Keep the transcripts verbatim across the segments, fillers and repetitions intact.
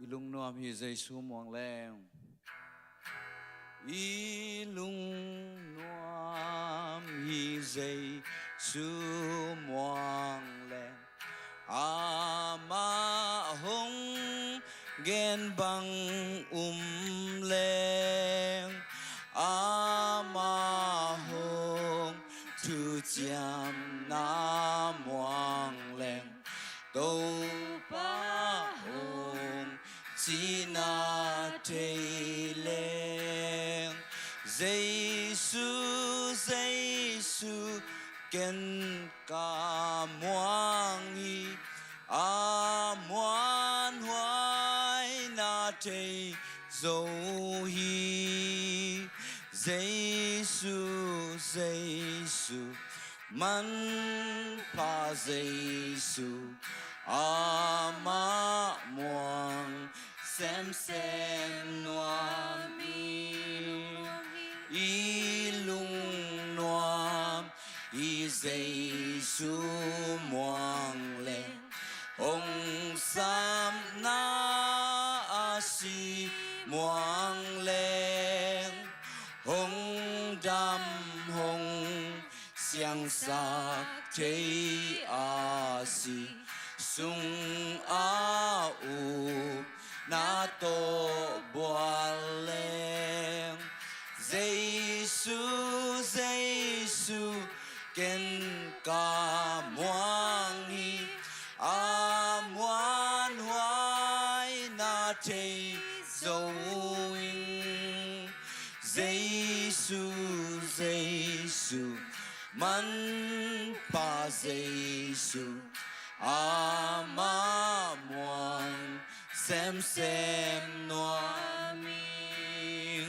I lungnuam hi Jesu muang leng. I lungnuam hi Jesu muang leng. Amah hong gen bang um leng. Amah hong thuciamna muang leng. Topa hong cihna thei leng. Jesu, Jesu, ken ka muang hi. A muanhuai na thei zo hi. Jesu, Jesu, manpha Jesu, amah muang semsem nuam hi. I lungnuam hi Jesu muang leng. Hong sapna a si muang leng. Hong dam hong siangsak thei a si sung a upna tawh bual leng. Jesu, Jesu, ken ka muang hi. A muanhuai na thei zo in. Jesu, Jesu, manpha Jesu, amah muang semsem nuam hi.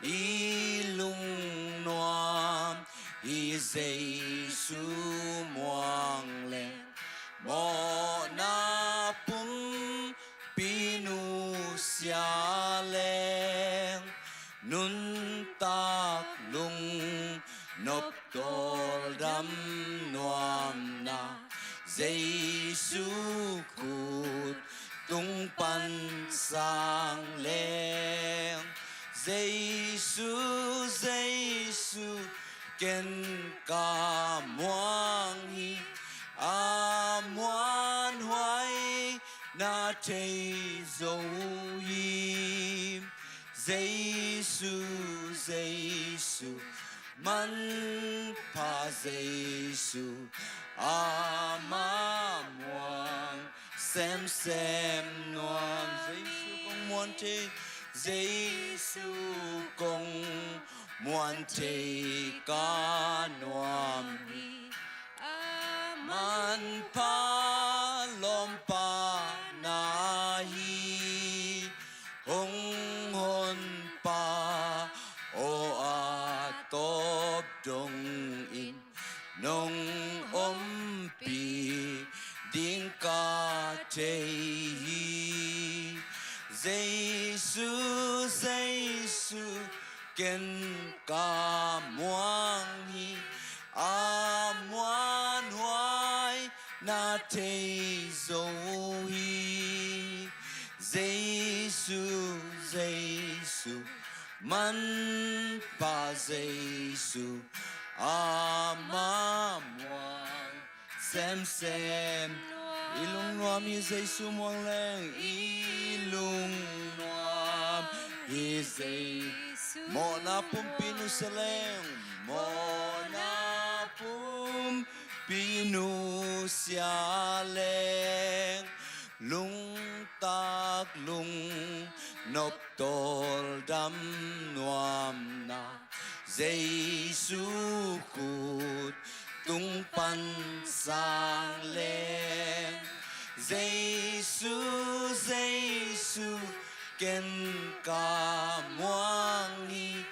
I lungnuam hi Jesu muang leng. Mawhna pumpi nusia leng. Nuntak lungnop tawldam nuamna Jesu khut tung pan sang leng. Jesu, Jesu, ken ka muang hi. A muanhuai na thei zo hi. Jesu, Jesu, manpha Jesu, amah muang semsem nuam. Jesu kong muan thei, Jesu kong muan thei ka nuam hi. Manpha lawmpa na hi. Hong honpa aw a tawp dongin nong ompih ding ka thei hi. Jesu, Jesu, ken ka muang hi. A muanhuai na thei zo hi. Jesu, Jesu, manpha Jesu, amah muang semsem. I lungnuam hi Jesu muang leng. I lungnuam hi Jesu. Mawhna pumpi nusia leng. Mawhna pumpi nusia leng. Lungtak lungnop tawldam nuamna Jesu khut tung pan sang leng. Jesu, Jesu, ken ka muang hi.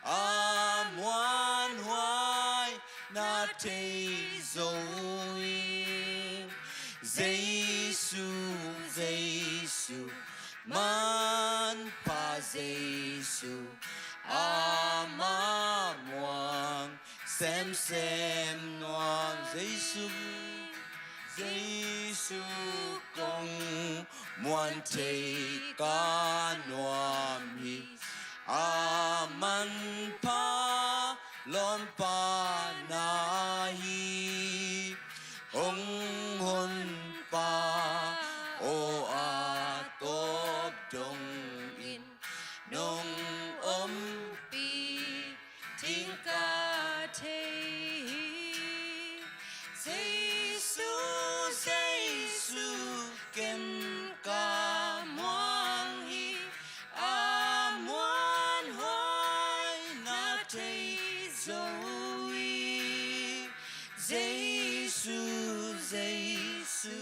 A muanhuai na thei zo hi. Jesu, Jesu, manpha Jesu, amah muang semsem nuam. Jesu, Jesu kong muan thei ka nuam hi. A manpha lawmpa na hi. Hong Honpa aw, a tawp dongin nong ompih ding ka thei hi. Jesu, Jesu, ken ka muang hi. A muanhuai na thei zo hi. Jesu, Jesu,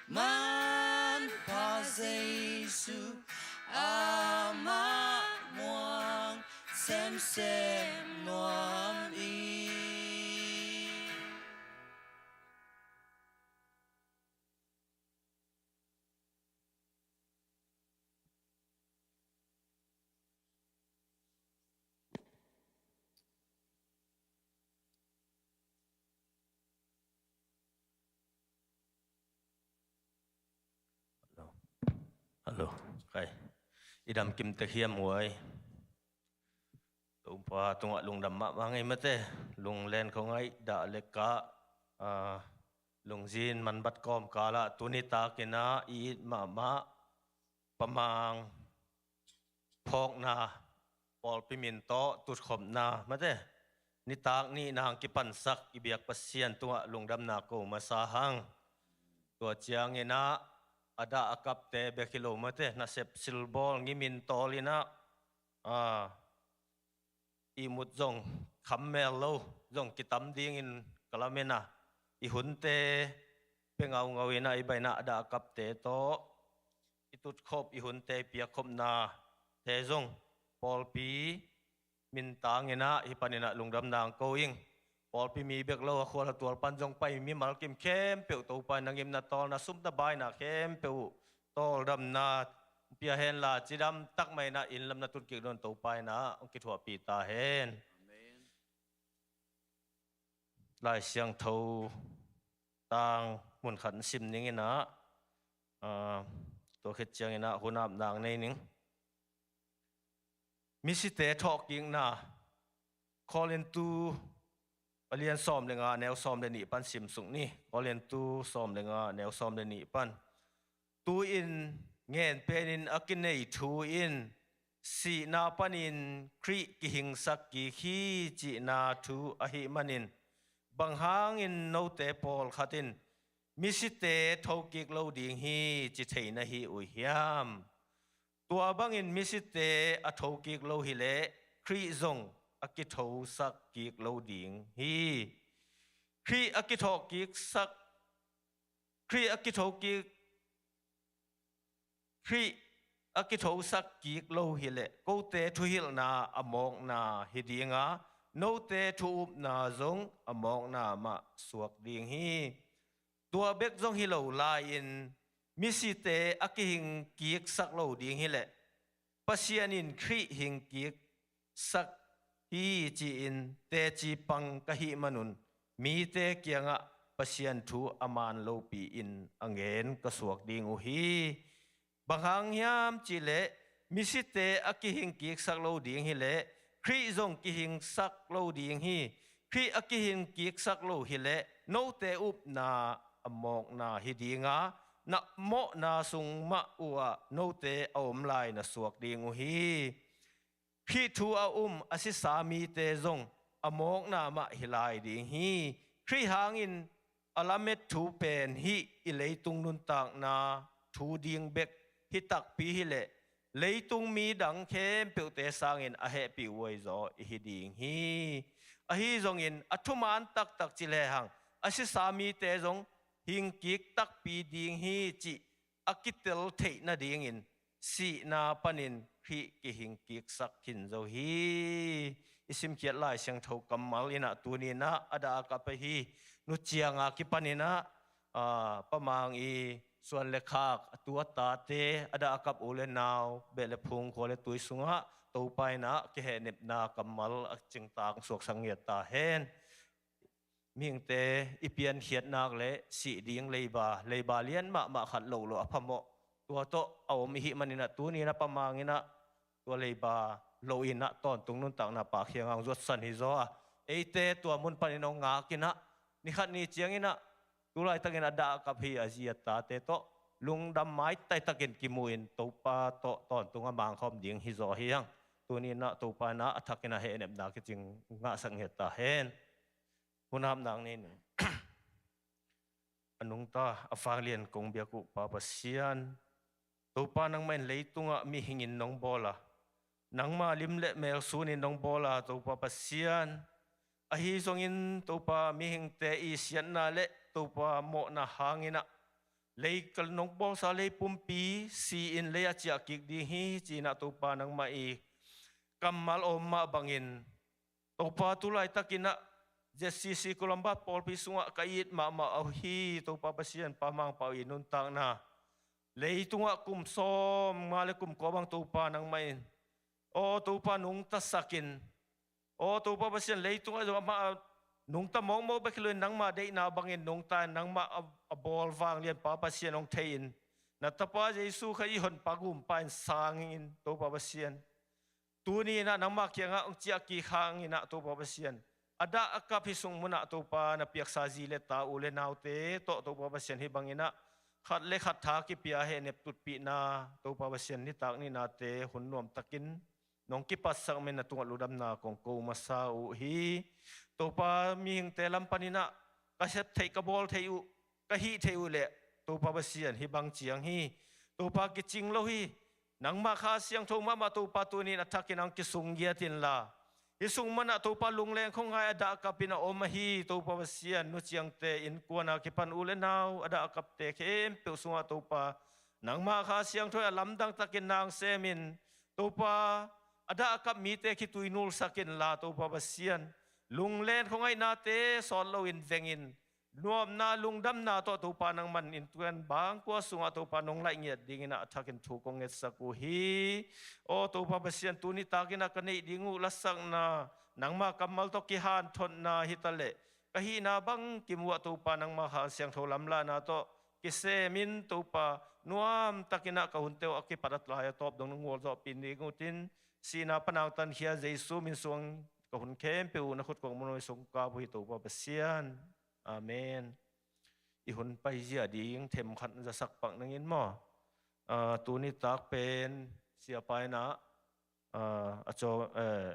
manpha Jesu, amah muang semsem nuam hi. Hello. Hello. Kai. I dam kim tek hiam uai. Topa tungah lungdam mahmah ngei mate. Lunglen khong ai dah le kah, ah, lungzin man bat kawm kala tuni takin ah i it mahmah Pa Mang phawkna, pawlpi min tawh tutkhopna mate, nitak nih nang kipansak i biak Pasian tungah lungdamna ko masa hang. Tua ciangin ah a dah a kapte bek hi lo mate, nasep silbawl ngimin tawlin ah, ah, ihmut zong khammel lo, zong kitam dingin ka lamen a, i hunte pia ngaungau in ah, i bainah a dah a kapte tawh i tutkhop, i hunte i piakkhopnate zong pawlpi min tangin ah hih panin ah lungdamna ko ing. Pawlpi mi bek lo a, khual a tual pan zong pai mimal kim khempeuh Topa in na ngimna tawlna, sumna baina khempeuh uh tawldamna pia henla, cidam takmah in ah inn lam na tut kik dong Topa in ah hong kithuahpih ta hen. Amen. Lai Siangtho tang mun khat sim ning in ah, ah, tua khit ciangin ah hun ap nang nei ning. Misite thawhkikna, Korintu a lian sawm le nga, neu sawm le nih pan sim suk ni. Korintu sawm le nga, neu sawm le nih pan. Tu-in ngen penin a kinei thu in sihna panin Khrih kihingsak kik hi cihna thu ahih manin, bang hangin note pawlkhat in misite thokik lo ding hi ci thei na hi uh hiam? Tua bangin misite a thokik lo hileh Khrih zong a kithosak kik lo ding hi. Khrih a kithokiksak, Khrih a kithokik, Khrih a kithosak kik lo hileh kote thuhilhna a mawkna hi dinga, note thu-upna zong a mawkna mah suak ding hi. Tua bek zong hi lo lai-in misite a kihingkiksak lo ding hileh Pasian in Khrih hingkiksak hi ci-in teci pang ka hih manun mite kiangah Pasian thu a man lopi-in a ngen ka suak ding uh hi. Bang hang hiam cihleh misite a kihingkiksak lo ding hileh Khrih zong kihingsak lo ding hi. Khrih a kihingkiksak lo hileh note upna a mawkna hi dinga, na mawhna sung mah uhah note a om lai na suak ding uh hi. Khrih thu a um a sisa mite zong a mawkna mah hi lai ding hi. Khrih hangin a lamet thu pen hih i leitung nuntakna thu ding bek hi takpi hileh leitung mi dang khempeuhte sangin a hehpih huai zaw i hi ding hi. Ahi zongin a thuman taktak ci lehang a sisa mite zong hingkik takpi ding hi cih a kitel theih nadingin sihna panin Khrih kihingkiksak khin zo hi. I simkhiat Lai Siangtho kammal in ah tuni in ah a dah a kap ahi Nu Ciang a kipan in ah, aa, Pa Mang i suan le khak, a tu a tate, a dah a kap u le nau, beh le phung, khua le tui sungah Topa in ah kihehnepna kammal a cingtang suaksak ngiat ta hen. Mihingte i piankhiat nak le sih ding leiba, leiba lian mahmah khat loh loh a phamawh tua tawh a om i hih maninah tuni-in ah Pa Mang inah tua leiba loh inah tawntung nuntakna Pa kiangah hong zuatsan hi zaw a, eite tua mun panin hong ngak inah ni khat ni cianginah tu laitakin a dah a kap hi a zi a tate tawh lungdam maitai takin kimu in Topa tawh tawntung a mangkhawm ding hi zaw hi hang. Tuni-in ah Topa inah a thakin ah hehnepna kicing ngahsak ngiat ta hen. Hun hapnak nei ning. A nungta a vanglian kong biak uh Pa Pasian, Topa nangmah in leitungah mihingin nong bawl a, nangmah lim le mel sunin nong bawl a Topa Pasian, ahi zongin Topa mihingte i siatna le Topa mawhna hanginah lei ka nong bawlsa lei pumpi si-in lei a ciah kik ding hi ci-inah Topa nangmah i kammal a om mah bangin Topa tu laitakinah Z C C Colombo pawlpi sungah ka it mahmah uh hi. Topa Pasian Pa Mang Pau i nuntakna leitungah kum sawm nga le kum kua bang Topa nangmah in aw Topa nungtasakin aw Topa Pasian leitungah amah nungta mawkmawk bek hi loin nangmah deihna bangin nungta in nangmah a, a bawl vanglian Pa Pasian hong thei-in na tapa Jesu Khazih i honpa gumpa in sangin Topa Pasian tuni inah nangmah kiangah hong ciah kik hanginah Topa Pasian a dah a kap hih sung munah Topa na piaksa zi le ta u le naute tawh Topa Pasian hih banginah khat le khat tha kipia hehnep tutpihna Topa Pasian nitak nihnate hun nuamtakin nong kipatsak men na tungah ludamna kong ko masa uh hi. Topa mihingte lam paninah ka sep theih ka bawl theih uh ka hih theih uh leh Topa Pasian hih bang ciang hi. Topa kicing lo hi. Nangmah Kha Siangtho mahmah Topa tuni-in a thakin hong kisunggiat inla hih sung manah Topa lungleng khuangai a dah a kapin a om ahi Topa Pasian nu ciangte innkuana kipan u le nau a dah a kapte khempeuh sungah Topa nangmah Kha Siangtho a lamdang takin nang semin Topa a dah a kap mite khitui nulsak inla Topa Pasian lunglen khuangaihnate sawt loin vengin nuamna lungdamna tawh Topa nangman innkuan bangkua sungah Topa nong laih ngiat dinginah a thakin thu kong ngetsak uh hi. Aw Topa Pasian tuni takinah ka neih ding uh lasakna nangma kammal tawh kihanthotna hitaleh ka hihna bang kimuah Topa nangma Kha Siangtho lamlahna tawh kisemin Topa nuamtakinah ka hunte uh a kipat a tlai a tawp dong nong gualzawhpih ding utin sihna panang tankhia Jesu min suang ka hun khempeuh uh na khut kong munoi sung kap uh hi Topa Pasian. Amen. I hun paizia ding themkhat zasak pak nangin maw? Ah, tuni tak pen siapa inah ah, a caw eh,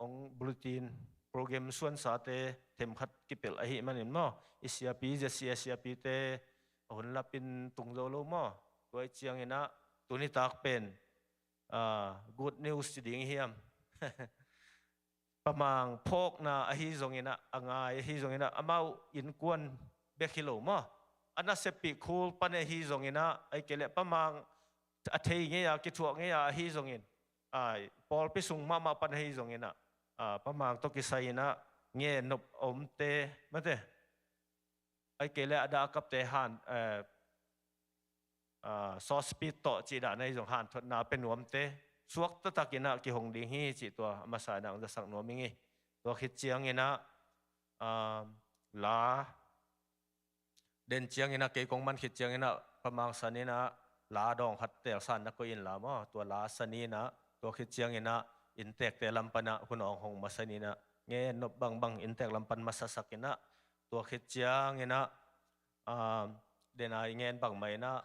ong bulletin program suansate themkhat kipelh ahi manin maw? I siapi Z C A siapite a hun lapin tung zo lo maw? Tua i cianginah tuni tak pen ah, good news ci ding hiam? Pa Mang phawkna ahi zonginah a ngai ahi zonginah amau innkuan bek hi lo maw? A naseppih khul pan ahi zonginah ai kei leh Pa Mang a thei ngei a kithuah ngei a ahi zongin ai pawlpi sung mahmah pan ahi zonginah ah, Pa Mang tawh kisai inah ngen nop a omte mate ai kei leh a dah a kapte han eh, ah, sawspit tawh cih dah na hi zong hanthotna pe nuamte suak taktakinah kihong ding hi cih tua a masa inah ang zasak nuam ing hi. Tua khit cianginah ah, la den cianginah kei kong man khit cianginah Pa Mang saninah la dawng khat telsan na koih inla maw? Tua la saninah tua khit cianginah inntekte lam panah hun awng hong masa ninah ngen nop bangbang inntek lam pan masasakinah tua khit cianginah ah, dena i ngen bangmah inah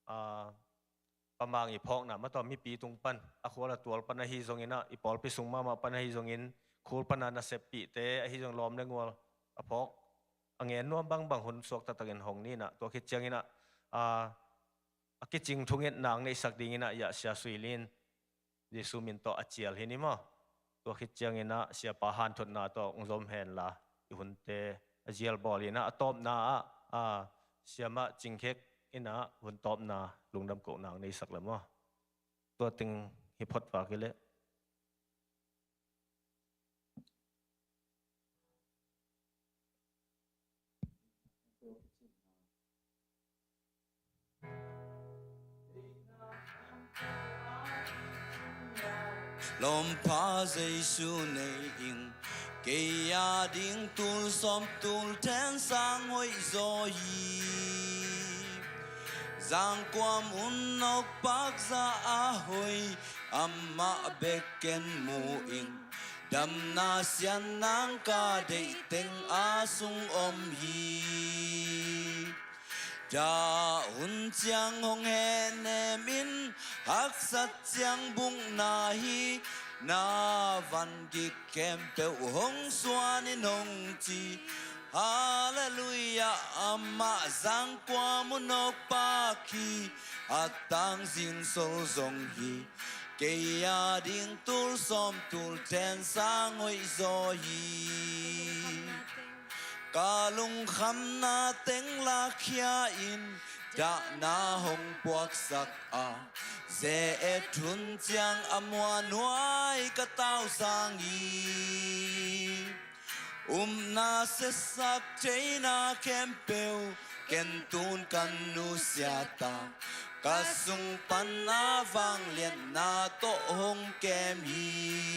ah, Pa Mang i phawkna mataw mipi tung pan a khual a tual pan ahi zonginah i pawlpi sung mahmah pan ahi zongin khul pana naseppihte ahi zong lawm le ngual a phawk a ngen nuam bangbang hun suak taktakin hong ninah tua khit cianginah ah, a kicing thungetna ang neihsak dinginah Yah Sia Sui Lin Jesu min tawh a cial hi ni maw? Tua khit cianginah siapa hanthotna tawh hong zom henla i hunte a zial bawl inah a tawpna ah a siamah cingkhek inah hun tawpna lungdam kohna ang neihsak le maw? Tua teng hi phot vak hi leh. Lawmpa Jesu nei ing, kei a ding tul sawm tul then sang hoih zaw hi. Zangkuam un nawkpak zah a hoi, amah bek ken mu ing. Damna siatna ka deih teng a sung om hi. Dah hun ciang hong hehnem in, haksat ciang bukna hi. Na van gik khempeuh hong suan in hong ci. Halleluiah, amah Zangkuam un nawkpak hi. A tangzing sol zong hi. Kei a ding tul sawm tul then sang hoih zaw hi. Ka lungkhamna teng lakhia in, dahna hong puaksak a, ze-et hun ciang a muanhuai ka tausang hi. Upna siatsak theihna khempeuh, ken tun ka nusia ta, ka sung pan a vangliatna tawh hong kem hi.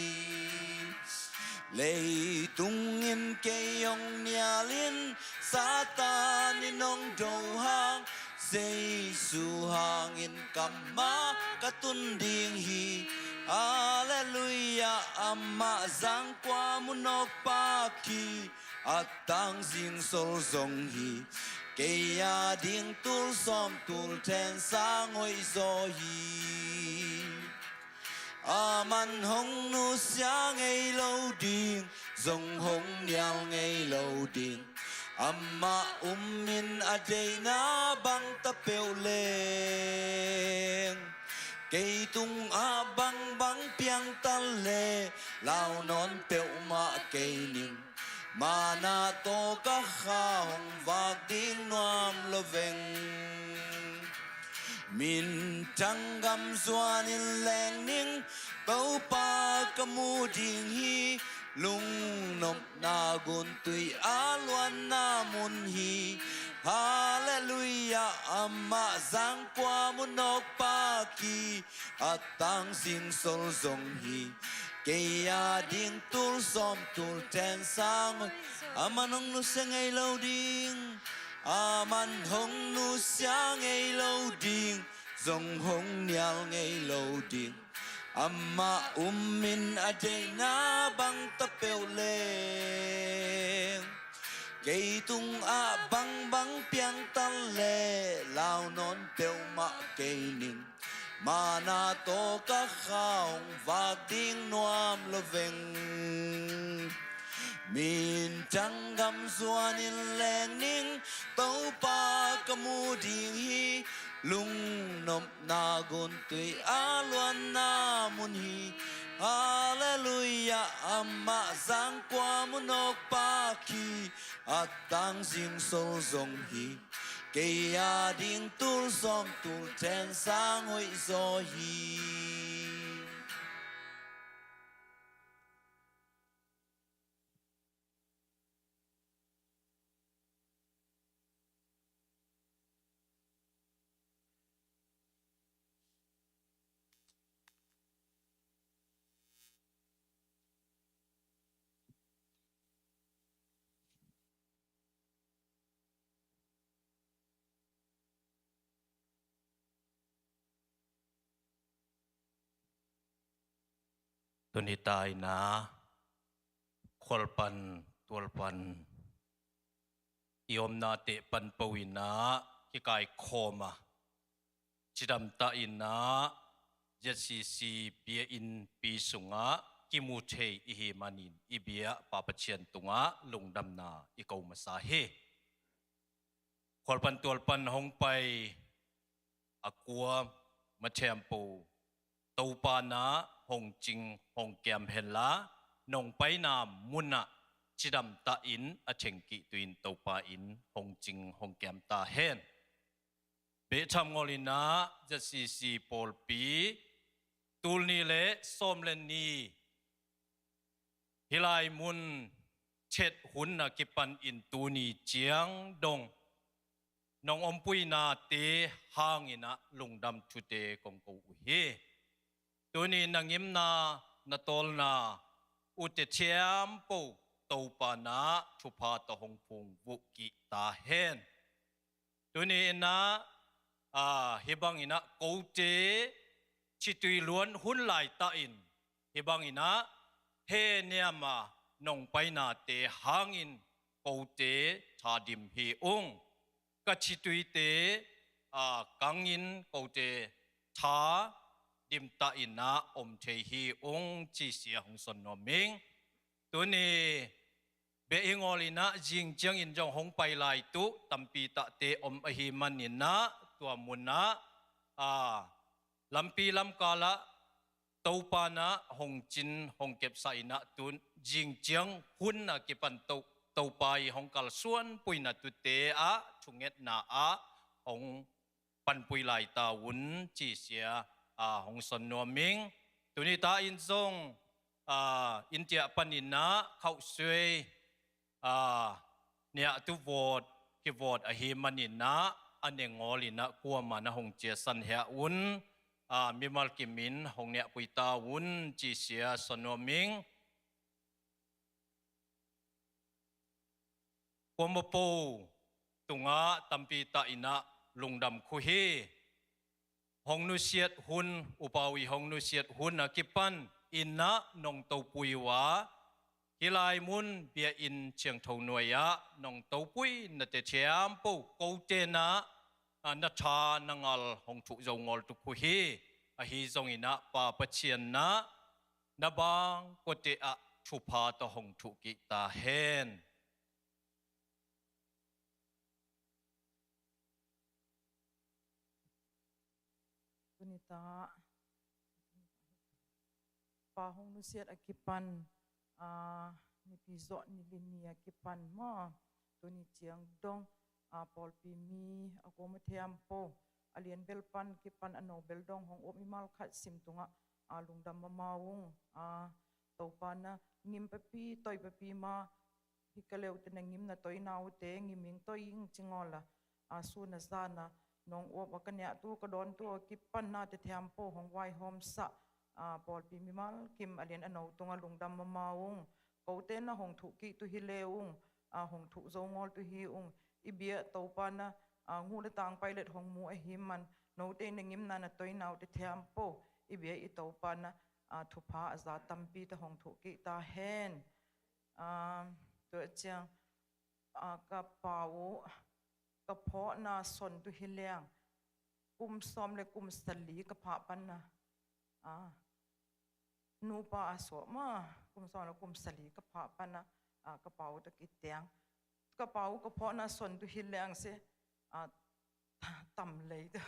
Leitung in kei hong nial in, Satan in hong do hang, Jesu hangin kammal ka tun ding hi. Halleluiah, amah Zangkuam un nawkpak hi. A tangzing sol zong hi. Kei a ding tul sawm tul then sang hoih zaw hi. Aman hong nusia ngei lo ding, zong hong nial ngei lo ding. Amah um in a deihna bang ta peuh leng, kei tungah bangbang piang ta leh, lau nawn peuhmah kei ning. Manna tawh ka kha hong vak ding nuam lo veng. Minthang gam zuan in leng ning, Topa ka mu ding hi. Lungnopna guntui a luanna mun hi. Halleluiah, amah Zangkuam un nawkpak hi. A tangzing sol zong hi. Kei a ding tul sawm tul then sang hoih. Aman hong nusia ngei lo ding. Aman hong nusia ngei lo ding. Zong hong nial ngei lo ding. Amah um in a deihna bang ta peuh leng, kei tungah bangbang piang ta leh, lau nawn peuhmah kei ning. Manna tawh ka kha hong vak ding nuam lo veng. Minthang gam zuan in leng ning, Topa ka mu ding hi. Lungnopna guntui a luanna mun hi. Halleluiah, amah Zangkuam un nawkpak hi. A tangzing sol zong hi. Kei a ding tul sawm tul then sang hoih zaw hi. Tuni ta in ah khualpan tualpan i omna teh pan po in ah kikaikhawm a, cidamtah in ah Z C C biakinnpi sungah kimu thei i hi manin i biak Pa Pathian tungah lungdamna i ko masa hi. Khualpan tualpan hong pai a kua mathiampo Topa na hong cing hong kiam henla, nong paina munah cidamtah in a thengkik tuin Topa in hong cing hong kiam ta hen. Beh tham ngol in ah Z C C pawlpi, tul nih le sawm le nih, hih lai mun chet hun a kipan in tuni ciang dong nong ompuinate hangin ah lungdam thute kong ko uh hi. Tuni na ngimna na tawlna ute thiampo Topa na thupha tawh hong phungvuh kik ta hen. Tuni in ah a, hih bangin ah kote chitui luan hun laitahin hih bangin ah hehniam a nong painate hangin kote thadim hi ung. Ka chituite, a, kangin kote thadim tahin ah om thei hi ung ci sia hong son nuam ing. Tuni beh hi ngawl in ah zing ciangin zong hong pai lai tuh tampi tahte om ahih manin ah tua mun ah, a, lampi lamkal ah Topa in ah hong cin hong kepsak in ah tun zing ciang hun a kipan To, Topa i hong kalsuanpui na tute ah thungetna ah hong panpui lai ta un ci sia, a, hong son nuam ing. Tuni ta in zong, a, India panin ah khauhsuai, a, niah tu vawt kivawt ahih manin ah a ne ngawl in ah kuamah na hong ciasan hia un, a, mimal kimin hong niahpui ta un ci sia son nuam ing. Kuamah po tungah tampi tahin ah lungdam khuh hi. Hong nusiat hun, upau i hong nusiat hun a kipan in ah nong topui uh a, hih lai mun biakinn ciangtho nuai ah nong topui na tethiam po kote in ah, a, na tha na ngal hong thuh zo ngawl tuk khuh hi. Ahi zongin ah Pa Pathian in ah na bang kote ah thupha tawh hong thuh kik ta hen. Tuni ta Pa hong nusiat a kipan, a, nipi zawh ni li ni a kipan maw, tuni ciang dong, a, pawlpi mi a kuama thiam po, a lian bel pan kipan a no bel dong hong up mimal khat sim tungah, a, lungdam mama ung, a, Topa na ngim papi toi papi ma, hi ka leu te na ngim na toi naute ngim ing toi ing ci ngawl a, a, sun a zan a nong uap a ka niah tu ka dawn tu a kipan na tethiam po hong vaihawm sah, a, pawlpi mimal kim a lian a no tungah lungdam mama ung. Kote na hong thuh kik tu hi le ung, a, hong thuh zo ngawl tu hi ung. I bia Topa na, a, ngu le tang pailet hong mu ahih man note na ngimna na toi naute thiam po i bia i Topa na, a, thupha a za tampi ta hong thuh kik ta hen. A, tua ciang, a, ka pau, ka phawhna son tu hi leng kum sawm le kum sali ka phah pan a, a, nupa a suah ma, kum sawm le kum sali ka phah pan a, a, ka pau ta kitiang ka pau ka phawhna son tu hi leng se, a, tam lei tu,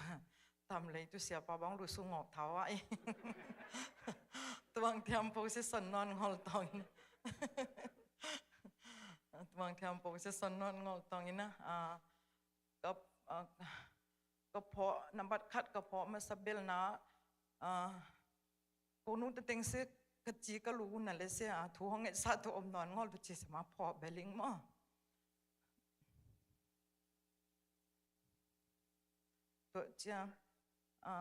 tam lei tu siapa bang lu su ngawk thau ah i. Tuang thiam po se son nawn ngawl tawng in. Tuang thiam po se son nawn ngawl tawng in a, a, ka, a, ka phawh, nambat khat ka phawh masa bel na, a, ko nu te teng se ka ci ka lu na le se, a, thu hong ngetsa tu om nawn ngawl tu ci sama phawh beling maw. Tua ciang, a,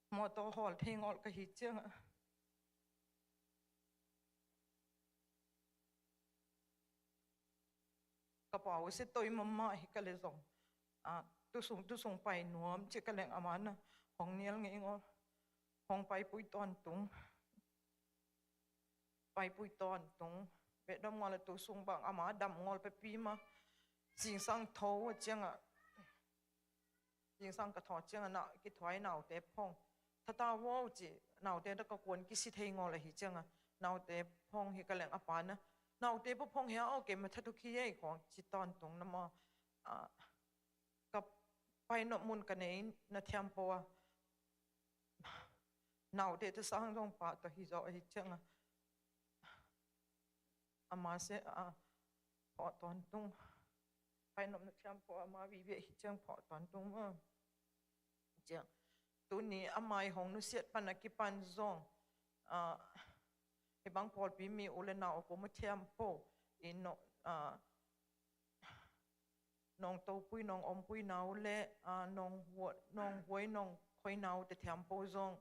mawtaw hawl thei ngawl ka hi ciang a, ka pau se toi mama hi ka le zong, a, tusung, tusung pai nuam ci ka leng ama na hong nial ngei ngawl, hong paipui tawntung. Paipui tawntung. Behdam ngawl a tusung bang ama dam ngawl papi ma. Zingsang tho a ciang a, zingsang ka thaw ciang a na kithuai naute phong. Thata wow ci, naute da ka kuan kisi thei ngawl ahi ciang a, naute phong hi ka leng a pa na, naute pa phong hia aw, keima thatuk hi ei khong ci tawntung na maw. A, ka painop mun ka nei na thiam po a, naute te sang zong pa tawh hi zaw ahi ciang a, ama se a phawh tawntung. Painop na thiam po ama vive hi ciang phawh tawntung maw. Ciang tuni ama i hong nusiat pan a kipan zong, a, hi bang pawlpi mi u le nau a kuama thiam po i no, a, nong topui nong ompui nau le, a, nong hua, nong huai nong khoi nau te thiam po zong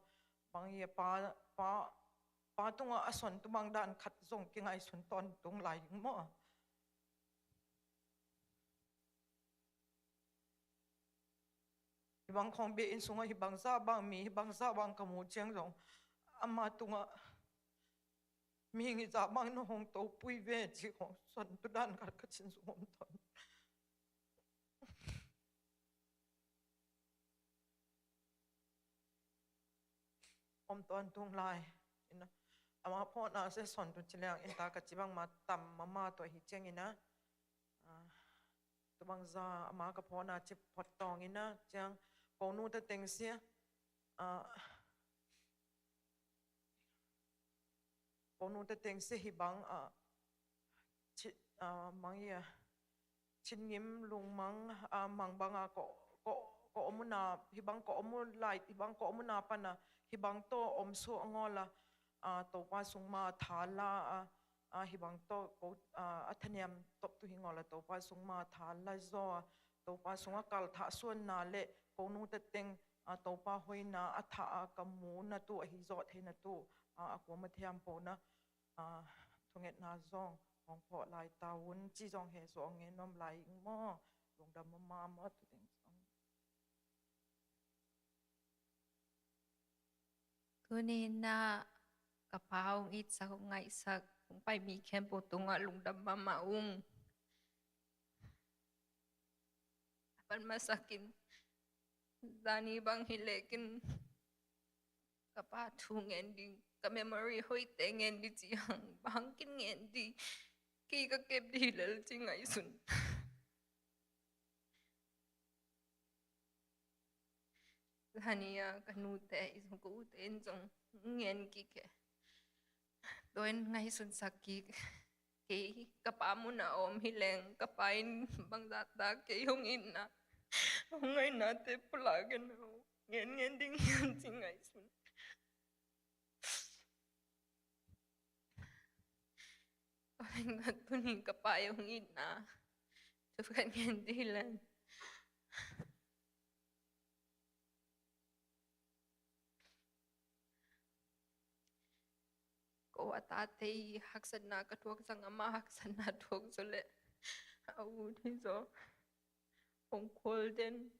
bang i a pa, pa, pa tungah a son tu bang dan khat zong kingaihsun tawntung lai ing maw. Hih bang khawng bia inn sungah hih bangzah bang mi, hih bangzah bang ka muh ciang zong ama tungah mihing hih zah bang na hong topui ve cih khawng son tu dan khat ka cin sung om tawn. Om tawntung lai. Ina, ama phawkna se son tu ci liang in ta ka ci bangma tam mama tua hi ciang ina. Ah, tu bangza ama ka phawkna ci phot tawng ina ciang ko nu ta teng sia. Ah, ko nu ta teng sia hih bang, ah, ci, ah, mang ia, Chin Ngim Lungmang, ah, mang banga ko, ko, ko om una, hih bang ko om u lai, hih bang ko om una pana, hih bang tawh om suah ngawl a, ah, Topa sung ma tha la, ah, ah, hih bang tawh ko, ah, a thaniam tawp tu hi ngawl a, Topa sung ma tha la zaw a, Topa sung a kal thah suanna le ko nu ta teng, ah, Topa hoina a thah a ka mu na tu, ahi zawh theina tu, ah, a kuama thiam po na, ah, thungetna zong hong phawk lai ta un ci zong he suah hong ngen nuam lai ing maw? Lungdam mama maw tu teng zong. Tuni na ka pa hong itsak, hong ngaihsak, hong pai mi khempeuh tungah lungdam mama ung. A pan masakin zani bang hi lekin ka pa thu ngen ding, ka memory hoihte ngen ding ci hang, bang kin ngen ding, kei ka kep ding lel ci ngaihsun. Zani a ka nute i zong ka ute in zong ngen kik e. Tua in ngaihsunsak kik. Kei ka pa muna om hi leng, ka pa in bangzah ta kei hong itna, hong ngainate pulak in ngen ngen ding hiam ci ngaihsun. Tua in ka tuni ka pa i hong itna thu khat ngen ding leng. Ko a tate i haksatna ka thuak zang, ama haksatna thuak zaw le a ut hi zaw. Hong khual den.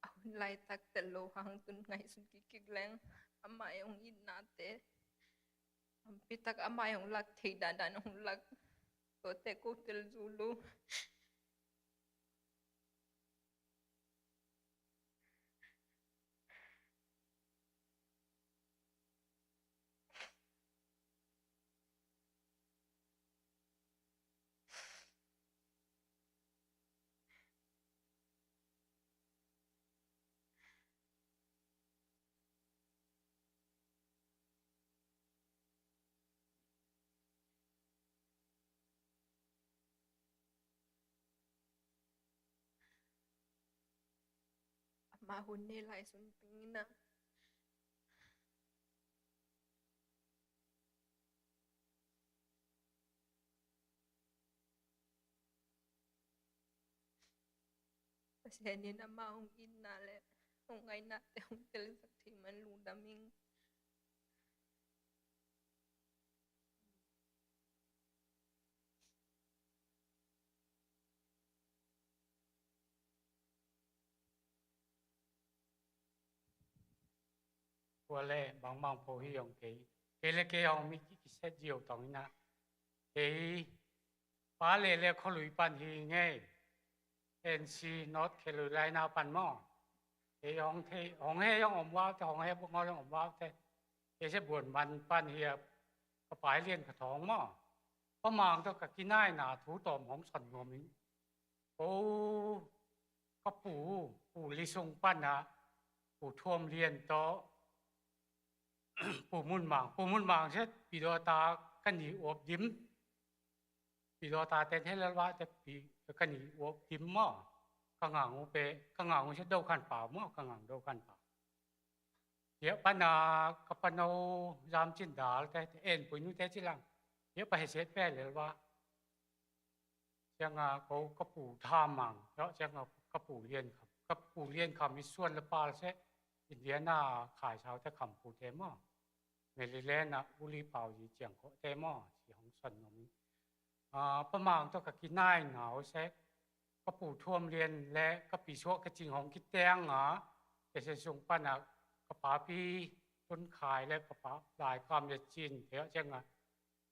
A hun laitak tel lo hang tun ngaihsun kik kik leng, amah i hong itnate, ampi tak amah i hong lak thei dandan hong lak, tuate ko tel zu lo. Amah hun ne lai sun pingina. Pasian in amah hong itna le hong ngainate hong telsak thei man lungdam ing. Kua le bangmang po hi hong kei. Kei le kei hong mi ki, kiset zio tong ina. Kei pa le le kholui pan hi ngei. N C North Carolina pan maw. Kei hong thei, hong he hong om vau te, hong he buk ngol hong om vau te. Kei se buan man pan hi a, ka pai lian ka thong maw. Pa mang to ka kinaina thu tawm hong son nuam in. Ko ka pu, pu Li Sung pan a, pu Thuam Lian tawh, pu Mun Mang, pu Mun Mang siat pi dawta ka ni uap dim. Pi dawta ten he lalwa te pi ka ni uap dim maw. Ka ngang u pe, ka ngang u siat do khan pau maw, ka ngang do khan pau. Hiah pana ka pano zam cin dal te, en pui nu te ci lang. Hiah pa he siat pe lalwa. Ciangah ko ka pu Tha Mang, ciangah ka pu Lian Kham, ka pu Lian Kham i suan le pal seh, Indiana khaisau te kham pute maw, Maryland ah Uli Pau Zi Ciang Khawh te maw, ci hong son nuam ing. Ah, Pa Mang tawh ka kinai ngau seh, ka pu Thuam Lian le ka pi Suah Ka Cing hong kiteang a, Tesia sung panah ka papi Tun Khai le ka pa Lai Kam Ia Cin te ciangah,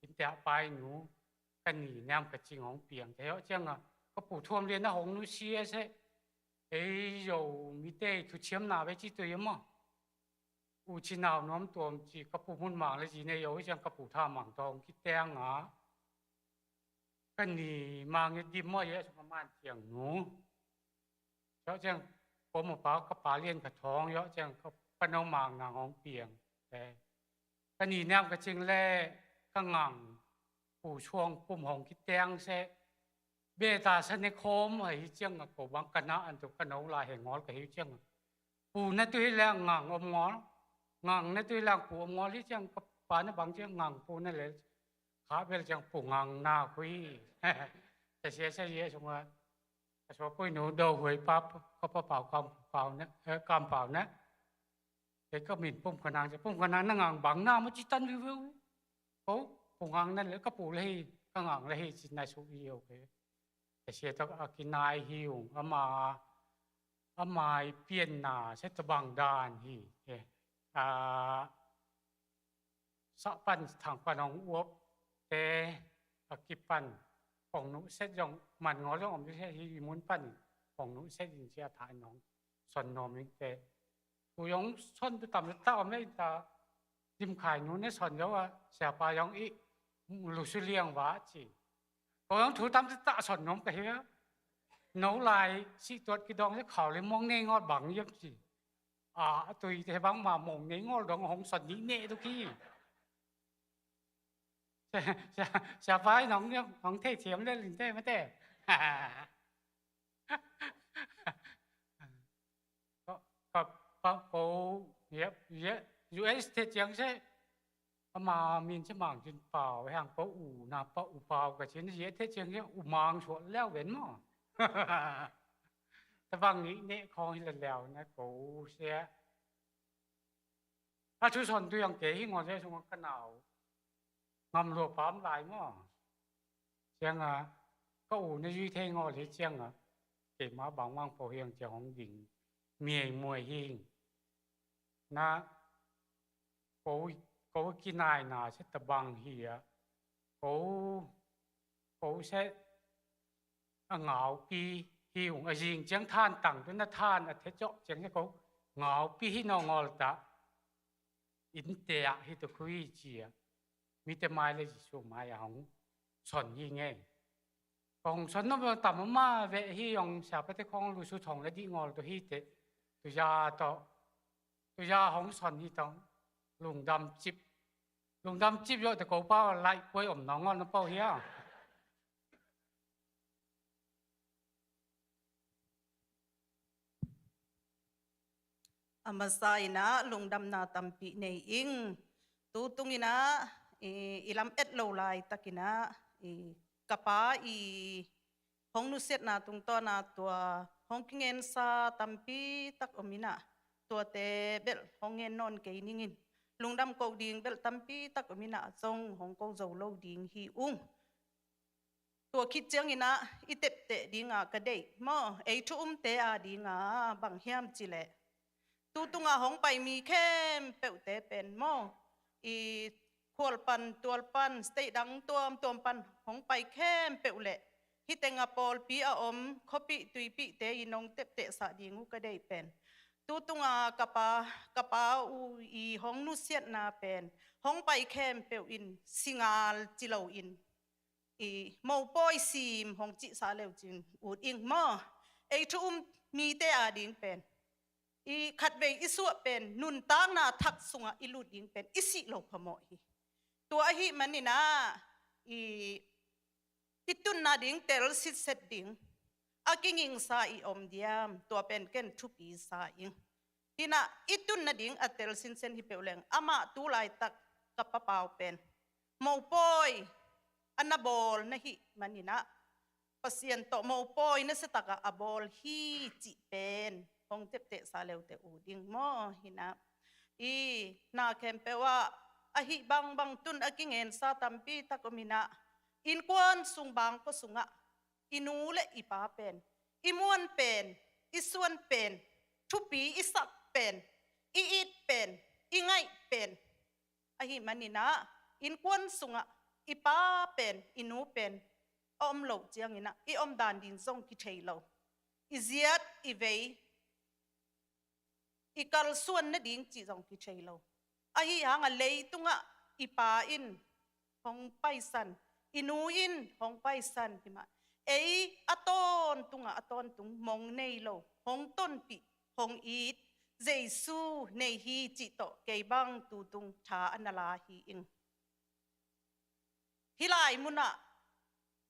innte ah painu ka ni Niam Ka Cing hong piang te ciangah, ka pu Thuam Lian na hong nusia seh, ei Zomite thuciamna ve ci tui a maw. U ci nau nuam tuam ci, ka pu Mun Mang le zi nei yo hi ciang ka pu Tha Mang tawh hong kiteang a, ka ni Mang Ia Dim maw, Ia sung a man ciang nu. Ciang ciang ko ma pa ka pa Lian Kha Thawng, Ia ciang ka pa No Mang Nang hong piang. Eh, ka ni Niam Ka Cing le ka ngang pu Suang Pum hong kiteang seh, beta sa ne khawm ahi ciangah ko bang ka na an tu ka no lai he ngawl ka hi ciangah, pu na tu hi leng ngang om ngawl, ngang na tu hi leng pu om ngawl hi ciang, ka pa na bang ciang ngang pu na le, kha bel ciang pu ngang na khui. Tesia sa Ia sungah ka suapui nu Do Huai pa, ka pa Pau Kam Pau na, eh, Kam Pau na. Kei ka min Pum Kha Nang ci, Pum Kha Nang na ngang bang na maw ci tan viu viu. Ko, Pu Ngang na le ka pu le hi, ka ngang le hi ci na su i yo ke. Tesia tawh a kinai hi ung, ama, ama i pianna seh tabang dan hi. Eh, ah, sah pan thang pan hong uap te, a kipan kong nuh set zong man ngaw zong om seh hi, i mun pan kong nuh set in cia tha in hong son nuam ing te. Thu zong son tu tam ta om le in ta, Dim Khai nu ne son zo a, siapa zong i lusu liang va ci. Ko zong thu tam ta son nuam ka hi a. No lai si tuat kidong le khau le mong nei ngot bang yem ci. A, a tui te bang ma mong nei ngol dong hong son ni ne tu ki. Sia, sia, sia pai nong, nong thei thiam le lin te ma te. Ka, ka, ka, ko, yep, yep, U S te ciang se. Ama min ci Mang Cin Pau, hang ko u na pa U Pau ka cin, yep te ciang yep U Mang suak leu ven maw. Tabang ni ne khong hi la leu na ko sia. A thu son tu yang kei hi ngol le sung ka nau. Ngam lua pam lai maw. Ciang a, ka u na zui thei ngol hi ciang a. Kei ma bang mang po hiang ciang hong ding. Miai muai hing. Na, ko, ko kinai na se tabang hi a. Ko, ko se a ngaupi hi ung a zing ciang than tang tu na than a the cawh ciang se ko ngaupi hi naw ngol ta. Innte ah hi tu khui ci a. Mite mai le Jesu mai a hong son hi ngei. Kong son na tam ma ve hi ong sia pa te kong lu su thong le di ngol tu hi te. Tu ya to. Tu ya hong son hi tong. Lungdam cip. Lungdam cip yo te ko pa lai kuai om nong ngol na pau hia. A masa in ah lungdamna tampi nei ing. Tutung in ah i, i lam et lo laitak in ah i, ka pa i hong nusiatna tungtawn a tua hong kingensa tampi tak om in ah tuate belh hong ngen nawn kei ning in. Lungdam ko ding belh tampi tak om in ah zong hong ko zo lo ding hi ung. Tua khit ciang in ah i tepteh ding a ka deih maw, ei thu umte a ding a bang hiam ci leh. Tutung a hong pai mi khempeuhte pen maw, i khual pan, tual pan, state dang tuamtuam pan hong pai khempeuh leh. Hi teng a pawlpi a om, khuapih tuipihte i nong teptehsah ding uh ka deih pen. Tutung a ka pa, ka pa uh i hong nusiatna pen. Hong pai khempeuh in, singal ci lo in. I mopawi sim hong cihsa leu cin ut ing maw. Ei thu um mite a ding pen. I khatvei i suah pen, nuntakna thak sungah i lut ding pen, i sih lo phamawh hi. Tua ahih manin ah, i, i tunna ding tel sitset ding. A kingingsa i om diam, tua pen ken thupi sa ing. Hi in ah, i tunna ding a tel sinsen hi peuh leng, amah tu laitak ka pa Pau pen. Mopawi, a na bawl na hih manin ah. Pasian tawh mopawi nasiatakah a bawl hi cih pen hong teptehsa leute uh ding maw? Hi nah, i na khempeuh ah ahi bangbang tun a kingensa tampi tak om hi nah, innkuan sung bangkua sungah i nu le i pa pen, i muan pen, i suan pen, thupi i sak pen, i it pen, i ngaih pen, ahi manin ah innkuan sungah i pa pen, i nu pen a om loh ciangin ah i omdan ding zong kithei lo. I ziat, i vei, i kalsuan nading cih zong kithei lo. Ahi hangah leitungah i pa in hong paisan, i nu in hong paisan hi mah. Ei a tawntungah a tawntung mong nei lo, hong tonpih, hong it Jesu nei hi cih tawh kei bang tutung tha a na la hi ing. Hih lai munah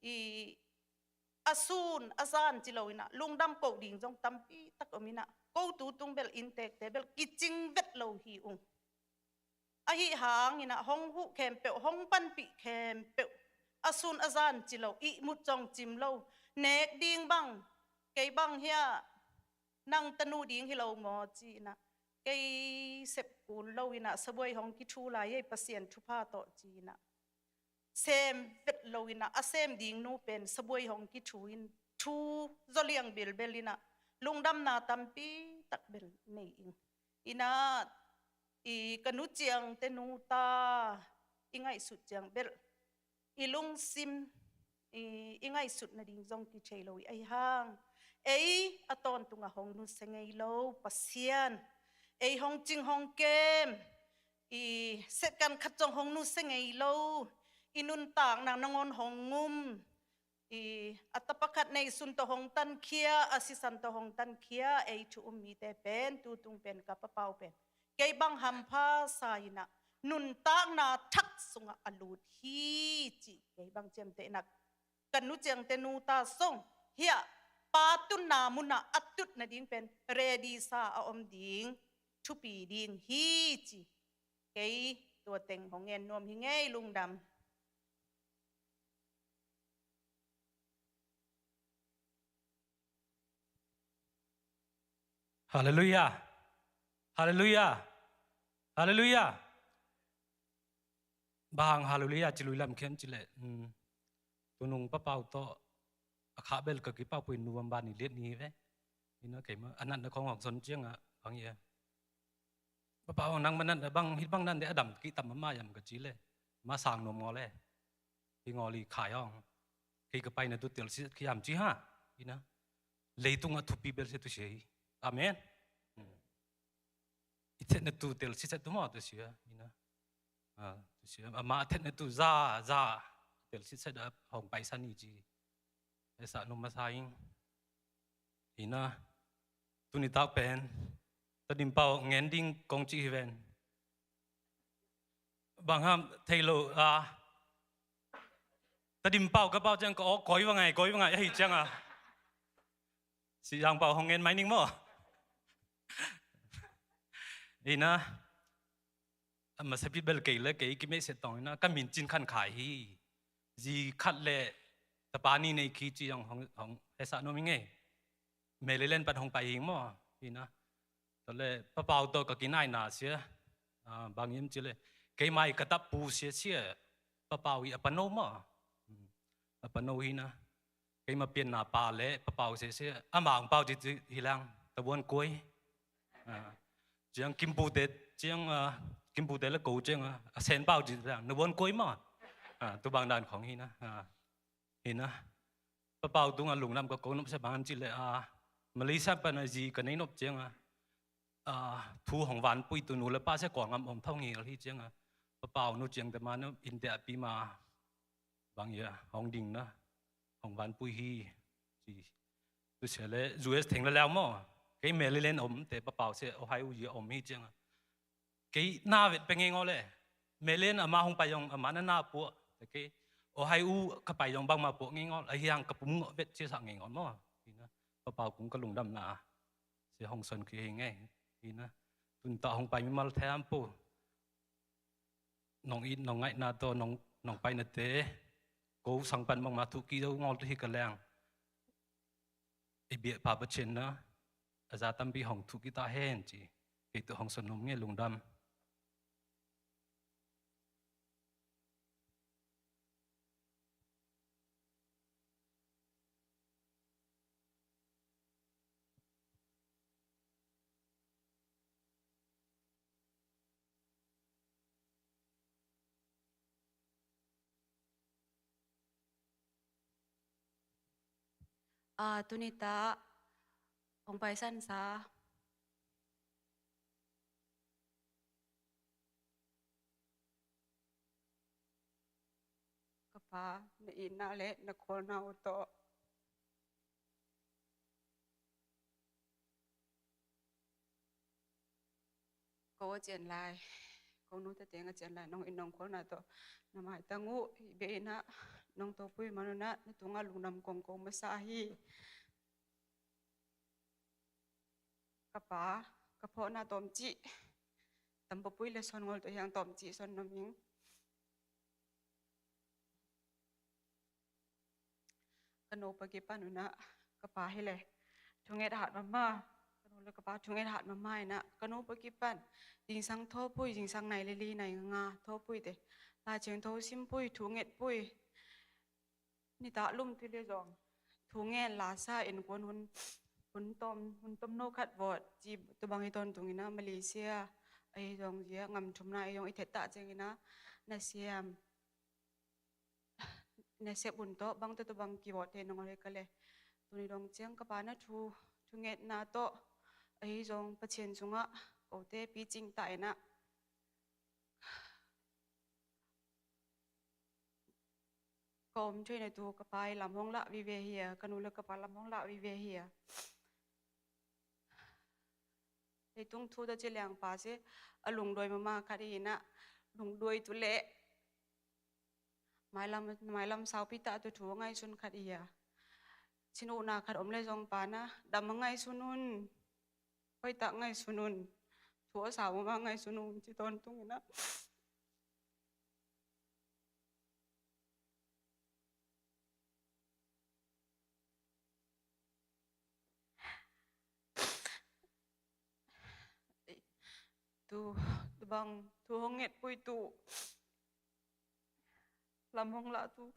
i a sun a zan ci lo in ah lungdam koh ding zong tampi tak om in ah, ko tutung bel inntekte bel kicing vet lo hi ung. Ahi hangin ah hong huh khempeuh, hong panpih khempeuh, a sun a zan ci lo, ihmut zong cim lo, nek ding bang, kei bang hiah nang tanu ding hi lo maw ci in ah, kei sep kul lo in ah sabuai hong kithu lai ei, Pasian thupha tawh ci in ah sem vet lo in ah, a sem ding nu pen sabuai hong kithu in thu zaw liang bilbel in ah lungdamna tampi tak bel nei ing. In ah i ka nu ciangte nu ta i ngaihsut ciang bel i lungsim i, i ngaihsut nading zong kithei lo i, ahi hang ei a tawntungah hong nusia ngei lo Pasian, ei hong cing hong kem i setkan khat zong hong nusia ngei lo, i nuntakna nangawn hong um, i a tapa khat neisun tawh hong tankhia, a sisan tawh hong tankhia ei thu um mite pen tutung pen ka papau pen kei bang hampha sa in ah nuntakna thak sungah a lut hi cih kei bang ciamteh in ah ka nu ciangte nu ta zong hiah pa tunna munah a tut nading pen ready sa a om ding thupi ding hi ci. Kei tua teng hong ngen nuam hi ngei, lungdam. Halleluiah. Halleluiah. Halleluiah. Bang hang halleluiah ci lui lam khiam ci leh, um, tunung papau tawh a khah bel ka kipau pui nuam ban i liat ni ve. Ina keima a natna khong hong zon ciangah bang ia, papau nang manat na bang hih bang nan de a dam kih tam mama yam ka ci le, ma sang nuam ngaw le, hi ngaw li khai hong, kei ka paina tu tel si khiam ci ha. Ina leitungah thupi bel si tu si hi. Amen. Hmm. I thetna tu tel si set tu maw tu sia. Ina, ah, tu sia ama a thetna tu za za tel si set a hong paisan hi ci. Esa num masa ing. Ina, tuni tak pen Tedim pau ngen ding kong ci hi ven. Bang ham thei lo a, Tedim pau ka pau ciang ka aw koi va ngai, koi va ngai ahi ciang a, si yang pau hong ngen mai ning maw? Ina, a masa bit bel kei le kei kimei se tong ina ka min cin khan khai hi. Zi khat le tapa ni nei khi ci hong, hong, hong hesa nuam hi ngei. Maryland pat hong pai hing maw? Ina, tole papau tawh ka kinaina sia, ah, bang yem ci le, keimai ka tap pu sia sia, papau hi a pano maw? Hmm. A pano hi na. Keima pianna pa le papau sia sia, a mang pau ci ci hi lang, tabuan kuai. Ah. Ciang kimpute, ciang, ah, kimpute le ko ciang, ah, a sen pau ci lang, na buan kuai maw? Ah, tu bang dan khong hi na. Ah. Hi na, papau tungah lunglam ka ko nop sia bang ham ci le, ah, Malaysia pan a zi ka nei nop ciang a, ah, thu hong vanpui tu nu le pa sia kua ngam om thong hi hi ciang a, papau nu ciang te ma nu India pi ma bang ia hong ding na, hong vanpui hi ci. Tu sia le U S theng le lau maw, kei Maryland om te papau sia Ohio ia om hi ciang a, kei na vet pe ngei ngaw le. Maryland ama hong pai zong ama na na puah. Te kei Ohio ka pai zong bangma puah ngei ngaw. Ahi hang ka pum ngaw vet cia sa ngei ngaw maw. Hi na, papau kung ka lungdam na. Sia hong son khi hi ngei. Hi na, tun ta hong pai mimal thiam pu. Nong it, nong ngaih na to, nong, nong pai na te. Ko sang pan bangma thu ki zo ngaw tu hi ka leng. i biahpa Pasian na a za tampi hong thuh kita hen ci. Kei tawh hong sawm nuam ing e, lungdam. A, tuni ta hong paisan sa ka pa, na itna le na khawlna uh tawh ko a cian lai, ko nu tate a cian lai, nong it nong khawlna tawh na maitang uh, i biakinn ah nong topui man un ah na tungah lungdam kong ko masa hi. Ka pa, ka phawkna tawmcih, tampapui le sawn ngol tawh hiang tawmcih sawn nuam ing. Ka nu pa kipan un ah ka pa hi le thunget hat mahmah. Ka nu le ka pa thunget hat mahmah in ah ka nu pa kipan zingsang thawpui, zingsang nai le li, nai nga thawpui te, Lai Thiangtho simpui, thungetpui. Nitak lum tui le zong thungen lasa innkuan hun, hun tom, hun tomno khat vawt ci, tua bang hi tawntung in ah Malaysia ahi zong zia ngam thumna ahi zong i thettah ciangin ah na siam, na sep un tawh bang tawh tua bang kivawt te nong ol hi ka le. Tuni dong ciang ka pa na thu, thungetna tawh ahi zong Pasian sungah kote picing ta in ah ka om thei na tu ka pa i lam hong lah vive hi a, ka nu le ka pa lam hong lah vive hi a. Leitung thu ta ci liang pa si a lungduai mahmah khat hi in ah, lungduai tu le mailam, mailam saupi ta tu thu a ngaihsun khat hi a. Cin uhna khat om le zong pa na dam a ngaihsun un, hoihtak ngaihsun un, thu a sau mahmah ngaihsun un ci tawntung in ah. Tu, tu bang thu hong ngetpui tu lam hong lah tu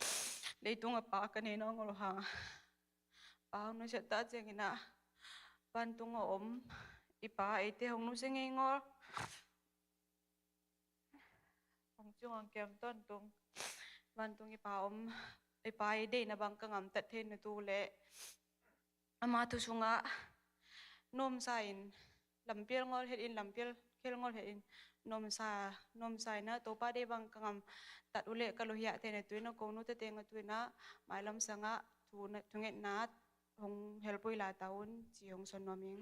leitung a pa ka nei nawn ngol hang. Pa hong nusiat ta ciangin ah vantung a om i pa eite hong nusia ngei ngol. Hong ciang hong kiam tawntung vantung i pa om, i pa i deihna bang ka ngamtat thei na tu le ama thu sungah nuamsa in lampial ngol het in, lampial khel ngol het in nuamsa, nuamsa in ah Topa deih bang ka ngamtat uh le ka luhiah thei na tu in ah ko nu tate a tu in ah mailam sangah thu, thungetna hong helpui la ta un ci hong sawn nuam ing.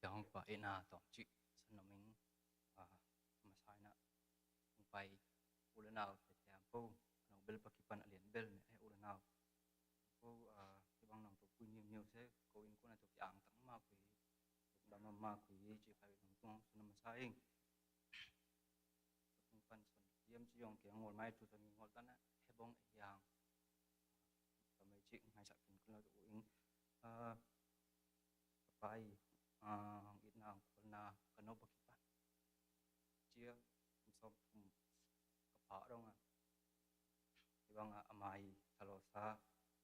Kiang pa ina tawmcih san nuam ing. A, masa in ah hong pai u le nau te tiang ko, a nong bel pa kipan a lian bel ne e u le nau ko, a, kibang nong topui niu niu se ko innkuan a tawh kiang tang ma kui, lungdam ma kui ci pai nong tung hong sun masa ing. Tung pan son diam ci yong kiang ngol mai tu tami ngol tan a hebong e yang. Ka mai ci ngaisak kin kun lo tu ing. A, ka pai, a, hong itna hong khawlna ka nu pa kipan cia kum sawm thum ka pha dong a. Hibang a ama i thalawsa,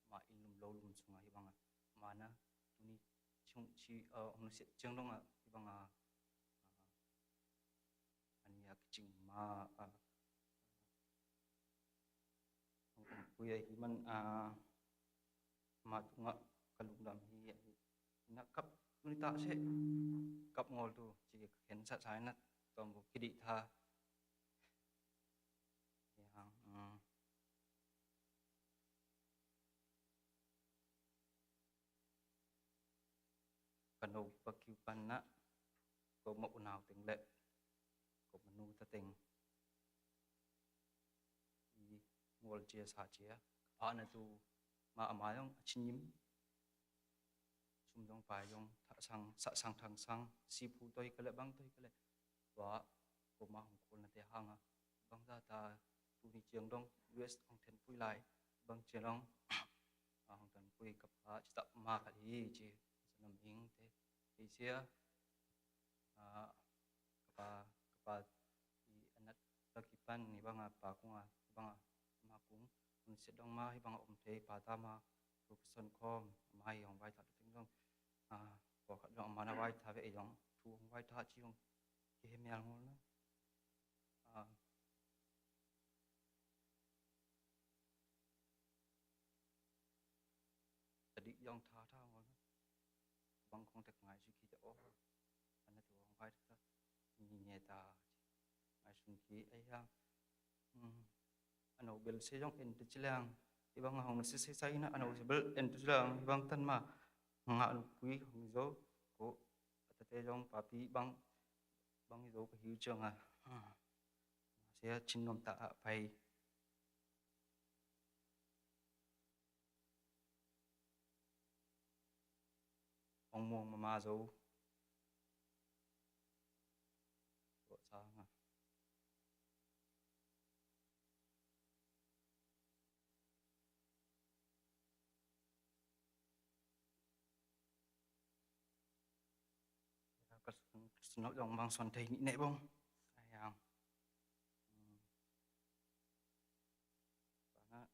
ama i lum lo lum sunga hibang a ama na tuni ciang ci, a, hong nusiat ciang dong a hibang a, a, ani a kicing ma, a, hong ompui ahi man, a, ama tungah ka lungdam hi ahi. Na kap tuni ta seh kap ngol tu ci ka khensat sa in ah tuam bu kidih tha. Ya, mm. Ka nu pa kipan ah ko ma unau teng le ko ma nu ta teng i ngol cia sa cia ka pha na tu ma ama zong a cin yim, sum zong pai zong tha, sang, sa sang thang sang, siphu tawh hi kei leh, bang tawh hi kei leh, tua kuamah hong khawlnate hang a, bangzah ta tuni ciang dong U S hong thenpui lai, bang ciang dong, a, hong thenpui ka pa citah ma khat hi ci, sa nam ing te, kei sia, a, ka pa, ka pa i a nat ta kipan, hih bang a pa kung a, hih bang a ama kung, hong siat dong ma, hih bang a om thei pa ta ma, profession khawm, ama hi hong vaithah ta teng dong, a, pawlkhat dong ama na vaithah ve, ei dong thu hong vaithah ci hong kihemial ngol na. A, tadik yong tha tha ngol na. Bang khong tek ngai ci ki te o. Ana tu hong vai ta. Ni ne ta. Ngai sun ki ai ha. Hmm. Ano bel se yong en te ci lang. Hih bang hong se se sai na ano bel en te ci lang. Hih bang tan ma. Nga lu pui hong zo. Ko. Ata te yong papi bang. Bang zo ka hiu ciang a. Hmm. Sia cin nom ta a pai. Hong muang mama zo. Tua sang a. Ka sun, ka sun lo dong bang suan thei nih neh bong. Ai ang. Hmm. Bang a.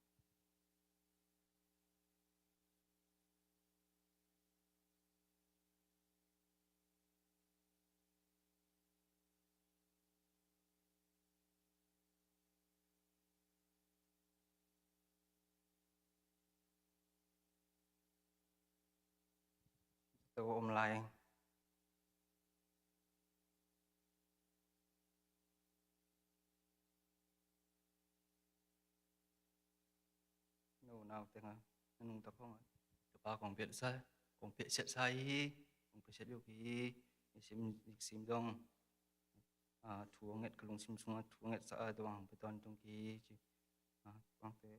Tua om lai. No, nau teng a, na nungta khong a, ka pa kong piat sa, kong piat siat sa hi, kong piat siat liu hi, i sim, i sim dong. A, thu a nget ka lungsim sung a, thu a nget sa a, tua hong pia tuan tung ki ci. A, tuang te.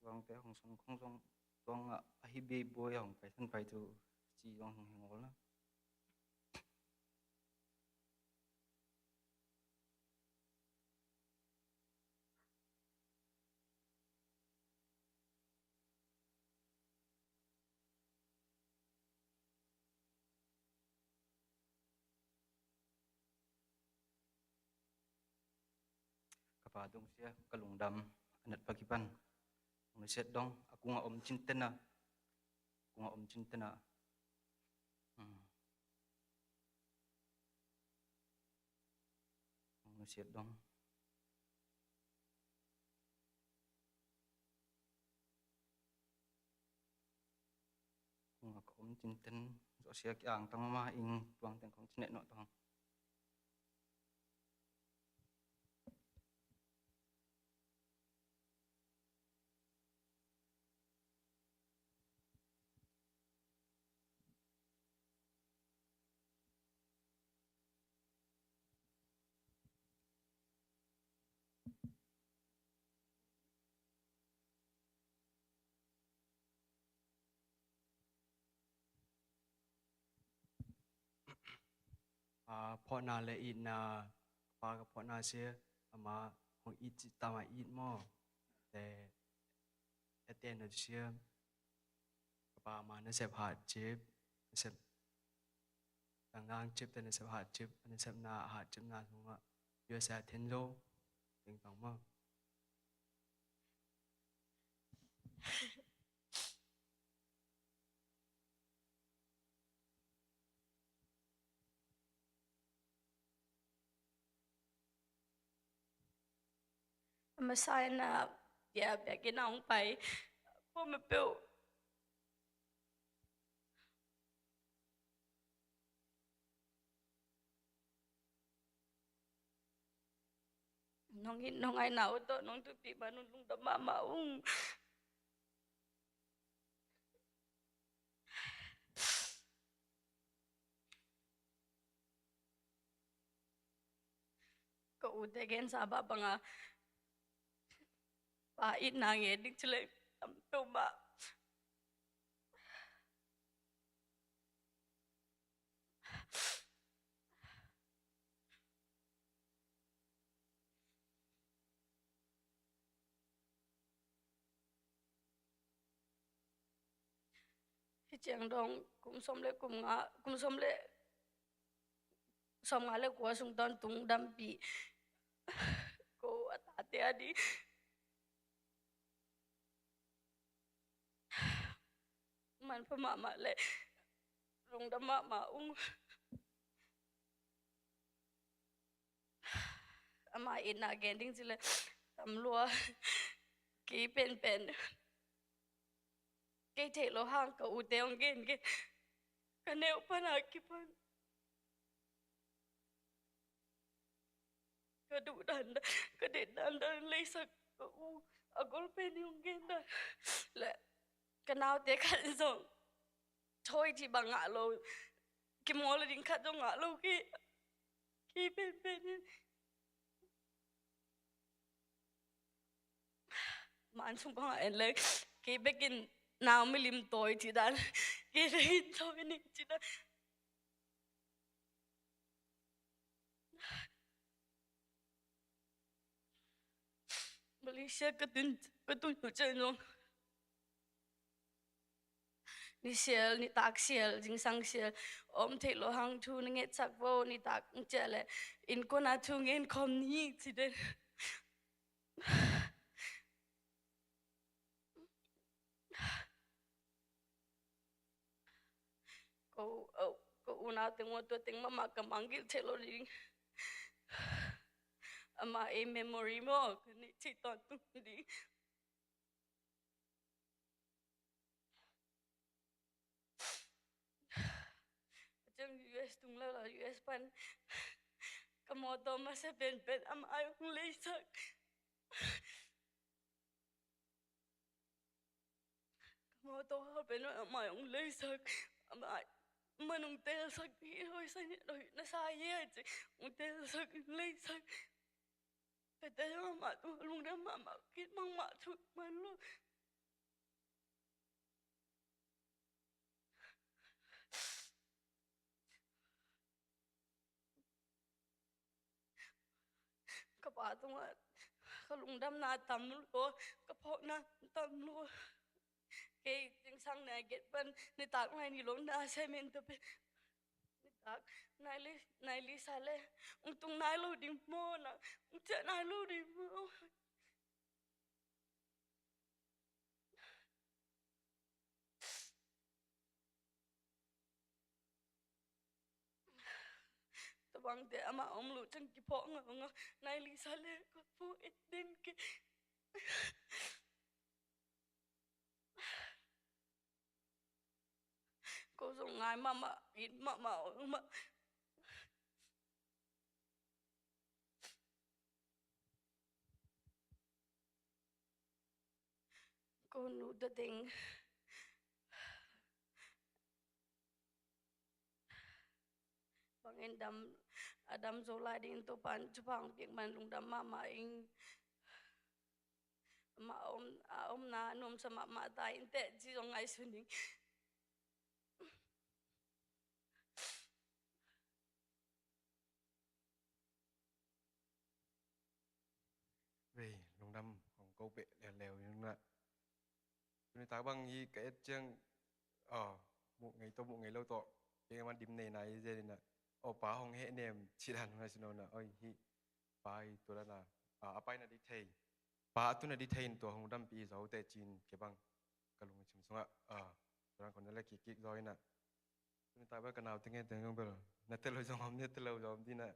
Tuang te hong sung khong sung, tuang a, a hi bi boi hong pai san pai tu, ci tuang hong heng ol na. Ka pa dong sia, ka lungdam a nat pa kipan. Hong na siat dong, a kung a om cin ten a. A kung a om cin ten a. Hmm. Hong na siat dong. Kung a khom cin ten, zo sia ki ang tang ma ing tuang ten kong cin neh no tang. A, phawkna le itna, ka pa ka phawkna sia, ama hong it cih tama it maw? Te, ete na sia, ka pa ama nasep hat cip, nasep, tangang cip te nasep hat cip, nasepna hat cipna sungah, U S A thin zo, ting tang maw? A masa in a bia biakinn ah hong pai. Kua mah peuh nong it nong aina uh tawh nong thupi ma nong lungdam mahmah ung. Ka ute gensa bah banga Pa itna ngen ding ci leng tam peuhmah. Hih ciang dong kum sawm le kum nga, kum sawm le sawm nga le kua sung tawntung dampih ko a tate a ding manpha mahmah le lungdam mahmah ung. Ama itna gen ding ci le tam lua. Kei penpen kei theih lo hang ka ute hong gen kei. Ka neu pana kipan ka duh dandan, ka det dandan leisak ka u a golpen i hong gen dan le ka naute khat zong thawi ci bang ngah lo, kimawl a ding khat zong ngah lo kei. Kei penpen in man sung bangah en leng kei bekin nau milim tawi ci dan kei bekin tawi ning ci dan. Malaysia ka tun ka tun tu ciang zong ni sial, nitak sial, zingsang sial om theih lo hang thu na ngetsak vo, nitak ciah le innkuan a thu ngen khawm ni ci den. Ko, ko unau teng maw, tua teng mahmah ka mangngilh theih lo ding. Ama ei memory maw ka neih theih tawntung ding. Ciang U S tung lo la U S pan ka mawtaw masa penpen ama ei hong leisak. Ka mawtaw hau pen amah hong leisak, amah man hong telsak hi, hoi sa ni, hoi na sa hi a ci, hong telsak, hong leisak. Ka tel amah tung lungdam mahmah kit mahmah thu man lo. Ka pa tungah ka lungdamna tam lua, ka phawkna tam lua. Kei zingsang nai get pan nitak nai ni lo na semen to pe. Nitak nai li, nai li sa le, ung tung nai lo ding maw na, ung ciah nai lo ding maw. Tabangte amah om lo cang kiphawk ngaungau nai lisa le ka phawk et den ke. Ko zong ngai mahmah, it mahmah, mahmah. Ko nu ta ding bangin dam, a dam zo lai ding Topan thupha piak man lungdam mahmah ing. Amah om, a omna nuamsa mahmah ta in teh ci zong ngaihsun ing. Vei lungdam hong ko peh leuleu in na. Tuni tak bang hi ka et ciang, aw, muh ngei tawh muh ngei lo tawh kei man dim nei nai zen in na. Aw, pa hong heh nem ci dan hong ngaihsun lo na. Oi, hi pa hi tua dan a, a pai na di thei, pa a tu na di thei in tua hong dampi zo teh ci in kei bang ka lungsim sungah, a, tua dan khong na le kikkik zaw in na. Tuni tak bel ka naute ngen teng zong bel na tel lo zong om, na tel lo zong om di na.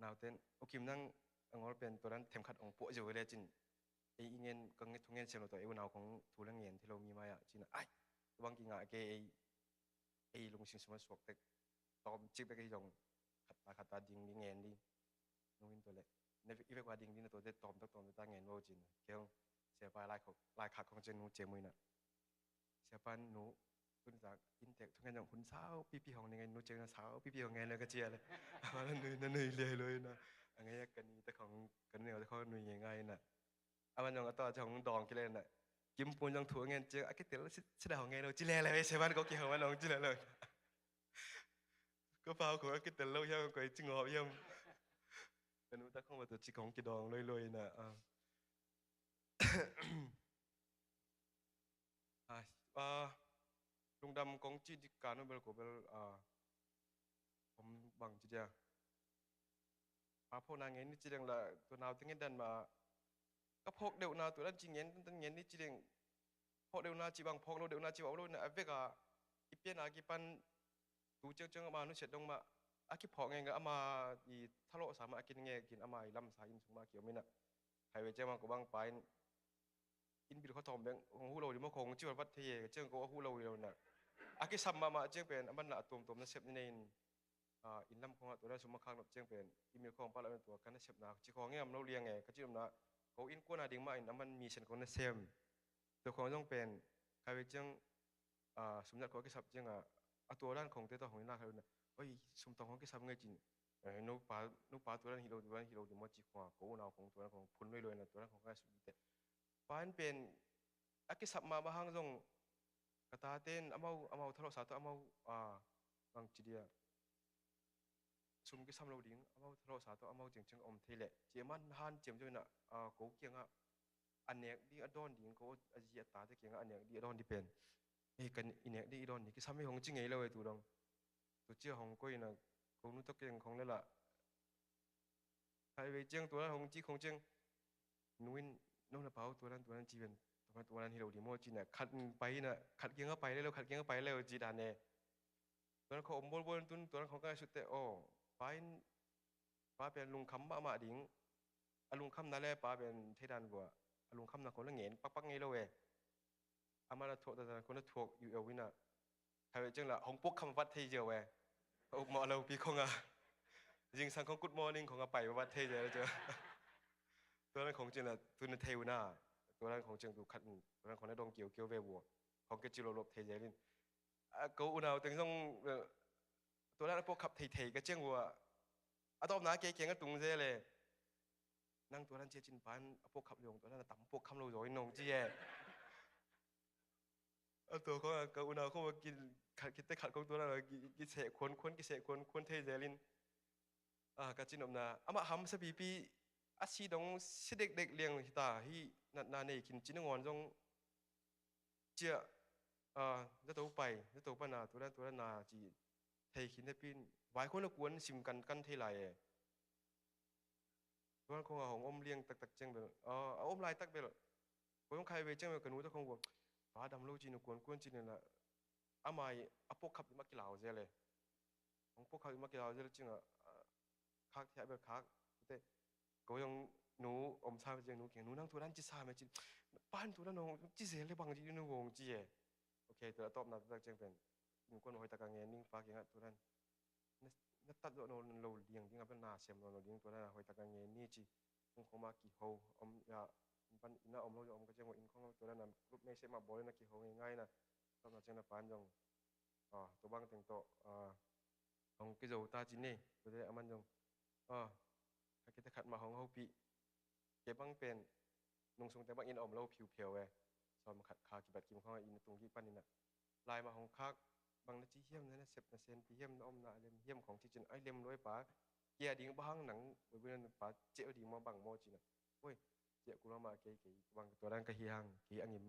Naute in, U Kim nang a ngol pen tua dan themkhat hong puah zo le cin. Ei i ngen, ka nge thu ngen siam lo tua, ei unau kong thu le ngen thei lo mi mai ah cin a, ai, tua bang kingah kei ei, ei lungsim sum a suak tek tawm cik bek hi zong khat ta khat ta ding ding ngen ding. Nungin tua le, ne i vek ua ding ding na tua te tawm tak tawm tak ta ngen lo cin a. Kei hong siapa lai khok, lai khak khong cin nu cem ui na. Siapa nu, tuni tak inntek thungen zong hun sau pipi hong ni ngai, nu ceng na sau pipi hong ngai le ka cia le. Ama na nui, na nui liai lo ina. A ngai a ka ni ta khong, ka neu ta khong nui ngai ngai na. Aman zong a tawh a ci hong dawng kile na. Kimpun zong thu a ngen ciang a kitel sida hong ngen lo ci lele ve se man ko kiho man hong ci lele. Ko pau ko a kitel lo hiam ko i ci ngawp hiam. Ka nu tak khong va tua ci kong kidawng loi loi na. Ai, ah, lungdam kong ci dik ka nu bel ko bel, ah, om bang ci dia. A phawkna ngen ni ci deng la tua nau te ngen dan ma. Ka phawk deuhna tua dan ci ngen dan ngen ni ci deng. Phawk deuhna ci bang phawk lo deuhna ci bang lo na a vek a. I pian a kipan tu ciang ciang ama nu siat dong ma. A kiphawk ngen ga ama i thalawh sa ma a kin nge kin ama i lam sa in sung ma ki om ina. Hai ve ciang ma ko bang pa in in bil khuatawm beng hong huh lo ding maw khong ci vat thei e ciang ko a huh lo hi lo na. A kisam mahmah ciang pen a manna a tuamtuam nasep ni nei in, ah, inn lam khongah tua na sum a khak nop ciang pen i mil khong pah lo in tua ka nasepna ci khong nge am lo liang e ka ci nopna ko innkuan a ding mah in a man mi sen khong nasem. Tua khong zong pen ka ve ciang, ah, sum nat khong a kisap ciang a a tua dan khong te tawh hong inn lak lo na. Oi, sum tawng khong kisap nge cin. Eh, no pa, no pa tua dan hi lo, tua dan hi lo ding maw ci khong a ko unau khong tua dan khong phun loi loi na tua dan khong ka sum te. Pa in pen a kisap ma bang hang zong ka tate in amau, amau thalawhsa tawh amau, ah, bang ci dia. Sum kisam lo ding, amau thalawhsa tawh amau ciangciang om thei leh. Ci a man han ciam ciam ina, ah, ko kiangah a nek ding a dawn ding ko a zi a tate kiangah a nek ding a dawn ding pen. Eh, kan i nek ding i dawn ding kisam hi hong ci ngei lo e tu dong. Tu ci a hong koih ina ko nu tawh kiang khong le lah. Khai vei ciang tua dan hong ci khong ciang nu in no na pau tua dan tua dan ci ven tua dan hi lo ding maw ci na khat pai ina khat kiang a pai le lo khat kiang a pai le lo ci dan e. Tua dan khong om bolbol tun tua dan khong ka sut te aw pa in pa pen lungkham mahmah ding a lungkham na le pa pen thei dan vua a lungkham na khong le ngen pakpak ngei lo e. Amah na thuak tata ko na thuak uh ina. Khai ve ciang la hong puak kham vat thei ziau e. Hong mawh lo pi khong a zingsang khong good morning khong a pai vat thei ziau le ciang. Tua dan khong ciang la tu na thei uh na. Tua dan khong ciang tu khat tua dan khong na dong kiau kiau ve vua. Khong ke ci lolop thei ziau lin. A ko unau teng zong, eh, tua dan a puak khap thei thei ka ciang vua. A tawpna ke kiang a tung ziau le. Nang tua dan cia cin pan a puak khap liong tua dan a tam puak kham lo zaw in nong ci e. A tua khong a ka unau khong a ki khat ki te khat khong tua dan a ki seh khuan khuan ki seh khuan khuan thei zel in. A ka cin omna amah ham sa pipi a si dong si dekdek liang hita hi natna nei khin cin a ngawn zong cia, a, zato pai zato pana tua dan tua dan na ci thei khin te pin vai khong a kuan sim kan kan thei lai e. Tuan khong a hong om liang taktak ciang bel, a, a om laitak bel. Ko zong khai ve ciang bel ka nu ta khong vua. Pa dam lo ci na kuankuan ci na amai a puak khap i mak kilau zel e. Hong puak khap i mak kilau zel ciang a, a, khak thiah bel khak. Te ko zong nu om sa ve ciang nu kiang nu nang tua dan ci sa me ci. Pan tua dan hong ci zel le bang ci nu vong ci e. Ok, tua a tawpna taktak ciang pen. Nu kuan hoi tak a ngen ning pa kiang a tua dan. Na, na tat zawh nawn lo ding, ding a bel na sem nawn lo ding, tua dan a hoih tak a ngen ni ci. Hong khong mah kiho om ya, pan ina om lo zong om ka ciang ua inn khong tua dan a group message mah bawl in a kiho ngei ngai na. Tawm na ciang na pan zong, a, tua bang teng tawh, a, hong kizo ta ci ni. Tua te a man zong, a, ka kite khat mah hong hopih. Kei bang pen nungsung te bang inn a om lo phiuphiau e. Sawm khat kha kibat kim khong a inn a tung kik pan ina. Lai mah hong khak bang na ci hiam na, na sep na sen pi hiam na om na lem hiam khong ci cin ai lem loi pa. Kia ding bang hang nang boi boi na pa ceh ding maw bang maw cina. Oi, ceh kul mah kei kei bang tua dan ka hi hang kei a ngim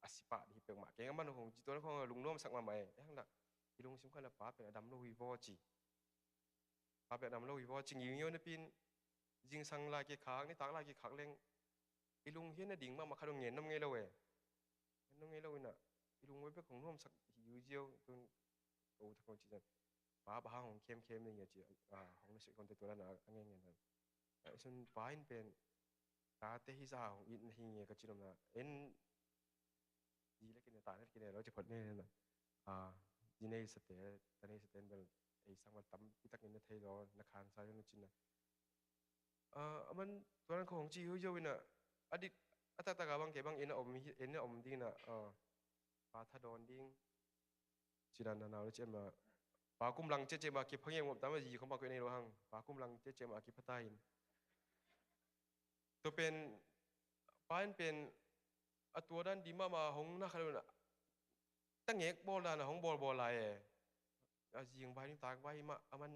a si pah ding hi pek mah kei a man hong ci tua dan khong a lungnuam sak mah mah e. Hang dak i lungsim khan a pa pen a dam lo hi vaw ci. Pa pen a dam lo hi vaw ci ngiu ngiu na pin zingsang lai kikhak nitak lai kikhak leng i lung hian na ding mahmah khat hong ngen nam ngei lo e. Ngen nam ngei lo ina i lung vei bek hong nuamsak hi u ziau tun ko thak hong ci zan pa ba hang hong khemkhem ni a ci, a, hong na sik hong te tua dan a ngen ngen han. A, sun pa in pen tate hi sa hong it na hi nge ka ci nom na en zi le kine ta le kine lo ci phot ne na. A, zi nei sa te ta nei sa te bel ei sang ma tam pi tak in na thei lo na khan sa yo na cin na. A, a man tua nan khong ci hu yo ina a dik a tak tak a bang ke bang ina om hi ina om ding na, a, pa tha don ding. Ci dan na nau le ci ma pa kum lang ce ce ma ki phang yem ngom tam a zi khong pa ko nei lo hang pa kum lang ce ce ma ki phata in. Tua pen Pa in pen a tua dan di mahmah hong na khat lo in ah, tangek bawl dan a hong bawlbawl lai e. A zing vai ni tak vai mah a man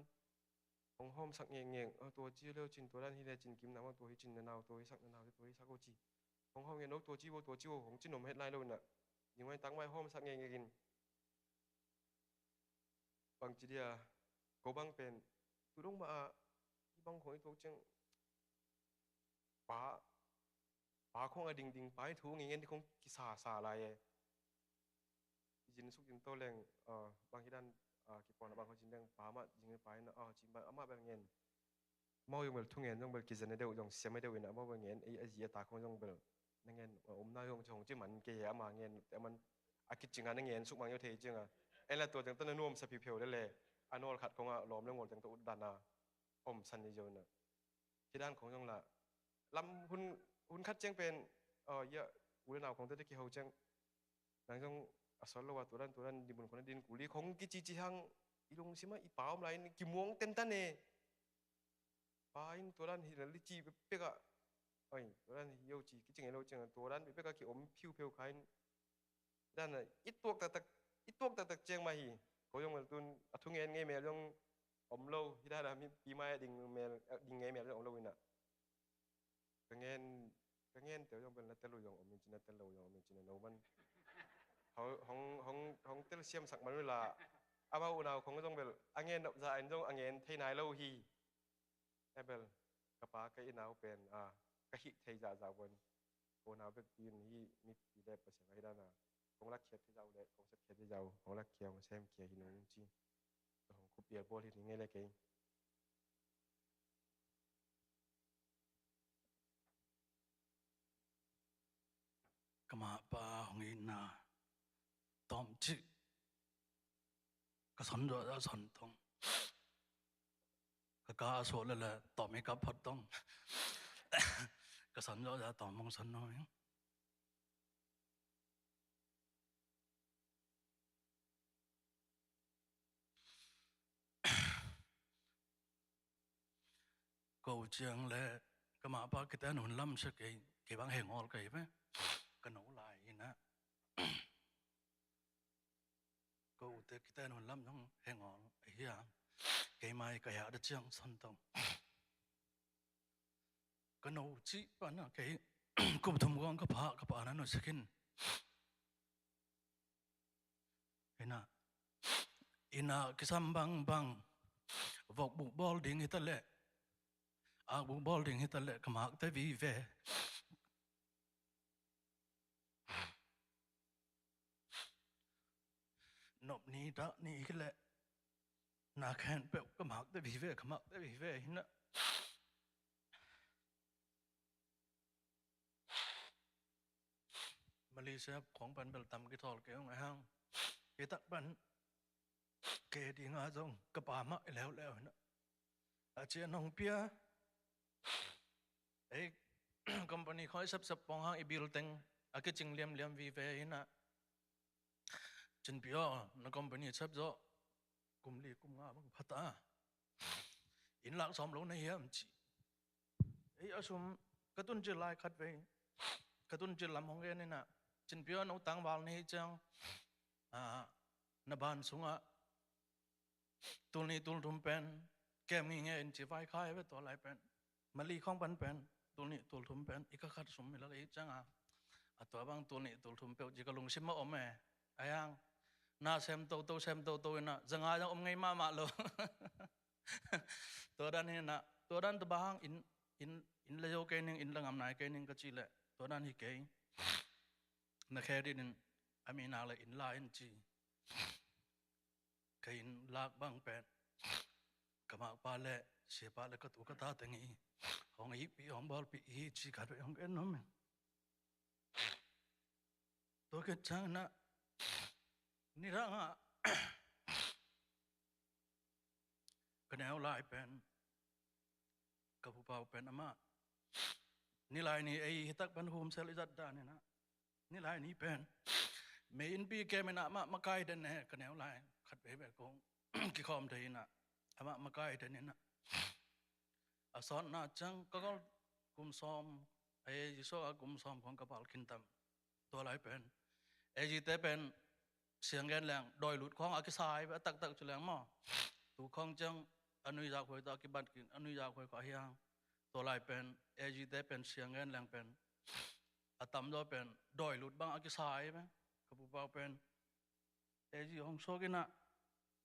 hong hawmsak ngekngek, "Aw, tua ci leu cin, tua dan hi le cin, kim na mah tua hi cin, na nau tua hi sak, na nau tua hi sak o," ci. Hong hawm ngek, "No tua ci vo, tua ci vo," hong ci nuam het lai lo in ah, zing vai ni tak vai hawmsak ngekngek in, bangci dia, ko bang pen tu dong mah ah, i bang khong i tuak ciang, pa, pa khong a dingding, pa i thu ngen ngen di khong kisasa lai e. I zin suk zin to leng, ah, bang hi dan, ah, kipawn a bang khong zin leng, pa mah zing le pa in ah, ah, ci mah, amah bel ngen. Amau zong bel thungen zong bel kizan a deuh zong siam a deuh in ah, amau bel ngen, ei a zi a ta khong zong bel na ngen, a omna zong ci hong ci man kei he, ama ngen, a man a kicing a na ngen suk mang zong thei ciang a. En la tua ciang tawh na nuamsa phipheu le le, a nawl khat khong ah lawm le ngawl ciang tawh ut dan a om san i zia in ah. Hi dan khong zong la lam hun, hun khat ciang pen, aw, ia, u le nau khong tawh te kiho ciang, nang zong a sawt lo a, tua dan, tua dan, di mun khong na din kul hi khong kicici hang, i lungsim ah i pa om lai in kimuang tentan e. Pa in tua dan hi la li ci pekpek ah, oi, tua dan hi o ci kici ngei lo ciang, tua dan pekpek ah kiom phiupheu kha in, dan a i tuak taktak, i tuak taktak ciang mah hi. Ko zong mel tun a thu ngen ngei mel zong om lo, hi dan a mipi mai a ding mel, ding ngei mel zong om lo in ah. Ka ngen, ka ngen teu zong bel na tel uh zong om in ci, na tel lo zong om in ci, na no man. Hong, hong, hong, hong tel siamsak man uh la, amau unau khong zong bel a ngen nop za in zong a ngen thei nai lo hi. Abel, ka pa ka i nau pen, a, ka hih thei zahzah uh an, ko nau bek pi in hi, mipi le Pasian a hi dan a, kong lakkhiat thei zah uh le kong sepkhiat thei zah uh, kong lakkhia, kong semkhia hi nung ci. Kong khupial bawl hi ning ngei le kei. Ka mah pa hong itna tawm cih ka son zawh zah son tong. Ka ka a suah lele tawm i kap phot tong. Ka son zawh zah tawm hong son nuam ing. Ko ciang le ka mah pa kiten hun lam sia kei, kei bang hengawl kei ve. Ka no lai in ah. Ko te kiten hun lam zong hengawl ahi a. Kei mai ka hia da ciang son tong. Ka no cih pan a kei kum thum kong ka pha, ka pa na nusia khin. Inn ah, inn ah kisam bangbang, vokbuk bawl ding hi ta leh, akbuk bawl ding hi ta leh ka makte vive. Nop ni dah ni hi leh na khenpeuh ka makte vive, ka makte vive hi na. Malaysia khong pan bel tam kithawl kei ung a hang. Hi tak pan kei ding a zong ka pa mah i leuleu hi na. A cian hong pia. Ei, company khoi sepsep pawng hang i bill teng a kicing liamliam vive hi na. Cin pi aw, na company sep zawh kum li kum nga bang pha ta. Inn lak sawm lo na hiam ci. Ei, a sum ka tun cil lai khat vei. Ka tun cil lam hong gen in ah, cin pi aw, no tangval na hi ciang, ah, na ban sungah tul nih tul thum pen kem ngei ngei in ci vai khai ve tua lai pen. Mali khong pan pen tul nih tul thum pen i ka khat sum mi la lei ciang a, a tua bang tul nih tul thum peuh ci ka lungsim a om e. A yang na sem toto, sem toto in ah zanga zang om ngei mahmah lo. Tua dan hi na, tua dan tua bang in, in, in la zo kei ning, in la ngam nai kei ning ka ci leh tua dan hi kei. Na khe din in a mi nak le in la in ci. Ka inn lak bang pen ka makpa le siapa le ka tu ka ta teng hi. Hong ihpih hong bawlpih hi ci khat vei hong gen nuam in. Tua khit ciang na nidang ah ka neu lai pen ka pupau pen amah nilai ni ei hi tak pan humsel i zat dan in ah nilai ni pen mei innpi kem in ah amah makai den e. Ka neu lai khat veve kong kikhawm thei in ah amah makai den in ah a sawtna ciang ka gol kum sawm A AG suak a kum sawm khawng ka pal khin tam. Tua lai pen AG te pen siang gen leng dawi lut khawng a kisa hi ve, a taktak ci leng maw. Tu khawng ciang a nuizak huai tawh a kibat kik, a nuizak huai khawng a hiang. Tua lai pen AG te pen siang gen leng pen a tamzaw pen dawi lut bang a kisa hi ve. Ka pupau pen AG hong suak in ah,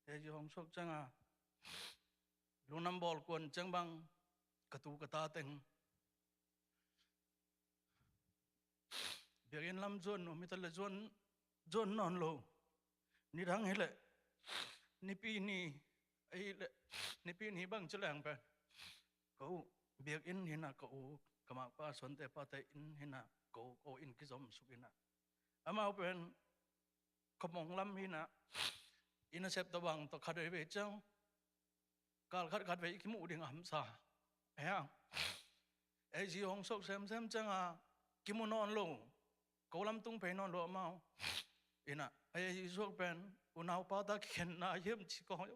AG hong suak ciang a, lungdam bawl kuan ciang bang ka tu ka ta teng biakinn lam zuan nuam hi ta leh zuan, zuan nawn lo. Nidang hi leh, Nipi ni, ahi leh, Nipi ni bang ci leng pen, ko biakinn hi in ah, ko u, ka makpa Suante pate inn hi in ah, ko, ko inn kizom suk in ah. Amau pen khuamong lam hi in ah, i nasep tawh bang tawh khat veivei ciang kal khat khat vei i kimuh ding a hamsa. Ahi hang, AG hong suak semsem ciang a kimu nawn lo, ko lam tung phei nawn lo amau. In ah, AG suak pen unau pate kikhenna hiam ci kawng,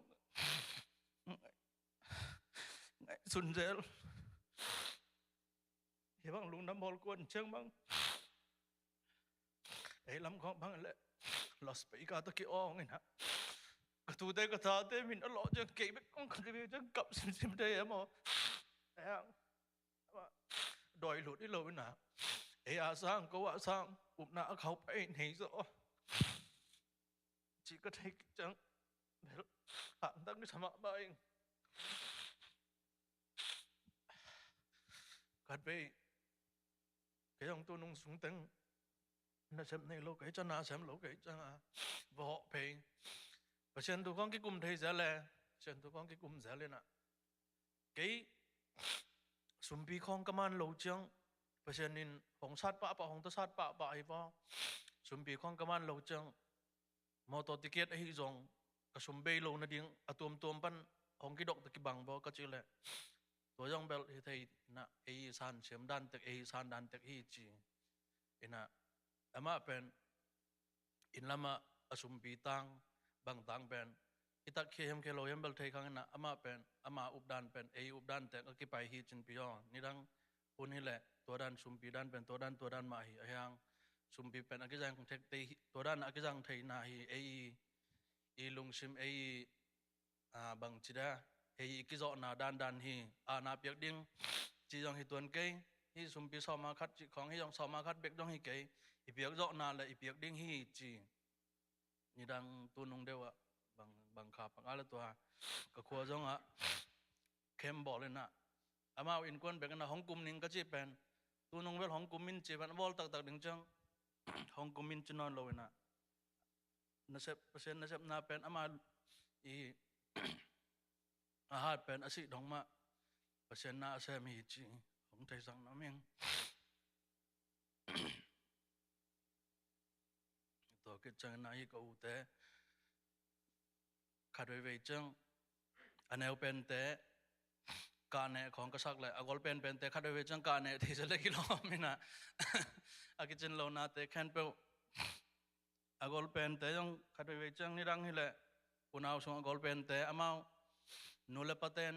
ngaihsun zel. Hih bang lungdam bawl kuan ciang bang, ei lam khawng bang leh loudspeaker tawh ki-awng in ah, ka tute ka tate min a lawh ciang kei bek kong khat vei ciang kap simsim thei e maw. Ahi hang, dawi lut hi lo in ah, ei a sang, ko a sang, upna a khauh pai nei zaw, ci ka thei kik ciang, bel, hangtang kisa mahmah ing. Khat vei, kei zong tu nung sung teng nasep nei lo kei ciang, nasem lo kei ciang a, va hawh phei. Pasian thu khawng kikum thei zel e, Pasian thu khawng kikum zel in ah, kei sumpi khawng ka man lo ciang, Pasian in hong sat pahpah, hong tawsat pahpah hi vaw. Sumpi khawng ka man lo ciang, motor ticket ahi zong, ka sum bei lo nading a tuamtuam pan hong kidok tawh kibang vaw ka cih leh, tua zong bel hi thei in ah, ei san siam dan tek, ei san dan tek hi ci. In ah, amah pen inn lamah a sumpi tang, bang tang pen i tak khia hiam khia lo hiam bel thei khang in ah, amah pen, ama updan pen ei updan tek a kipai hi cin pi aw. Nidang hun hi leh tua dan, sumpi dan pen tua dan, tua dan mah hi. Ahi hang, sumpi pen a kizang thei, tua dan a kizang theihna hi. Ei i lungsim, ei i, a, bang ci dia, ei i kizawhna dandan hi. A, na piak ding ci zong hi tuan kei. Hih sumpi sawma khat cih khawng hi zong sawma khat bek zong hi kei. I piak zawhna leh i piak ding hi ci. Nidang tu nung deuh ah bang, bang kha pak a leh tua ka khua zong ah khem bawl in ah, amau innkuan bek in ah hong kum ning ka cih pen, tu nung bel hong kum in ci pen a bawl taktak ding ciang, hong kum in ci nawn lo in ah, nasep, Pasian nasepna pen ama i a hat pen a sih dong mah Pasian na a sem hi ci hong theisak nuam ing. Tua khit ciangin ah hih ka ute khat veivei ciang a neu pente kah neh khawng ka sak leh, a gol penpente khat veivei ciang kah neh thei zel leh kilawm in ah, a kicin lonate khempeuh, a gol pente zong khat veivei ciang nidang hi leh unau sung a gol pente amau nu le paten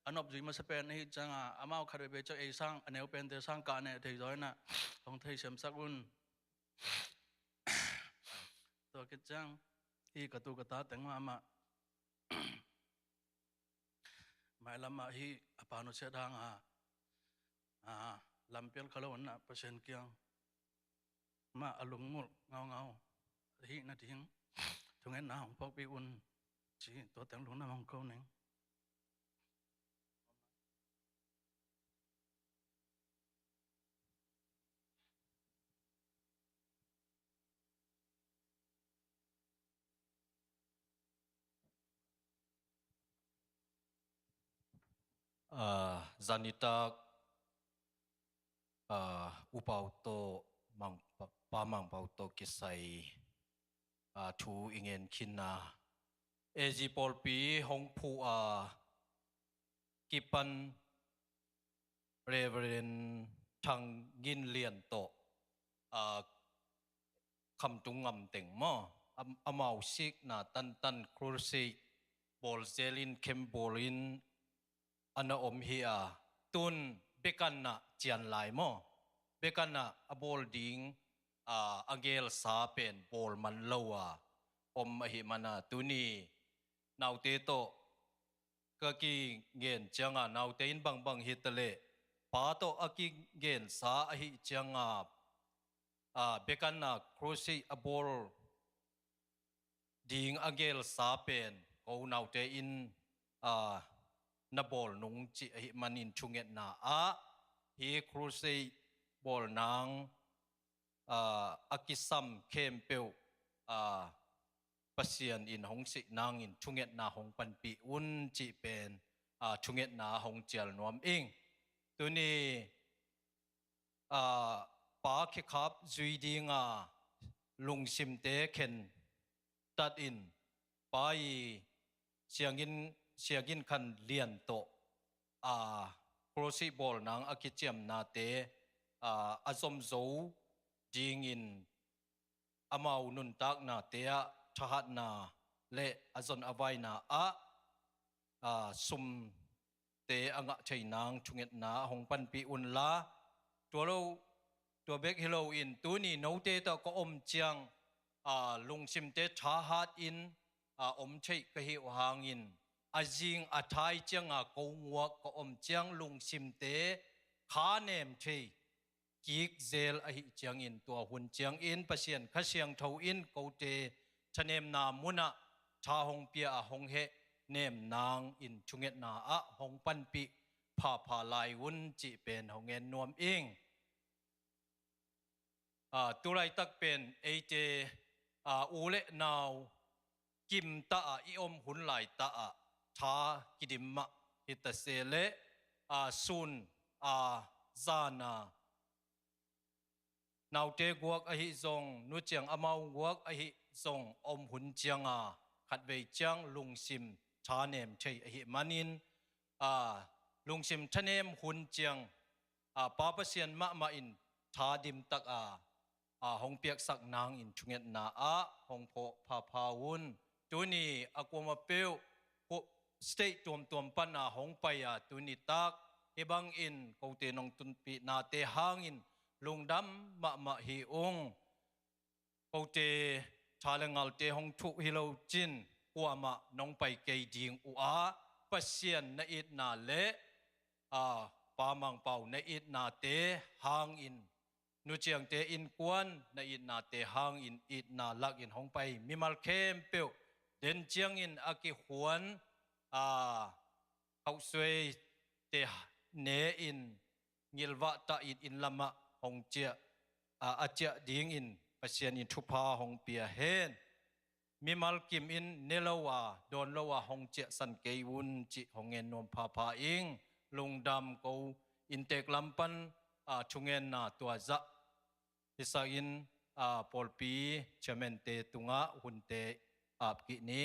a nopzui masa pen ahi ciang a, amau khat veivei ciang ei sang, a neu pente sang kah neh thei zaw in ah hong thei siamsak un. Tua khit ciang hih ka tu ka ta teng mahmah mailam ah hih a pa nusiat hang a, a, lampial kha lo in ah Pasian kiang mah a lungmulh ngaungau ahih nading thungetna hong phawkpih un ci, tua teng lungdam hong ko ning. Ah, zanitak, ah, upau tawh mang, pa, pa mangpau tawh kisai, ah, thu i ngen khin a, A G pawlpi hong phu a kipan Reverend Thang Ngin Lian tawh, ah, Khamtung Ngam teng maw, am-, amau sikna tantan crusade bawl zelin, camp bawlin a na om hi a, tun biakinnah cian lai maw. biakna a bawl ding, aa, a gelsa pen bawl man lo a om ahih manin, tuni naute tawh ka kigen ciangin, naute in bangbang hi ta leh, pa tawh a kigensa ahih ciangin, aa, biakna crusade a bawl ding a gelsa pen ko naute in, aa, na bawl nung cih ahih manin thungetna ah, hih crusade bawl nang, aa, a kisam khempeuh, aa, Pasian in hong sik nangin thungetna hong panpih un cih pen, aa, thungetna hong cial nuam ing. Tuni, aa, pa khekhap zui dinga lungsimte khentat in, pa i sianginn, sianginn khan lian tawh, aa, crusade bawl nang a kiciamnate, aa, a zom zo dingin amau nuntaknate ah thahatna le a zon a vaina ah, aa, sumte a ngah thei nang thungetna hong panpih unla, tua lo, tua bek hi loin tuni note tawh ka om ciang, aa, lungsimte thahat in, aa, om theih ka hih uh hangin, a zing a thai cianga ko nguak ka om ciang lungsimte kha nem thei kik zel ahih ciangin, tua hun ciangin Pasian Kha Siangtho in kote thanemna munah tha hong pia a hong heh nem nangin thungetna ah hong panpih phapha lai un cih pen hong ngen nuam ing. Aa, tulaitak pen eite, aa, u le nau kimta ah i om hun laita ah tha kidim mah hi ta se leh, aa, sun, aa, zan a naute guak ahi zong, nuciang amau guak ahi zong om hun cianga khatvei ciang lungsim tha nem thei ahih manin, aa, lungsim thanem hun ciang, aa, Pa Pasian mahmah in tha dimtak a, aa, hong piaksak nangin thungetna ah hong phawk phapha un. Tuni a kuamah peuh, ko-, state tuamtuam pana hong pai a, tuni tak hih bangin kote nong tunpihnate hangin lungdam mahmah hi ung. Kote tha le ngalte hong thuh hi lo cin, kuamah nong pai kei ding uh a, Pasian na itna le, aa, Pa Mangpau na itnate hangin, nuciangte innkuan na itnate hangin itna lakin hong pai mimal khempeuh den ciangin a kihuan, aa, khauhsuaite ne-in ngilvah tahin inn lamah hong ciah, aa, a ciah dingin Pasian in thupha hong pia hen. Mimal kimin ne lo a, dawn lo a hong ciahsan kei un cih hong ngen nuam phapha ing. Lungdam, ko inntek lam pan, aa, thungetna tua zah hisakin, aa, pawlpi chairman-te tungah hunte ap kik ni.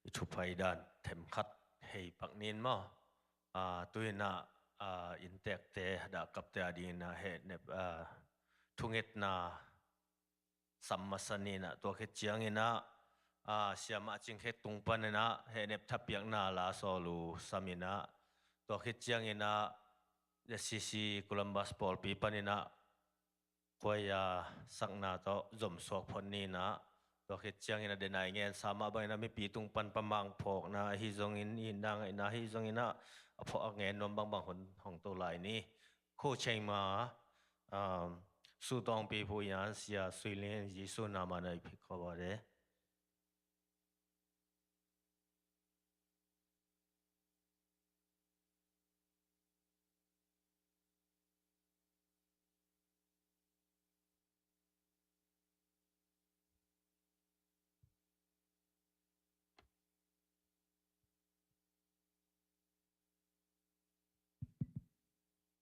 i thupha i dan themkhat hei pak ning maw. Ah, tu-in ah, ah, inntekte, dahkapte adingin ah hehnep, ah, thungetna sam masa ning ah, tua khit ciangin ah, ah, Siamah Cing Khe tung panin ah hehnep thapiakna la sawl uh sam in ah, tua khit ciangin ah, Z C C Columbus pawlpi panin ah, khuaia sakna tawh zomsuak phot ning ah, tua khit ciangin ah, denai ngen sa mah bangin ah, mipi tung pan pamang phawkna ahi zongin, i na ngaihna ahi zongin ah, a phawk a ngen nuam bangbang hong, hong to lai ni. Kho Cheng Ma, um, Su Tawngpi Phu Yan, Sia Sui Lian, Jesu na ma na i phik kho ba de.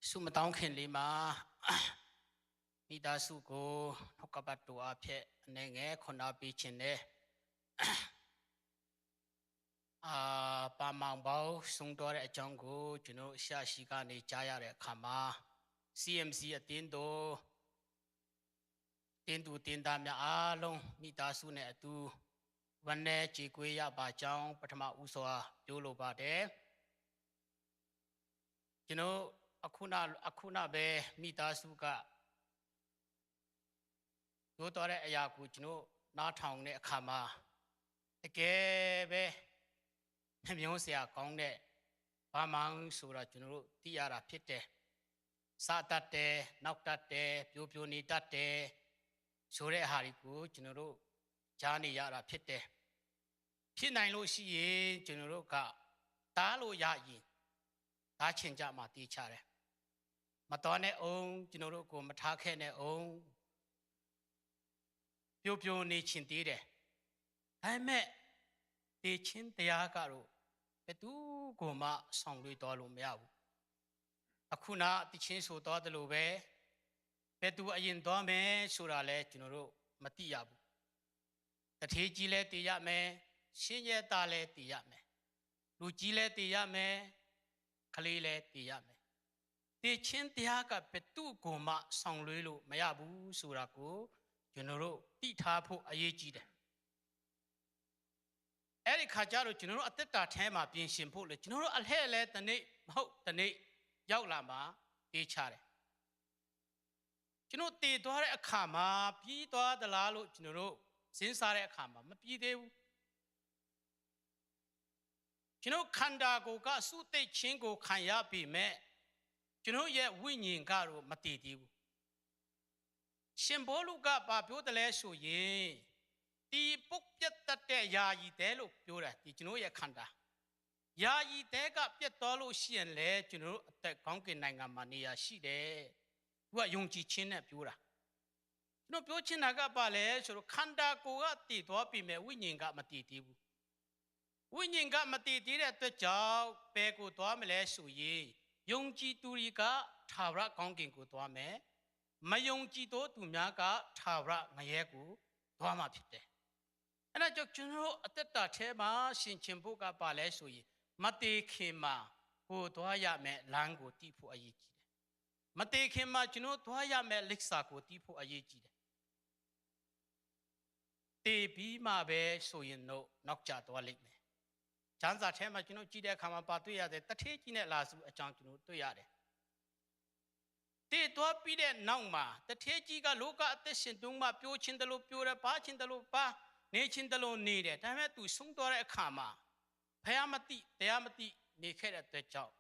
Su မတောင်းခင်လေးမှာ မိသားစုကို နှုတ်ကပတ်တော်အားဖြင့် အနည်းငယ် ခွန်အားပေးခြင်းနဲ့ အာ၊ ပါမောင်ပေါင်း ဆုံးသွားတဲ့အကြောင်းကို ကျွန်တော် ဆရာရှိကနေ ကြားရတဲ့အခါမှာ စီအမ်စီ အသင်းတော် တင်းသူတင်းသားများအားလုံး မိသားစုနဲ့အတူ ဝမ်းနည်းကြေကွဲရပါကြောင်း ပထမဦးစွာ ပြောလိုပါတယ်။ ကျွန်တော် အခုန၊ အခုနပဲ မိသားစုက ပြောသွားတဲ့အရာကို ကျွန်တော် နားထောင်တဲ့အခါမှာ တကယ်ပဲ နှမျောစရာကောင်းတဲ့ ပါမောင်ဆိုတာ ကျွန်တော်တို့ သိရတာဖြစ်တယ်။ စတတ်တယ်၊ နောက်တတ်တယ်၊ ပျော်ပျော်နေတတ်တယ်ဆိုတဲ့ဟာတွေကို ကျွန်တော်တို့ ကြားနေရတာဖြစ်တယ်။ ဖြစ်နိုင်လို့ရှိရင် ကျွန်တော်တို့က တားလို့ရရင် တားချင်ကြမှာ သေချာတယ်။ မသွားနဲ့အောင်၊ ကျွန်တော်တို့ကို မထားခဲ့နဲ့အောင်၊ ပျော်ပျော်နေချင်သေးတယ်။ ဒါပေမဲ့ သေခြင်းတရားကတော့ ဘယ်သူကိုမှ ဆောင်လွှဲသွားလို့မရဘူး။ အခုန သီချင်းဆိုသွားသလိုပဲ ဘယ်သူအရင်သွားမယ်ဆိုတာလည်း ကျွန်တော်တို့ မသိရဘူး။ သူဌေးကြီးလည်း သေရမယ်။ ဆင်းရဲသားလည်း သေရမယ်။ လူကြီးလည်း သေရမယ်။ ကလေးလည်း သေရမယ်။ သေခြင်းတရားက ဘယ်သူ့ကိုမှ ဆောင်လွှဲလို့မရဘူးဆိုတာကို ကျွန်တော်တို့ သိထားဖို့ အရေးကြီးတယ်။ အဲ့ဒီခါကျတော့ ကျွန်တော်တို့ အသက်တာထဲမှာ ပြင်ဆင်ဖို့လေ၊ ကျွန်တော်တို့ အလှည့်လည်း တစ်နေ့မဟုတ်တစ်နေ့ ရောက်လာမှာ သေချာတယ်။ ကျွန်တော် သေသွားတဲ့အခါမှာ ပြီးသွားသလားလို့ ကျွန်တော်တို့ စဉ်းစားတဲ့အခါမှာ မပြီးသေးဘူး။ ကျွန်တော် ခန္ဓာကိုယ်က စုသိပ်ခြင်းကို ခံရပေမဲ့ ကျွန်တော်ရဲ့ ဝိညာဉ်ကတော့ မသေသေးဘူး။ ရှင်ပေါလုက ဘာပြောသလဲဆိုရင် ဒီပုပ်ပျက်တတ်တဲ့ ယာယီတဲလို့ ပြောတာ၊ ဒီ ကျွန်တော်ရဲ့ ခန္ဓာ ယာယီတဲက ပျက်သွားလို့ရှိရင်လည်း ကျွန်တော်တို့ အသက် ကောင်းကင်နိုင်ငံမှာ နေရာရှိတယ်။ သူက ယုံကြည်ခြင်းနဲ့ ပြောတာ။ ကျွန်တော် ပြောချင်တာက ဘာလဲဆိုတော့ ခန္ဓာကိုယ်က သေသွားပေမဲ့ ဝိညာဉ်က မသေသေးဘူး။ ဝိညာဉ်က မသေသေးတဲ့အတွက်ကြောင့် ဘယ်ကိုသွားမလဲဆိုရင် ယုံကြည်သူတွေက ထာဝရကောင်းကင်ကို သွားမယ်။ မယုံကြည်သောသူများက ထာဝရငရဲကို သွားမှာဖြစ်တယ်။ အဲ့ဒါကြောင့် ကျွန်တော်တို့ အသက်တာထဲမှာ ဆင်ခြင်ဖို့က ဘာလဲဆိုရင် မသေခင်မှာ ကိုယ်သွားရမယ့်လမ်းကို သိဖို့ အရေးကြီးတယ်။ မသေခင်မှာ ကျွန်တော် သွားရမယ့် လိပ်စာကို သိဖို့ အရေးကြီးတယ်။ သေပြီးမှပဲဆိုရင်တော့ နောက်ကျသွားလိမ့်မယ်။ ကျမ်းစာထဲမှာ ကျွန်တော် ကြည့်တဲ့အခါမှာ ဘာတွေ့ရလဲ။ သူဌေးကြီးနဲ့ လာဇရုအကြောင်း ကျွန်တော် တွေ့ရတယ်။ သေသွားပြီးတဲ့နောက်မှာ သူဌေးကြီးက လောကအသက်ရှင်တုန်းက ပြောချင်သလိုပြောတယ်၊ ပါချင်သလိုပါ၊ နေချင်သလိုနေတယ်။ ဒါပေမဲ့ သူဆုံးသွားတဲ့အခါမှာ ဘုရားမသိ၊ တရားမသိ နေခဲ့တဲ့အတွက်ကြောင့်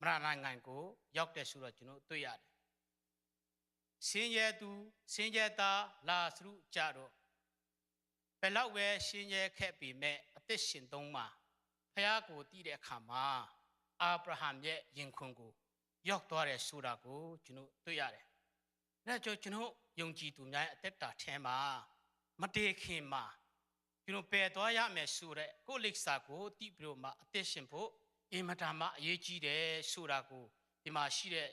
မရဏနိုင်ငံကို ရောက်တယ်ဆိုတာ ကျွန်တော် တွေ့ရတယ်။ ဆင်းရဲသူ၊ ဆင်းရဲသား လာဇရုကျတော့ ဘယ်လောက်ပဲ ဆင်းရဲခဲ့ပေမဲ့ အသက်ရှင်တုန်းမှာ ဘုရားကို သိတဲ့အခါမှာ အာဗြဟံရဲ့ ရင်ခွင်ကို ရောက်သွားတယ်ဆိုတာကို ကျွန်တော် တွေ့ရတယ်။ ဒါကြောင့် ကျွန်တော် ယုံကြည်သူများရဲ့ အသက်တာထဲမှာ မသေခင်မှာ ကျွန်တော် ဘယ်သွားရမယ်ဆိုတဲ့ ကိုယ့်လိပ်စာကို သိပြီးတော့မှ အသက်ရှင်ဖို့ အင်မတန်မှ အရေးကြီးတယ်ဆိုတာကို ဒီမှာရှိတဲ့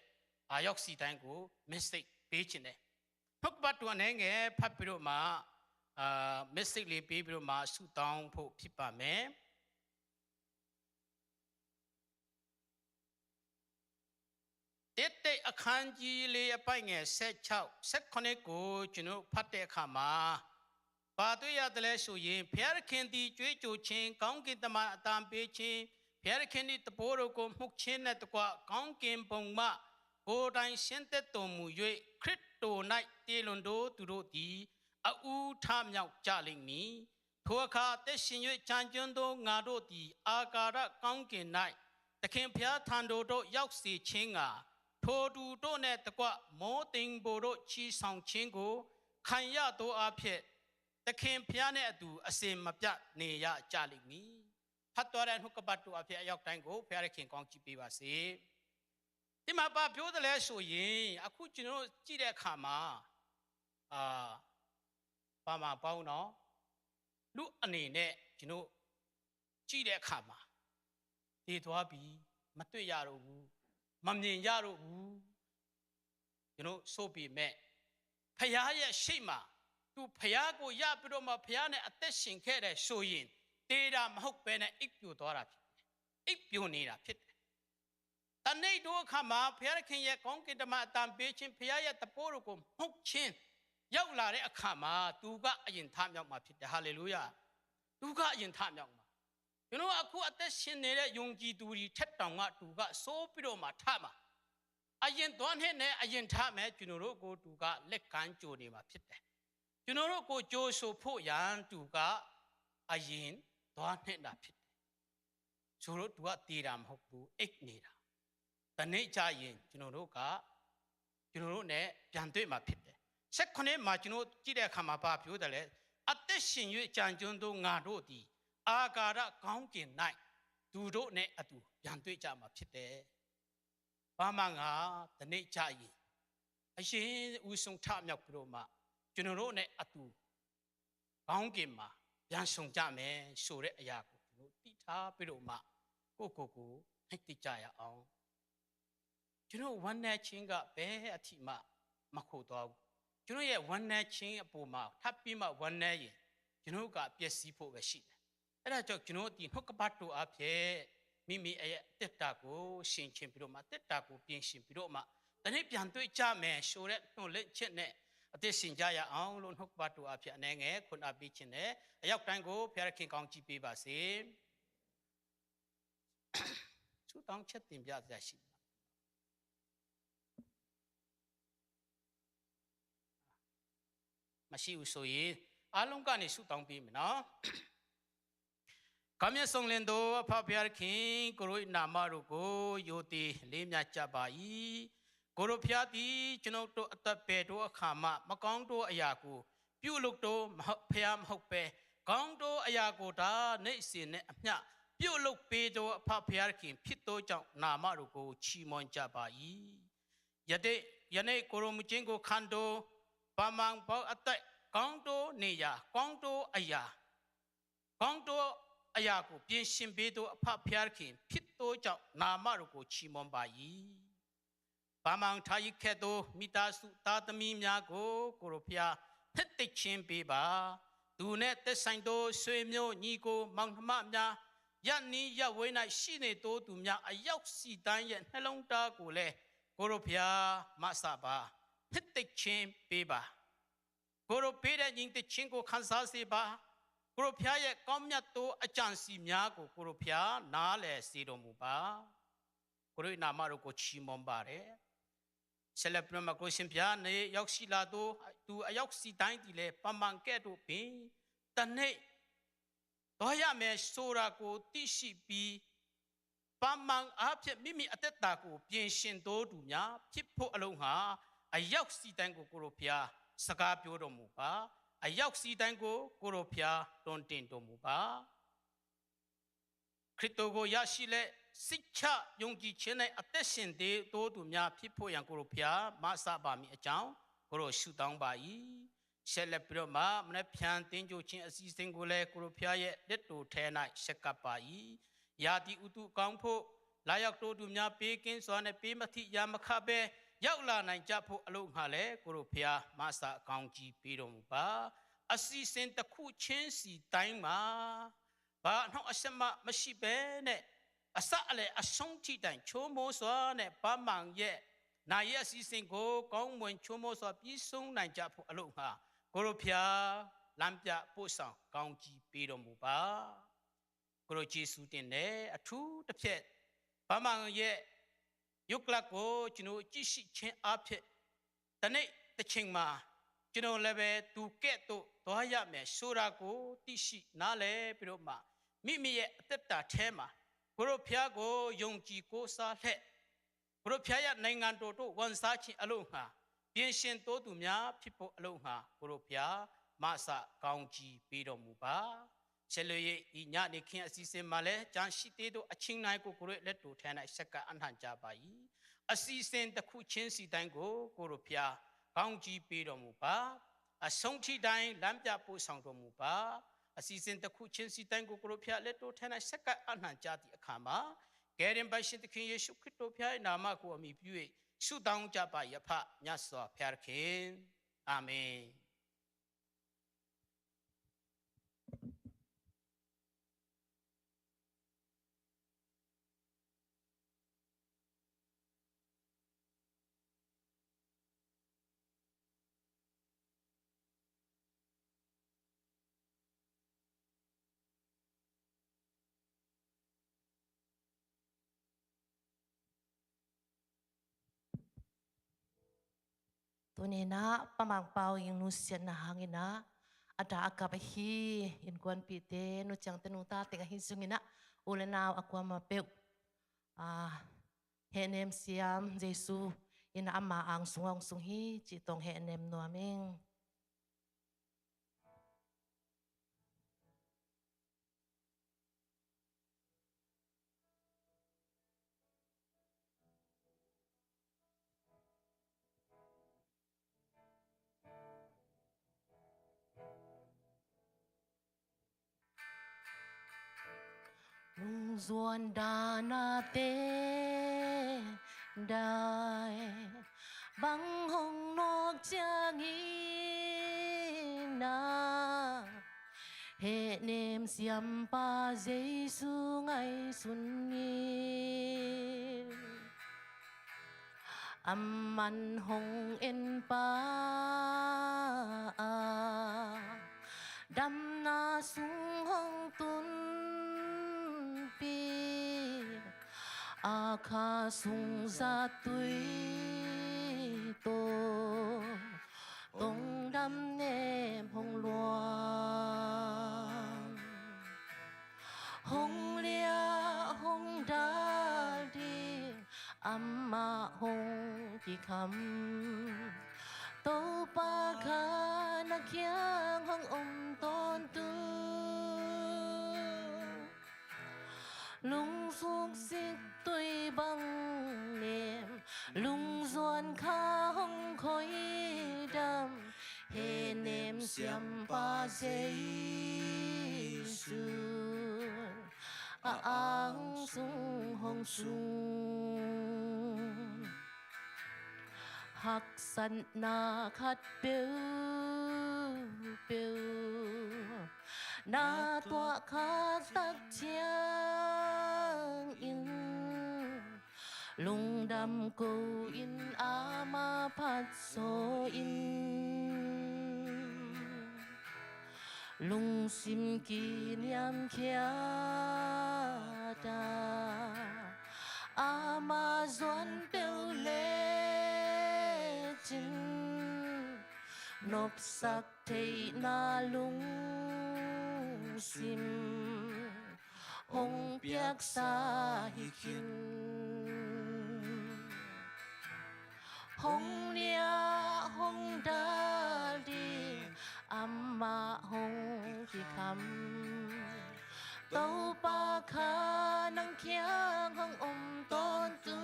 အာရောက်စီတိုင်းကို message ပေးချင်တယ်။ နှုတ်ကပတ်တော် အနည်းငယ် ဖတ်ပြီးတော့မှ အာ၊ message လေးပေးပြီးတော့မှ ဆုတောင်းဖို့ဖြစ်ပါမယ်။ တစ် တစ် အခန်းကြီးလေး အပိုဒ်ငယ် ဆယ့်ခြောက်၊ ဆယ့်ခုနစ်ကို ကျွန်တော်ဖတ်တဲ့အခါမှာ ဘာတွေ့ရသလဲဆိုရင်၊ ဘုရားသခင်သည် ကြွေးကြော်ခြင်း၊ ကောင်းကင်တမန်အသံပေးခြင်း၊ ဘုရားသခင်သည် တပည့်တော်ကို မှုတ်ခြင်းနှင့်တကွ ကောင်းကင်ဘုံမှ ကိုယ်တိုင်ဆင်းသက်တော်မူ၍ ခရစ်တော်၌ တည်လွင်သောသူတို့သည် အဦးထမြောက်ကြလိမ့်မည်။ ထိုအခါ အသက်ရှင်၍ ကျန်ကြွင်းသောငါတို့သည် အာကာသကောင်းကင်၌ သခင်ဘုရားထံတော်သို့ ရောက်စေခြင်းငှာ ထိုသူတို့နှင့်တကွ မိုဃ်းတိမ်ပေါ်သို့ ချီဆောင်ခြင်းကို ခံရသောအားဖြင့် သခင်ဘုရားနှင့်အတူ အစဉ်မပြတ် နေရကြလိမ့်မည်။ ဖတ်သွားတဲ့ နှုတ်ကပတ်တော်အဖြစ် အရောက်တိုင်းကို ဘုရားသခင် ကောင်းချီးပေးပါစေ။ ဒီမှာ ဘာပြောသလဲဆိုရင်၊ အခုကျွန်တော်တို့ ကြည့်တဲ့အခါမှာ၊ အာ၊ ဘာမှမဟုတ်နော်၊ လူအနေနဲ့ ကျွန်တော်ကြည့်တဲ့အခါမှာ သေသွားပြီ၊ မတွေ့ရတော့ဘူး၊ မမြင်ရတော့ဘူး။ ကျွန်တော်ဆိုပေမဲ့၊ ဘုရားရဲ့ရှေ့မှာ သူဘုရားကိုရပြီးတော့မှ ဘုရားနဲ့အသက်ရှင်ခဲ့တယ်ဆိုရင်၊ သေတာမဟုတ်ဘဲနဲ့ အိပ်ပျော်သွားတာဖြစ်တယ်။ အိပ်ပျော်နေတာဖြစ်တယ်။ တနေ့တို့အခါမှာ ဘုရားသခင်ရဲ့ကောင်းကင်တမန်အသံပေးခြင်း၊ ဘုရားရဲ့တပည့်တော်ကို မှုတ်ခြင်း ရောက်လာတဲ့အခါမှာ သူကအရင်ထမြောက်မှာဖြစ်တယ်။ ဟာလေလုယာ။ သူကအရင်ထမြောက်မှာ။ ကျွန်တော်အခုအသက်ရှင်နေတဲ့ ယုံကြည်သူတွေထက်တောင်မှ သူကဆိုးပြီးတော့မှထမှာ။ အရင်သွားနှင့်နဲ့ အရင်ထမယ်။ ကျွန်တော်တို့ကို သူကလက်ကမ်းကြိုနေမှာဖြစ်တယ်။ ကျွန်တော်တို့ကို ကြိုဆိုဖို့ရန် သူကအရင်သွားနှင့်တာဖြစ်တယ်။ ဆိုတော့ သူကသေတာမဟုတ်ဘူး၊ အိပ်နေတာ။ တနေ့ကျရင် ကျွန်တော်တို့က၊ ကျွန်တော်တို့နဲ့ ပြန်တွေ့မှာဖြစ်တယ်။ ဆယ့်ခုနစ်မှာ ကျွန်တော်ကြည့်တဲ့အခါမှာ ဘာပြောသလဲ။ အသက်ရှင်၍ ကျန်ကြွင်းသောငါတို့သည် အာကာသကောင်းကင်၌ သူတို့နဲ့အတူ ပြန်တွေ့ကြမှာဖြစ်တယ်။ ဘာမှငါ တနေ့ကျရင် အရင်ဦးဆုံးထမြောက်ပြီးတော့မှ ကျွန်တော်တို့နဲ့အတူ ကောင်းကင်မှာ ပြန်ဆုံကြမယ်ဆိုတဲ့အရာကို ကျွန်တော်သိထားပြီးတော့မှ ကိုယ့်ကိုယ်ကို နှစ်သိကြရအောင်။ ကျွန်တော်ဝမ်းနည်းခြင်းက ဘယ်အထိမှ မခုတ်သွားဘူး။ ကျွန်တော်ရဲ့ဝမ်းနည်းခြင်းအပေါ်မှာ ထပ်ပြီးမှဝမ်းနည်းရင်၊ ကျွန်တော်ကပျက်စီးဖို့ပဲရှိတယ်။ အဲဒါကြောင့် ကျွန်တော်ဒီနှုတ်ကပတ်တော်အဖြစ် မိမိရဲ့အသက်တာကို ဆင်ခြင်ပြီးတော့မှ၊ အသက်တာကို ပြင်ဆင်ပြီးတော့မှ၊ တနေ့ပြန်တွေ့ကြမယ်ဆိုတဲ့ မျှော်လင့်ချက်နဲ့ အသက်ရှင်ကြရအောင်လို့ နှုတ်ကပတ်တော်အဖြစ် အနည်းငယ်ခွန်အားပေးခြင်းနဲ့ အရောက်တိုင်းကို ဘုရားသခင် ကောင်းချီးပေးပါစေ။ ဆုတောင်းချက်တင်ပြစရာရှိလား။ မရှိဘူးဆိုရင် အားလုံးကနေ ဆုတောင်းပေးမယ်နော်။ ကောင်းမြတ်စုံလင်သော အဖဖရာသခင်၊ ကိုယ်တော်၏နာမတော်ကို ရိုသေလေးမြတ်ကြပါ၏။ ကိုယ်တော်ဘုရားသည် ကျွန်ုပ်တို့အသက်ပျော်သောအခါမှ မကောင်းသောအရာကို ပြုလုပ်သောမဟုတ်၊ ဘုရားမဟုတ်ဘဲ၊ ကောင်းသောအရာကိုသာ နေ့စဉ်နဲ့အမျှ ပြုလုပ်ပေးသော အဖဖရာသခင်ဖြစ်သောကြောင့် နာမတော်ကို ချီးမွမ်းကြပါ၏။ ယနေ့၊ ယနေ့ကိုယ်တော်မူခြင်းကိုခံသော ဗာမန်ပေါင်းအတွက် ကောင်းသောနေရာ၊ ကောင်းသောအရာ၊ ကောင်းသောအရာကို ပြင်ဆင်ပေးသော အဖဖရာသခင်ဖြစ်သောကြောင့် နာမတော်ကို ချီးမွမ်းပါ၏။ ဗာမန်ထါယီးကဲ့သို့ မိသားစုသားသမီးများကို ကိုယ်တော်ဘုရား နှစ်သိခြင်းပေးပါ။ သူနဲ့သက်ဆိုင်သော ဆွေမျိုးညီကိုမောင်နှမများ၊ ရပ်နည်းရပ်ဝေး၌ရှိနေသောသူများ အယောက်ဆယ်တိုင်းရဲ့ နှလုံးသားကိုလည်း ကိုယ်တော်ဘုရား မစပါ၊ နှစ်သိခြင်းပေးပါ။ ကိုယ်တော်ပေးတဲ့ ညီသက်ခြင်းကို ခံစားစေပါ။ ကိုယ်တော်ဘုရားရဲ့ ကောင်းမြတ်သောအကြံစည်များကို ကိုယ်တော်ဘုရား နားလည်စေတော်မူပါ။ ကိုယ်တော်၏နာမတော်ကို ချီးမွမ်းပါတယ်။ ဆက်လက်ပြီးတော့မှ ကိုယ်ရှင်ဘုရား နေ့ရောက်ရှိလာသော သူအယောက်ဆယ်တိုင်းသည်လည်း ဗာမန်ကဲ့သို့ပင် တနေ့ သွားရမယ်ဆိုတာကို သိရှိပြီး၊ ဗာမန်အားဖြင့် မိမိအသက်တာကို ပြင်ဆင်သောသူများ ဖြစ်ဖို့အလို့ငှာ အယောက်ဆယ်တိုင်းကို ကိုယ်တော်ဘုရား စကားပြောတော်မူပါ။ အယောက်ဆယ်တိုင်းကို ကိုယ်တော်ဘုရား တွင်တင်တော်မူပါ။ ခရစ်တော်ကို ရရှိလျက် စိတ်ချယုံကြည်ခြင်းနဲ့ အသက်ရှင်သေးသောသူများ ဖြစ်ဖို့ရန် ကိုယ်တော်ဘုရား မစပါမည်အကြောင်း ကိုယ်တော်ဆုတောင်းပါ၏။ ဆက်လက်ပြီးတော့မှ မနက်ဖြန်သင်္ဂြိုဟ်ခြင်းအစီအစဉ်ကိုလည်း ကိုယ်တော်ဘုရားရဲ့လက်တော်ထဲ၌ ဆက်ကပ်ပါ၏။ ရာသီဥတုကောင်းဖို့၊ လာရောက်တော်သူများ ပေးကင်းစွာနဲ့ ပေးမထိရန်မခဘဲ ရောက်လာနိုင်ကြဖို့အလို့ငှာလည်း ကိုယ်တော်ဘုရား မစကောင်းကြီးပေးတော်မူပါ။ အစီအစဉ်တစ်ခုချင်းစီတိုင်းမှာ ဘာအနှောင့်အယှက်မှမရှိဘဲနဲ့ အစအလယ်အဆုံးထိတိုင် ချောမောစွာနဲ့ ပန်းမန်ရဲ့နာရီအစီအစဉ်ကို ကောင်းမွန်ချောမောစွာ ပြီးဆုံးနိုင်ကြဖို့အလို့ငှာ ကိုယ်တော်ဖျား လမ်းပြပို့ဆောင် ကောင်းကြီးပေးတော်မူပါ။ ကိုယ်တော်ယေရှုတင်တယ်။ အထူးတစ်ဖြင့် ပန်းမန်ရဲ့ရုပ်ကလပ်ကို ကျွန်တော်ကြည့်ရှုခြင်းအားဖြင့် တစ်နေ့တစ်ချိန်မှာ ကျွန်တော်လည်းပဲ သူကဲ့သို့သွားရမယ်ဆိုတာကို သိရှိနားလည်ပြီးတော့မှ မိမိရဲ့အသက်တာထဲမှာ ကိုယ်တော်ဖျားကို ယုံကြည်ကိုးစားလျက် ကိုယ်တော်ဖျားရဲ့နိုင်ငံတော်သို့ ဝင်စားခြင်းအလို့ငှာ ပြင်ဆင်တော်သူများဖြစ်ဖို့အလို့ငှာ ကိုယ်တော်ဖျား မစကောင်းကြီးပေးတော်မူပါ။ ဆက်လက်၍ ဒီညနေခင်းအစီအစဉ်မှာလည်း ကျန်ရှိသေးသောအချိန်တိုင်းကို ကိုယ်တော်လက်တော်ထဲ၌ ဆက်ကပ်အပ်နှံကြပါ၏။ အစီအစဉ်တစ်ခုချင်းစီတိုင်းကို ကိုယ်တော်ဖျား ကောင်းကြီးပေးတော်မူပါ။ အဆုံးထိတိုင်း လမ်းပြပို့ဆောင်တော်မူပါ။ အစီအစဉ်တစ်ခုချင်းစီတိုင်းကို ကိုယ်တော်ဖျား လက်တော်ထဲ၌ ဆက်ကပ်အပ်နှံကြသည့်အခါမှာ ကယ်တင်ပိုင်ရှင်သခင်ယေရှုခရစ်တော်ဖျားရဲ့နာမကို အမည်ပြု၍ ဆုတောင်းကြပါ၏။ အဖ မြတ်စွာဘုရားသခင်။ အာမင်။ Tuni-in ah Pa Mang Pau Ing nusiatna hangin ah a da a kap ahi innkuanpihte, nuciangte, nungtate ahi zongin ah, u le nau a kuamah peuh, ah, hehnem siam Jesu in ama ang sung hong sung hi cih tawh hehnem nuam ing. Lungzuan dan a teh dai bang hong nawk ciangin ah, hehnem siampa Jesu ngaihsun in. Aman hong en pah a, damna sung hong tunpih a, kha sung zattui tawh tongdam nem hong luang. Hong liah hong dal ding amah hong kikham, Topa kha na kiang hong om tawntung. Lungsuk sittui bang nem, lungzuan kha hong khoidam, hehnem siampa Jesu a ang sung hong sung. Haksatna khat peuhpeuh na tuah khak tak ciangin, lungdam ko-in ama phatsaw in. Lungsim kiniamkhiat a, ama zuan peuh lecin, nopsak theihna lungsim hong piaksa hi khin. Hong liah hong dal ding amah hong kikham, Topa kha nang kiang hong om tawntung.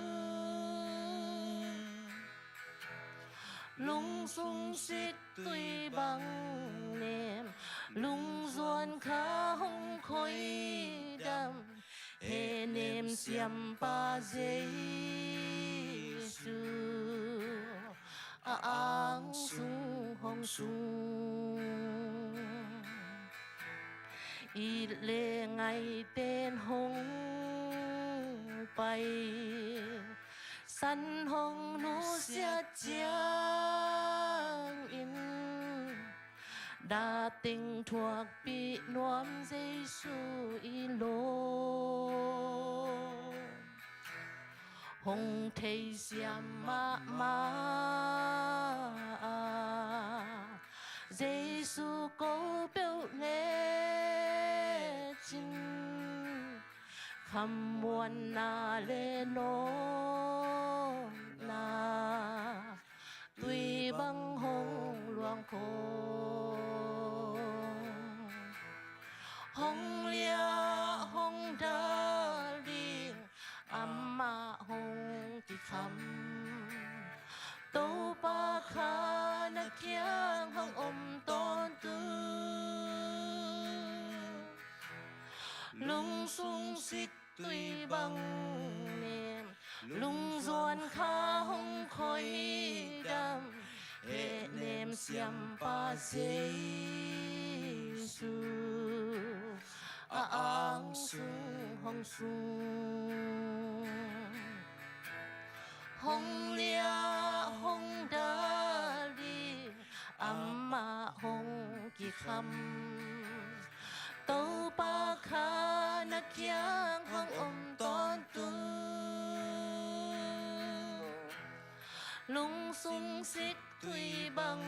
Lungsung sittui bang nem, lungzuan kha hong khoidam, hehnem siampa Jesu a ang sung hong sung. It le ngaihten hong pai, san hong nusiat ciangin, dah teng thuakpih nuam Jesu i lawm. Hong theisiam mahmah a, Jesu ko peuh lecin, khamuanna le nawkna tui bang hong luang khawng. Hong liah hong dal ding, amah hong kikham. Topa kha na kiang hong om tawntung. Lungsung sik tui bang nem, lungzuan kha hong khoidam. Hehnem siampa Jesu a ang sung hong sung. Hong liah hong dal ding, amah hong kikham. Topa kha na kiang hong om tawntung. Lungsung sik tui bang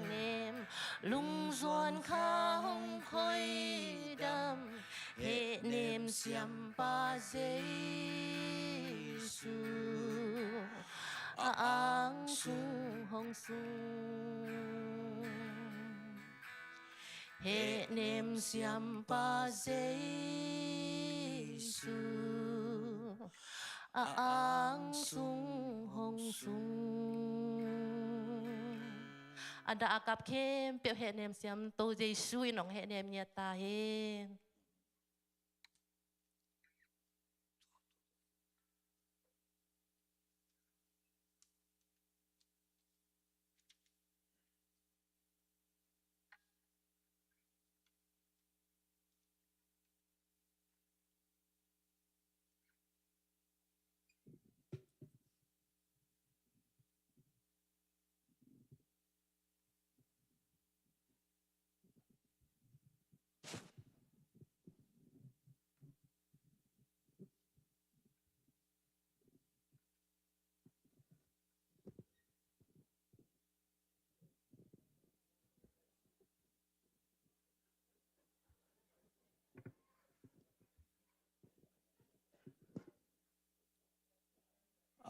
nem, lungzuan kha hong khoidam. Hehnem siampa Jesu a ang sung hong sung. Hehnem siampa Jesu a ang sung hong sung. A dah a kap khempeuh hehnem siamto Jesu in hong hehnem ngiat ta hen.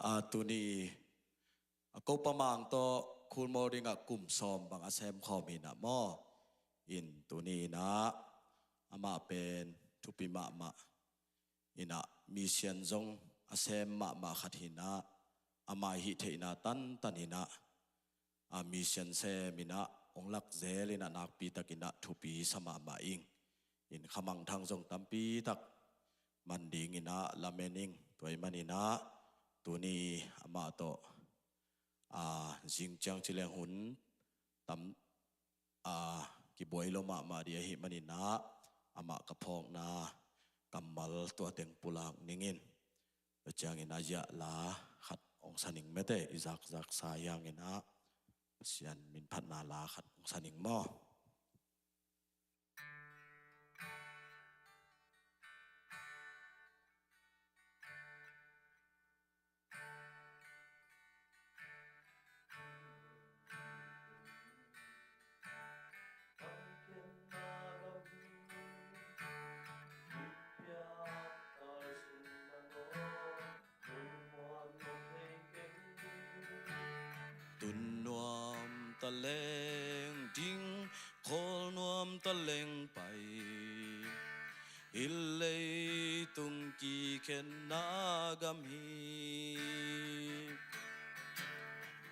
A, tuni a Kopa Mang tawh khulmawl dingah kum sawm bang a sem khawm hi inah maw. In tuni inah amah pen thupi mahmah inah, mission zong a sem mahmah khat hi inah, amah hih theihna tantan inah, a, mission sem inah hong lak zel inah nakpi tak inah thupi sa mahmah ing. In khamangthang zong tampi tak man ding inah lamen ing. Tua ahih man inah tuni amah tawh, a, zing ciang ci leng hun tam, a, kibuai lo mahmah ding ahih man inah amah ka phawkna kammal tua teng pulak ning in. Tua ciangin a ziah la khat hong sa ning mete, i zakzak sa hiang inah Pasian min phatna la khat hong sa ning maw. Tun nuam taleng ding, khawl nuam taleng pai, hih leitung kikhenna gam hi.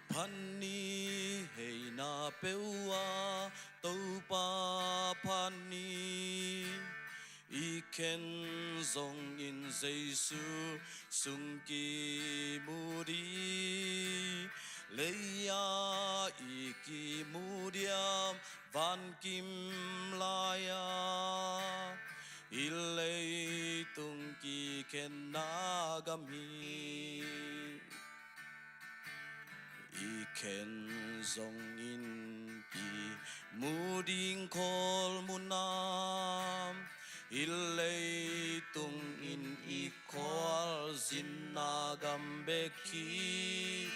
Phat ni hei na peuh a, Topa phat ni i khen zongin Jesu sung kimu ding, lei-ah i kimu diam vankim lai-ah. Hih leitung kikhenna gam hi. I khen zongin kimu ding khawl mun ah, hih leitung in i khualzinna gam bek hi.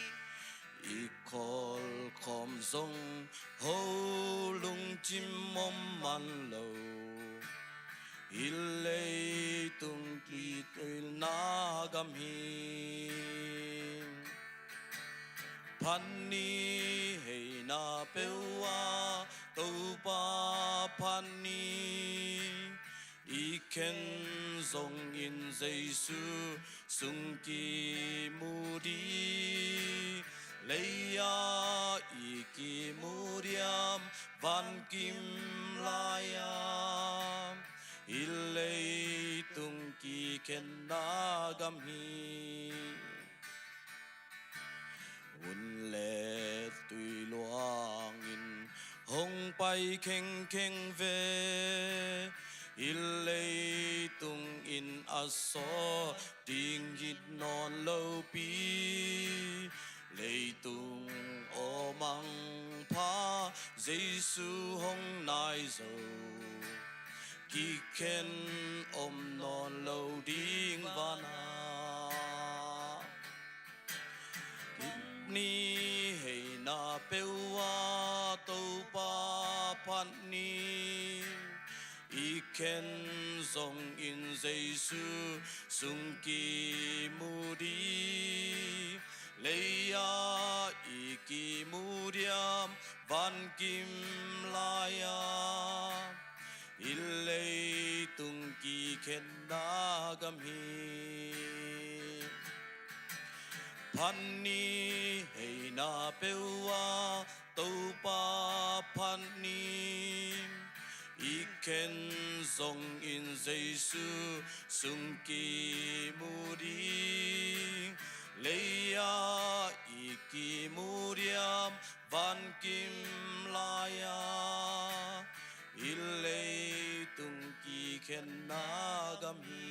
I khual khawm zong ho lungkim om man lo, hih leitung kikhenna gam hi. Phat ni, heina peuh ah Topa phat ni, i khen zongin Jesu sung kimu ding. Lei-ah i kimu diam, vankim lai-ah, hih leitung kikhenna gam hi. Hun le tui luangin hong pai khengkheng ve, hih leitung in a sawt ding hi nawn lopi. Leitung aw mangpha, Jesu hong nai zo, kikhen om nawn lo ding van ah. Ni, heina peuh ah Topa phat ni, i khen zongin Jesu sung kimu ding. Lei-ah i kimu diam, vankim lai-ah, hih leitung kikhenna gam hi. Phat ni, heina peuh ah Topa phat ni, i khen zongin Jesu sung kimu ding. Lei-ah i kimu diam, vankim lai-ah, hih leitung kikhenna gam hi.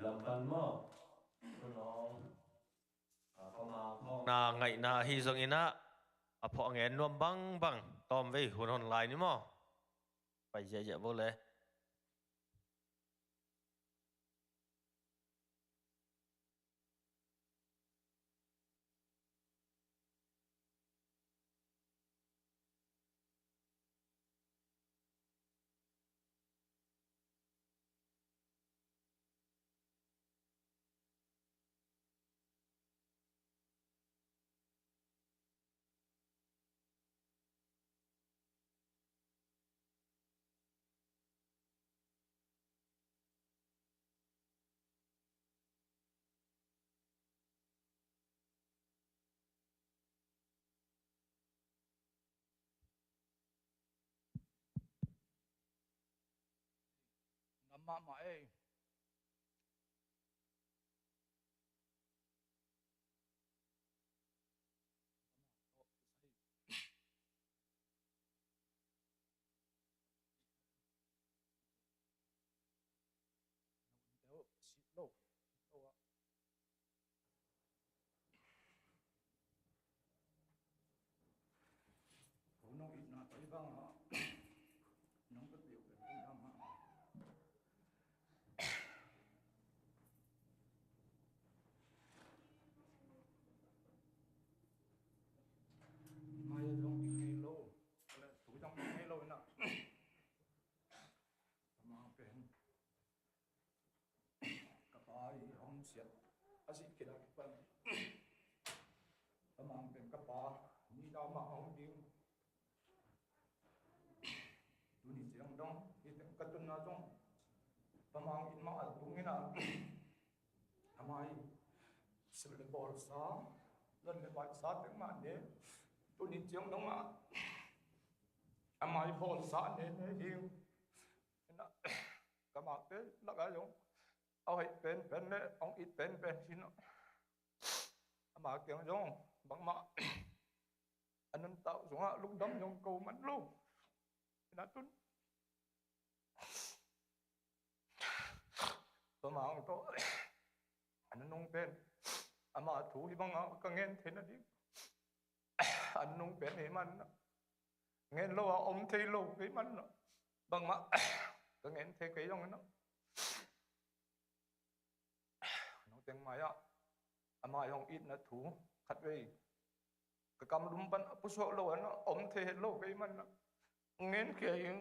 Lam pan maw? Hun hong, a, pama hong na ngaihna ahi zongin ah, a phawh a ngen nuam bangbang tawmvei hun hon lai ni maw? Pai ziahziah vo le. Nam mahmah ei. Mai zong i ngei lo, thu zong i ngei lo ina. Ka mang pen ka pa i hong siat a sih khit a kipan, ka mang pen ka pa ni dau mah hong ding. Tuni ciang dong hi teng ka tunna zong, ka mang in mah a tung ina, a mai sil le bawlsa, zan le baihsa teng mah ne. Tuni ciang dong ah a mai bawlsa ne ne hi. Ina, ka mang te lak a zong a hoih penpen le hong it penpen hi na. Ama kiang zong bangmah a nuntak sungah lungdam zong ko man lo. Ina tun, pama hong tawh a nunung pen ama thu hi banga ka ngen thei nading a nunung pen hi man na. Ngen lo a om thei lo kei man na. Bangmah ka ngen thei kei zong ina. Nong teng mai ah ama hong itna thu khatvei ka kam lum pan a pusuak lo an om thei het lo kei man na. Ngen kia ing.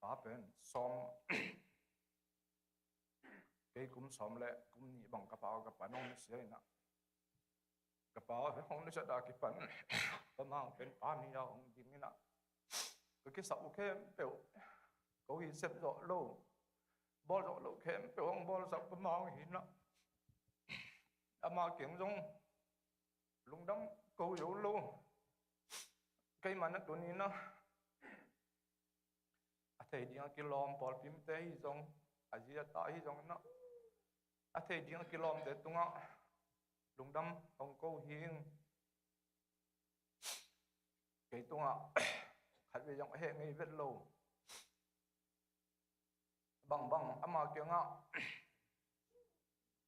Pa pen sawm, kei kum sawm le kum nih bang ka pa, ka pa nong na sia ina. Ka pa hong na sia da kipan, ka mang pen pa ni a hong ding ina. Ka kisap uh khempeuh ko hi sep zawh lo, bawl zawh lo khempeuh hong bawlsak ka mang hi ina. Ama kiang zong lungdam ko zo lo. Keimah na tuni na a thei ding a kilawm pawlpimte hi zong, a zi a ta hi zong na a thei ding a kilawmte tungah lungdam hong ko hing. Kei tungah khatvei zong a heh ngei vet lo. Bangbang ama kiangah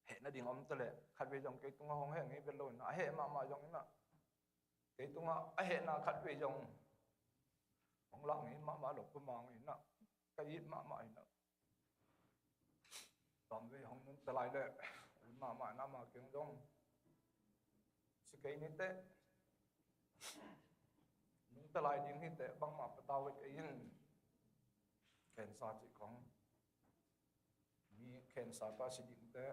heh nading om ta leh khatvei zong kei tungah hong heh ngei vet lo ina, a heh mahmah zong ina, kei tungah a hehna khatvei zong hong lak ngei mahmah lo, pama hong ina, ka it mahmah ina. Tawmvei hong nunta lai leh mahmah na, ama kiang zong si kei ni teh. Nungta lai ding hi teh, bangmah patau hi kei in. Cancer cih khong, mi cancer pa si ding teh,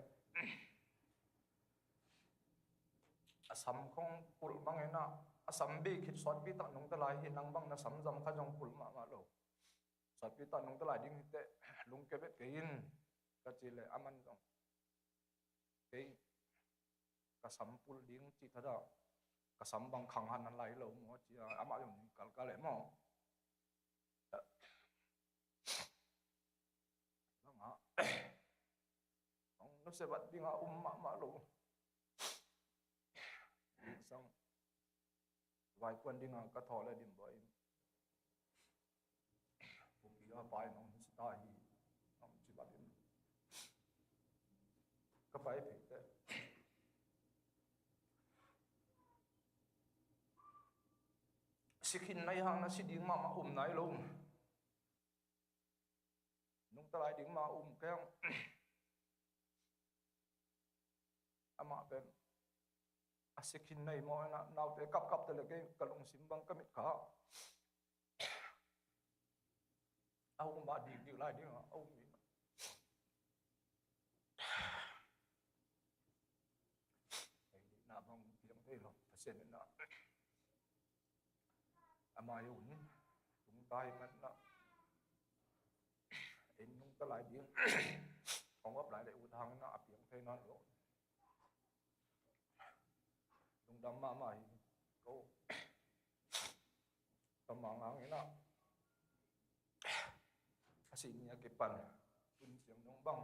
a sam khong pulh bang ina, a sam bei khit sawtpi tak nungta lai hi, nang bang na sam zam kha zong pulh mahmah lo. Sawtpi tak nungta lai ding hi teh, lungkia vet kei in, ka ci leh aman zong, kei ka sam pulh ding cih thadah, ka sam bang khang han lai lo maw ci a, amah zong kalkal leh maw. Bangah hong nusia vat dingah um mahmah lo. Pai kuan dinga ka thaw le dim baw in. Kuki a pai nong si ta hi. Nong ci bat in. Ka pai phei te. Si khin nai hang na si ding mahmah um nai lo. Nungta lai ding mah um keng. Amah pen a si khin nei maw, na naute kapkap te le kei ka lungsim bang ka mit kha. A um a dikdik lai ding a um in. Ei na bang piang thei lo, Pasian in na. Amah i un tungta hi ngatna. Ei nungta lai ding. Hong ap lai le ut hang na a piang thei nawn lo. Lungdam mahmah hi ko. Ka mang hang ina. A si ni a kipan. Tun siang nong bang.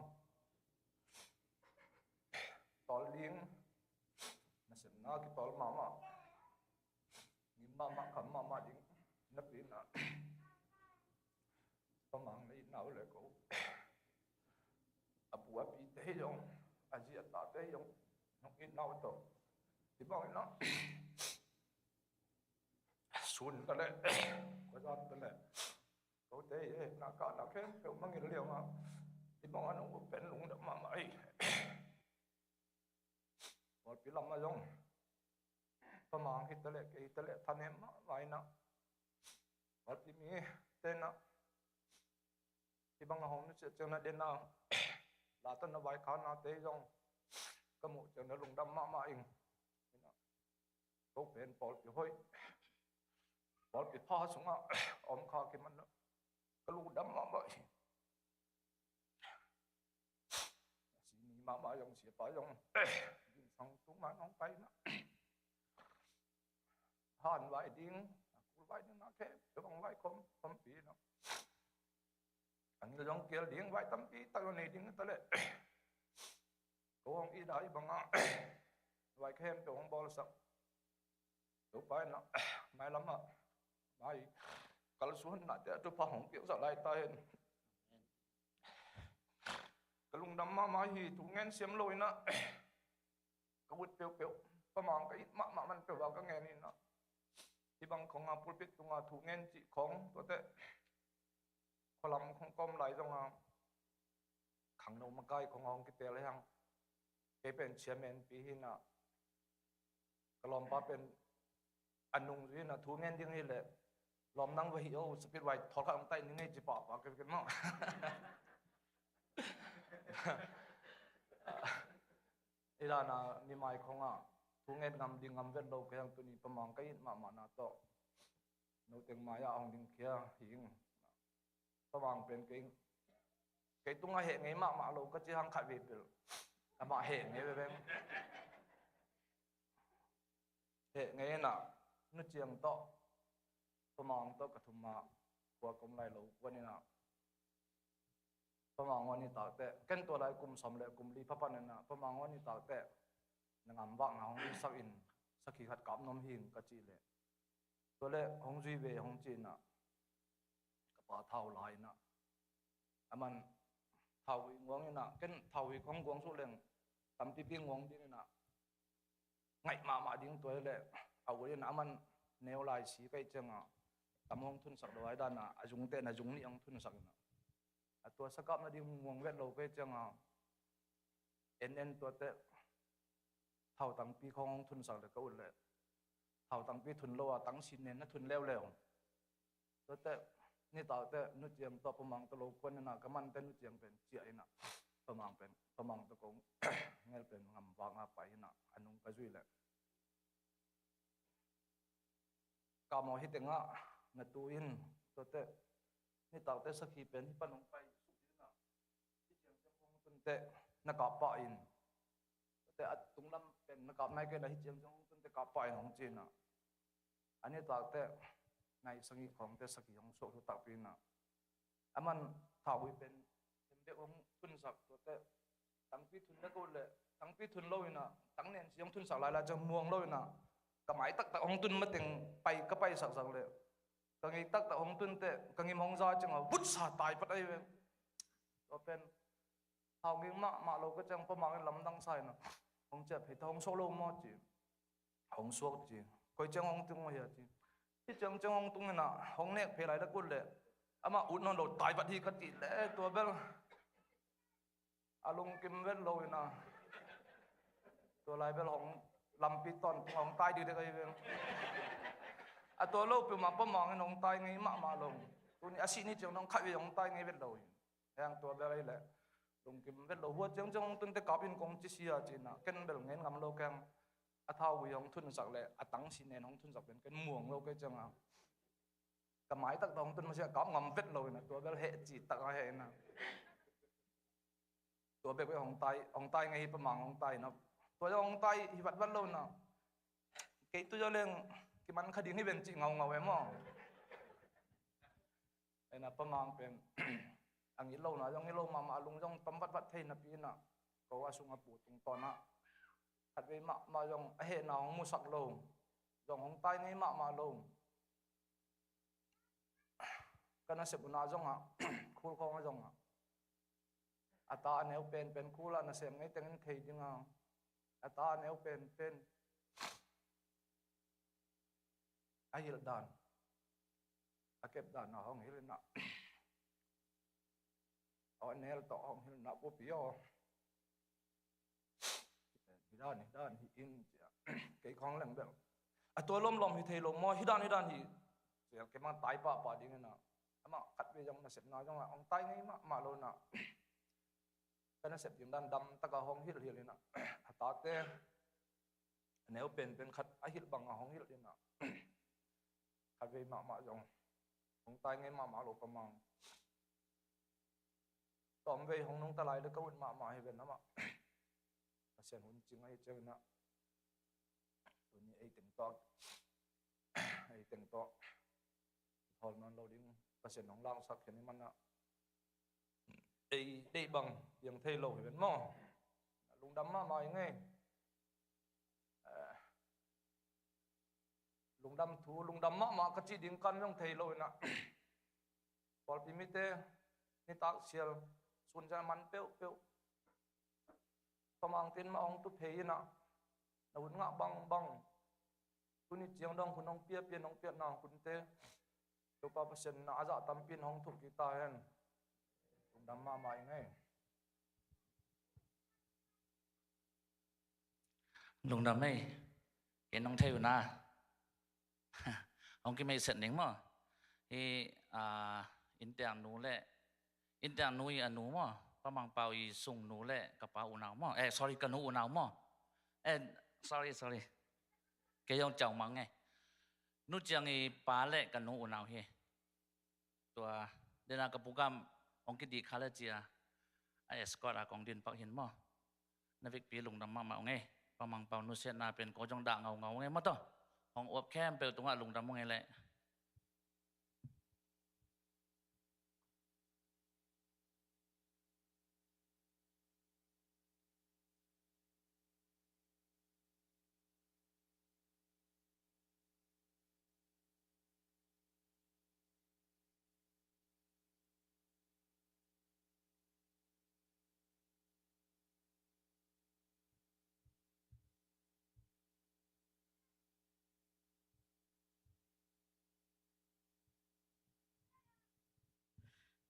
Tol ding. Na sem na kitol mahmah. Ngim mahmah, kham mahmah ding napi na. Pa Mang na itna uh le ko. A pu a pite hi zong, a zi a tate hi zong, nong itna uh tawh. Hi bang ina. Sun ta le, kua zan ta le. Kote hi, na ka na khempeuh mangil liang a. Hi bang a nong uh pen lungdam mahmah hi. Pawlpi lam a zong. Pa Mang hi ta le, kei hi ta le, thanem mahmah ina. Pawlpi mi te na. Hi bang a hong nusia ciang na den a. La tawh na vaikhakna te zong. Ka muh ciang na lungdam mahmah ing. Ko pen pawlpi hoih. Pawlpi pha sungah om kha kiman na. Ka lungdam mahmah hi. Si ni mahmah zong, siapa zong. Ginsang tung mah nong pai na. Han vai ding, kul vai ding na khe, tawh bang vai khom, khompi na. Angil zong kial ding, vai tampi tak lo nei ding ta le. Ko hong i dai bang a. Vai khempeuh hong bawlsak. Topa in a, mailam a, mai kalsuan na te a thupha hong piaksak lai ta hen. Ka lungdam mahmah hi, thu ngen siam lo ina. Ka ut peuhpeuh, Pa Mang ka it mahmah man peuh a ka ngen ina. Hi bang khong a pulpit tunga thu ngen cih khong, tuate. Khualam khong kawm lai zong a. Khangno makai khong a hong kitel hi hang. Kei pen chairman pi hi na. Ka lawmpa pen a nung zui na thu ngen ding hi le. Lawm nang va hi o, sapit vai thawl khat hong taih ning ei ci pahpah kei kei maw. I dana mi mai khong a thu ngen ngam ding ngam vet lo kei hang tuni Pa Mang ka it mahmah na tawh. No teng mai ah hong ding khia hi ing. Pa Mang pen kei, kei tungah heh ngei mahmah lo ka ci hang khat vei pel. Amah heh ngei veve. Heh ngei na, nu ciang tawh. Pa Mang tawh ka thum ah, kua kom lai lo, kua ni na. Pa Mang aw nitak teh, ken tua lai kum sawm le kum li phapan ina, Pa Mang aw nitak teh, na ngam vak na hong sak in, sakhi khat kap nuam hing ka cih leh. Tua leh hong zui ve hong cih ina, ka pa thau lai ina. Aman thau hi nguang ina, ken thau hi kong guang suh leng, tampipi nguang ding ina. Ngaih mahmah ding tua hi leh, a ut ina aman neu lai si kai cianga, tam hong thunsak lo ai dana, a zung teh na zung nih hong thunsak ina. A tua sakap nading muang vet lo kei cianga en en tuate thau tangpi khong hong thunsak le ka ut le thau tangpi thun lo a tangsin nen na thun leuleu. Tuate nitak te nuciang tawh pamang tawh lo kuan ina ka man te nuciang pen ciah ina pamang pen pamang tawh kong ngel pen ngam vanga pai ina a nung ka zui le. Kamaw hi tengah na tu in tuate nitak te sakhi pen hi pan hong pai suk dina hi ciang ciang hong tun te na kap pah in tuate a tunglam pen na kap nai kei na hi ciang ciang hong tun te kap pah in hong ci ina a nitak te nai sangi khawng te sakhi hong suak thu takpi ina aman thau hi pen hembek hong tunsak tuate tangpi thun le ko le tangpi thun lo ina tang nen si hong thunsak lai lai ciang muang lo ina Ka mai taktak hong tun mateng pai, ka pai saksak leh ka ngei taktak hong tun teh ka ngim hong za ciangah vutsa tai pat ahi ve. Tua pen hau ngei mahmah lo ka ciang Pa Mang in lamdang sa inah, hong ciah phei ta, hong suak lo maw ci. Hong suak ci. Koi ciang hong tung maw hia ci. Hih ciang ciang hong tung inah hong nek phei lai lak ut leh amah ut nawn lo tai vat hi ka cih leh tua bel a lungkim vet lo inah tua lai bel hong lampi tawntung hong tai dikdek ahi ve. A tua lo peuhmah Pa Mang in hong tai ngei mahmah lo. Tuni a sih ni ciang dong khat vei hong tai ngei vet lo hi. Heng tua bel ahi leh lungkim vet lo, hua ciang ciang hong tun teh kap in kong ci sia ci inah ken bel ngen ngam lo keng. A thau gui hong thunsak leh a tang si nen hong thunsak pen ken muang lo kei ciangah ka mai taktak hong tun masiah kap ngam vet lo inah tua bel heh ci takah heh inah tua bek bek hong tai, hong tai ngei hi Pa Mang, hong tai inah tua hong tai hi vatvat lo inah kei tu zong leng kiman kha ding hi ven cih ngaungau e maw. Inah Pa Mang pen a ngit lohna zong ngit lo mahmah, a lung zong tam vatvat thei napi inah ko a sungah pu tungtawn ah khatvei mahmah zong a hehna hong musak lo, zong hong tai ngei mahmah lo. Ka nasep unah zongah khul khawngah zongah a ta a neu penpen khul ah nasem ngei tengin thei dinga a ta a neu penpen a hilh dan, a kep dan a hong hilh inah aw, a nel tawh hong hilh inah pupi aw, hi dan hi dan hi in cia kei khawng leng bel a tua lawmlawm hi thei lo maw, hi dan hi dan hi cia kei mang tai pahpah ding inah amah khatvei zong nasepna zongah hong tai ngei mahmah lo inah ka nasep ding dan dam takah hong hilhhilh inah a tate a neu penpen khat a hilh bangah hong hilh inah khatvei mahmah zong hong tai ngei mahmah lo Pa Mang. Tawmvei hong nungta lai le ka ut mahmah hi ven amah Pasian hun cing ahi ciang inah tuni ei teng tawh, ei teng tawh hawl nawn lo ding Pasian hong laksak khen i manah ei deih bang piang thei lo hi ven maw. Lungdam mahmah i ngei. Eh, lungdam thu, lungdam mahmah ka cih ding kan zong thei lo inah pawlpi mite nitak sial sun ciang man peuhpeuh Pa Mang tin mah hong tu phei inah na hun ngah bangbang tuni ciang dong hun hong piapia, hong piatna hunte Topa Pasian na a zah tampi in hong thuh kik ta hen. Lungdam mahmah i ngei. Lungdam ei. Kei nong thei uh na. Hong kimei set ning maw. Hi, ah, innteek nu le, innteek nu i a nu maw. Pa Mang Pau i sung nu le ka pa unau maw. Eh, sorry, ka nu unau maw. Eh, sorry, sorry. Kei zong ciau mang ngei. Nu Ciang i pa le ka nu unau hi. Tua dena ka pukam hong kidik kha le cia a escort a kong din pak hin maw. Na vekpi lungdam mahmah ung ei. Pa Mang Pau nusiatna pen ko zong dah ngaungau ung ei maw taw. Hong uap khempeuh tungah lungdam ung ei leh.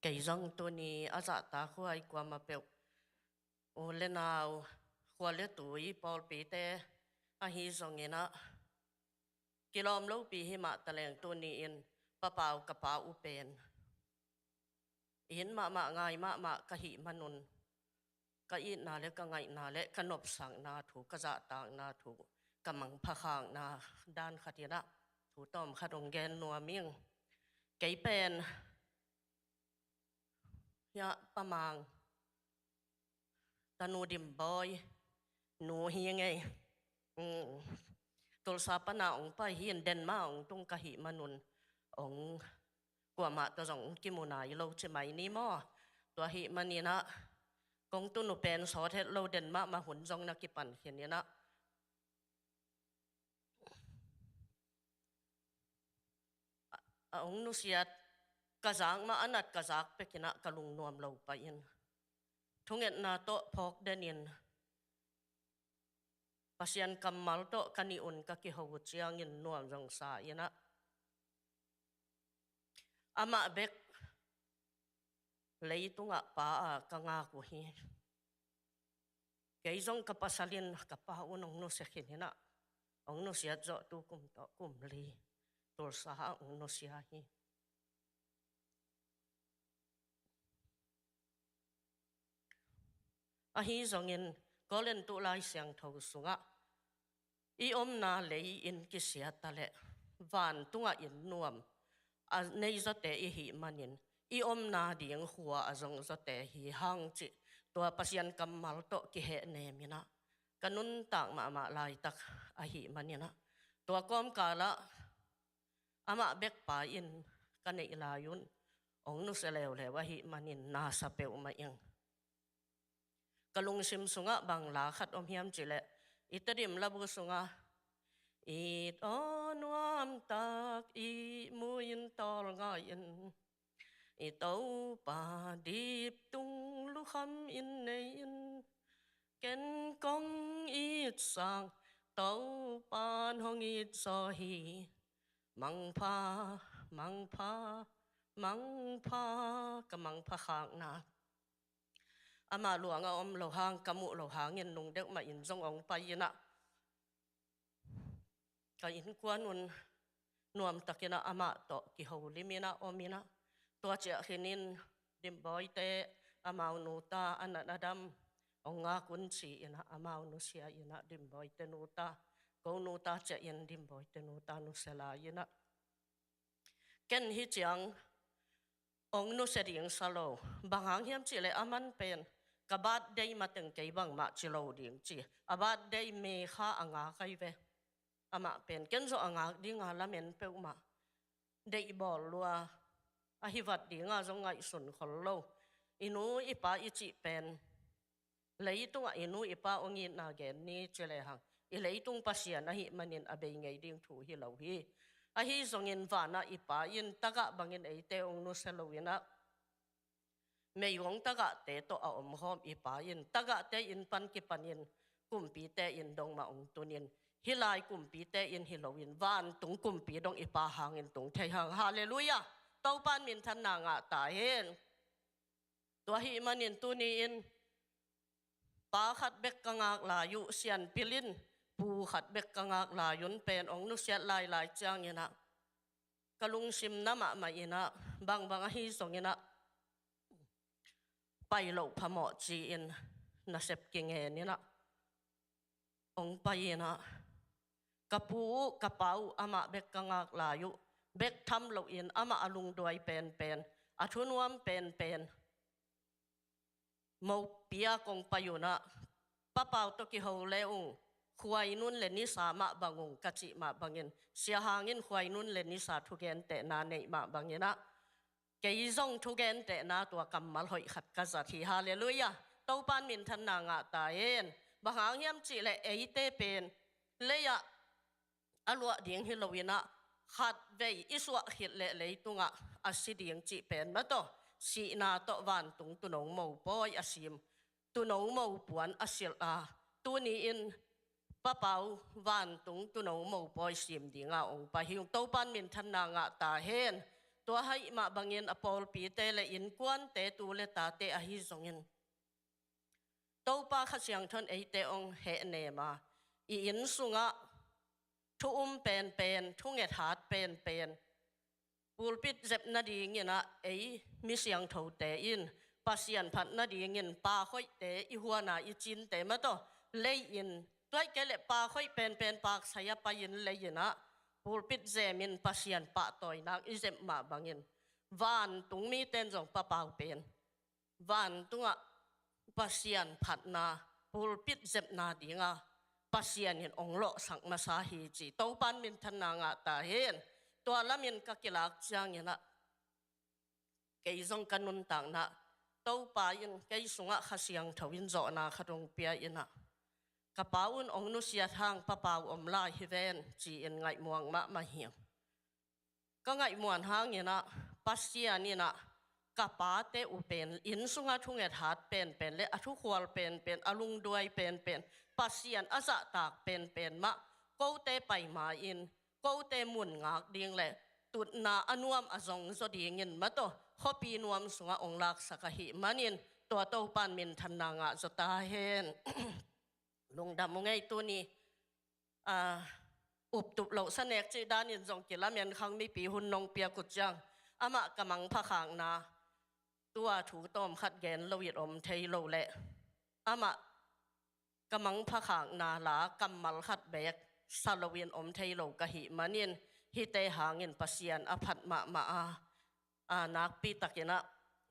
Kei zong tuni a zahtak huai kuamah peuh u le nau, khua le tui, pawlpite ahi zongin ah kilawm lopi hi mah taleng tuni in Pa Pau ka pa uh pen in mahmah ngai mahmah ka hih manun ka itna le ka ngaihna le ka nopsakna thu, ka zahtakna thu, ka mangpha khakna dan khat in ah thu tawm khat hong gen nuam ing. Kei pen hiah Pa Mang tanu Dim Bawi nu hi ngei. Tulsa pana hong pai hi in, Denmark hong tung ka hih manun hong kuamah tawh zong kimu nai lo ci mai ni maw. Tua hih manin ah kong tunu pen sawt het lo, Denmark mah hun zong na kipan khin in ah a hong nusiat, ka zak mah a nat ka zak pek in ah ka lungnuam lo pah in, thungetna tawh phawk den in, Pasian kammal tawh ka nih un ka kiho uh ciangin nuam zong sa in ah, amah bek leitungah pa a ka ngak uh hi. Kei zong ka pasal in ka pa un hong nusia khin in ah, hong nusiat zawh tu kum tawh kum li, Tulsa ah hong nusia hi. Ahi zongin Korin tu Lai Siangtho sungah, i omna lei in kisia ta leh, vantungah inn nuam a nei zawte i hih manin, i omna ding khua a zong zawte hi hang cih, tua Pasian kammal tawh kihehnem in ah, ka nuntak mahmah laitak ahih manin ah, tua kawmkal ah amah bek pa in ka neih lai un hong nusia leuleu ahih manin na sa peuhmah ing. Ka lungsim sungah bang la khat om hiam cih leh, i Tedim labu sungah, it aw nuamtak ihmu in tawlnga in, i Topa diptung lukham in nei in, ken kong it sang, Topa'n hong it zaw hi. Mangpha, mangpha, mangpha, ka mangpha khakna. Amah luang a om lo hang, ka muh lo hangin nung deuh mah in zong hong pai in ah, ka innkuan un nuamtak in ah amah tawh kiholim in ah om in ah, tua ciah khin in Dimbawite amau nuta a nat a dam hong ngak un ci in ah, amau nusia in ah Dimbawite nuta, ko nuta ciah in Dimbawite nuta nusia lai in ah, ken hih ciang hong nusia ding sa lo. Bang hang hiam cih leh aman pen, ka birthday mateng kei bangmah ci lo ding ci, a birthday May kha a ngak ahi ve. Amah pen ken zong a ngak ding a lamen peuhmah, deih bawl lua, ahi vat ding a zong ngaihsun khol lo. I nu i pa i cih pen, leitungah i nu i pa hong itna gen ni ci lehang, i leitung Pasian ahih manin a bei ngei ding thu hi lo hi. Ahi zongin vanah i pa in tagah bangin eite hong nusia lo in ah, meigong tagahte tawh a omkhawm i pa in, tagahte inn pan kipanin kumpite inn dong mah hong tunin, hih lai kumpite inn hi loin vantung kumpi dong i pa hangin tung thei hang. Halleluiah. Topa'n minthanna ngah ta hen. Tua ahih manin tuni in, pa khat bek ka ngak lai uh, Sianpil in pu khat bek ka ngak lai un pen hong nusiat lailai ciangin ah, ka lungsim na mahmah in ah, bangbang ahi zongin ah pai loh phamawh ci-in nasep kingen in ah, hong pai in ah, ka pu uh ka pa uh amah bek ka ngak lai uh, bek tham loin amah a lungduai penpen, a thunuam penpen, mopi a kong pai un ah, Pa Pau tawh kiho le ung, khuainun le nisa mah bang ung ka cih mah bangin, Sia Hang in khuainun le nisa thugentehna neih mah bangin ah, kei zong thugentehna tua kammal hoih khat ka zat hi. Halleluiah. Topa'n minthanna ngah ta hen. Bang hang hiam cih leh eite pen lei-ah a luah ding hi loin ah, khatvei i suah khit leh leitungah a si ding cih pen mah tawh, sihna tawh vantung tuuno mopawi a sim, tuuno mopuan a silh a, tuni-in Pa Pau vantung tuuno mopawi sim dinga hong pai hi ung. Topa'n minthanna ngah ta hen. Tua ahih mah bangin a pawlpite le innkuante, tu le tate ahi zongin, Topa Kha Siangtho in eite hong hehnem a, i inn sungah thu um penpen, thunget hat penpen, pulpit zep nadingin ah ei mi siangthote in Pasian phat nadingin pa khoihte, i huana i cinte mah tawh lei-in, tua ahih kei leh pa khoih penpen paksai a pai-in lei-in ah pulpit zemin Pasian pahtawinak i zep mah bangin, vantung mite in zong Pa Pau pen vantungah Pasian phatna, pulpit zepna dinga Pasian in hong lawhsak masa hi ci. Topa'n minthanna ngah ta hen. Tua lamin ka kilak ciangin ah, kei zong ka nuntakna, Topa in kei sungah Kha Siangtho in zawhna khat hong pia in ah, ka Pa un hong nusiat hang Pa Pau om lai hi ven ci-in ngaihmuang mahmah hi ung. Ka ngaihmuan hangin ah Pasian in ah ka pate uh pen inn sunga thunget hat penpen le a thukhual penpen, a lungduai penpen, Pasian a zahtak penpen mah kote pai ma-in, kote mun ngak ding le tutna a nuam a zong zaw dingin mah tawh khuapi nuam sungah ong laksak ahih manin, tua Topan minthanna ngah zaw ta hen. Lungdam ung ei. Tuni, ah, uptup loh sa nek cih danin zong kilamen khang mipi hun nong piak uh ciang, amah ka mangpha khakna, tua thu tawm khat gen lo in om thei lo leh, amah ka mangpha khakna la kammal khat beek sa lo in om thei lo ka hih manin, hihte hangin Pasian a phat mahmah a, a, nakpi takin ah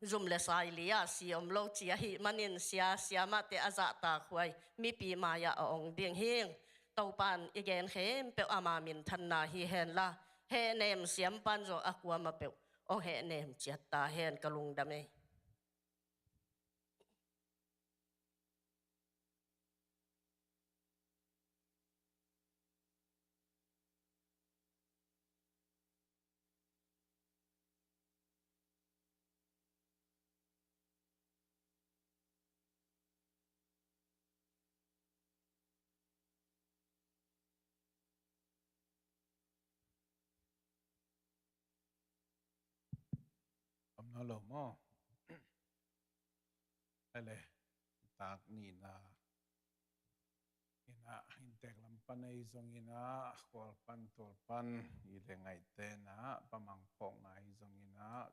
zum le sai li a si om lo ci ahih manin, sia, siamahte a zahtakhuai mipi mai-ah a ong ding hing. Topan i gen khempeuh ama minthanna hi henla, hehnem siampan zong a kuamah peuh ong hehnem ciat ta hen. Ka lungdam ei. Om nawn lo maw? Ele, tak nihna in ah, inntek lam pan ahi zongin ah, khual pan tual pan i le ngaihte in ah, pamang phawkna ahi zongin ah,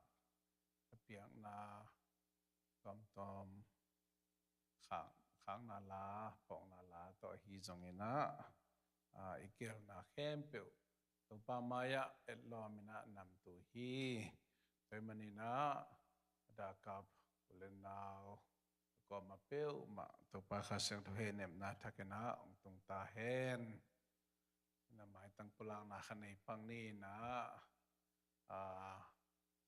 ka piakna tuamtuam khak, khakna la, phawkna la tawh ahi zongin ah, a, i gelna khempeuh Topa mai-ah etlawm in ah namtu hi. Tua ahih manin ah, a dakap u le nau, a kuamah peuhmah Topa Kha Siangtho hehnemna thak in ah ong tung ta hen. Na maitang pulakna kha nei pang ni in ah, a,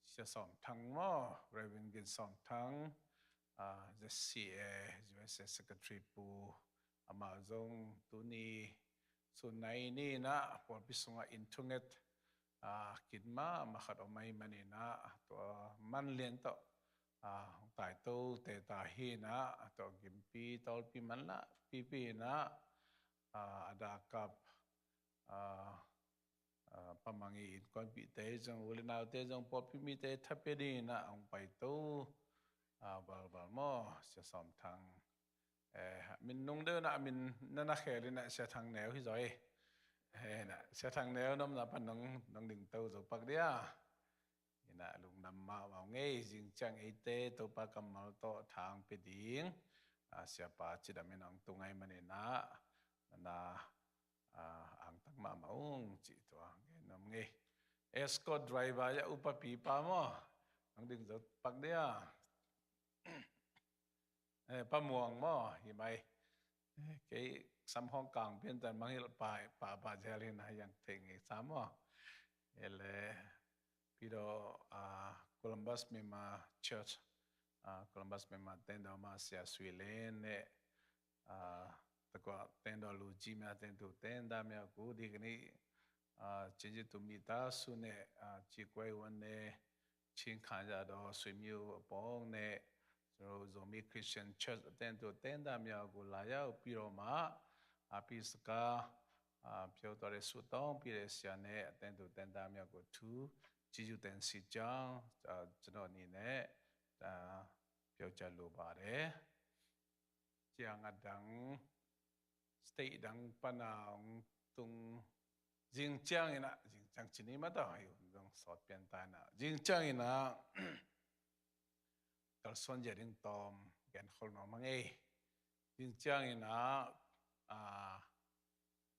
Sia Sawm Thang maw, Reverend Gin Sawm Thang, a, Z C A, U S A Secretary pu, amah zong tuni sun nai ni in ah pawlpi sungah inn thunget, a, kin mahmah khat om ahih manin ah, tua man lian tawh, a, hong taito te ta hi in ah, tua gimpi tawlpi manlah pipi in ah, a, a dakap, a, a, pamang i innkuanpihte zong, u le naute zong, pawlpi mite thapia dingin ah hong paito, a, valval maw, Sia Sawm Thang. Eh, min nung deuh in ah, min na na khel in ah Sia Thang Neu hi zaw hi. Eh, na, Sia Thang Neu na omna pan nong, nong dingto zo pak dia. In ah lungdam mahmah ung ei. Zing ciang eite Topa kammal tawh tha hong pia ding, a, siapa cidam in hong tung ahih manin ah, na na, a, angtang mahmah ung cih tua gen nuam ung ei. Escort driver ya upa pipa maw, nong ding zo pak dia. Eh, Pa Muang maw, hi mai. Eh, kei sam hong kang pian tan mangilh pa, pa, pa zel hi na, yang thei ngei sa maw. Ele, pido, a, Columbus Myanmar Church, a, Columbus Myanmar tendo ma Sia Sui Len ne, a, takua tendo lu ji mya tendo tenda mya ku di kani, a, chinji tu mi ta su ne, a, chi kuai wan ne, Chin Khan Za Do Sui Myu a pawng ne, Zo-, Zomi Christian Church a tendo tenda mya ku la ya u pi ro ma, a pi saka, a, piau to re su tong pi re sia ne, a tendo tenda mya ku thu, chi ju ten si chang, a, chano ni ne, a, piau cha lu ba re. Ciang a dang, state dang pana ong tung, zing ciang in ah, zing ciang cini mata, hi un dong sawt pian ta in ah. Zing ciang in ah, kalsuan zia ding tawm, gen khol nuam hang ei. Zing ciang in ah, a,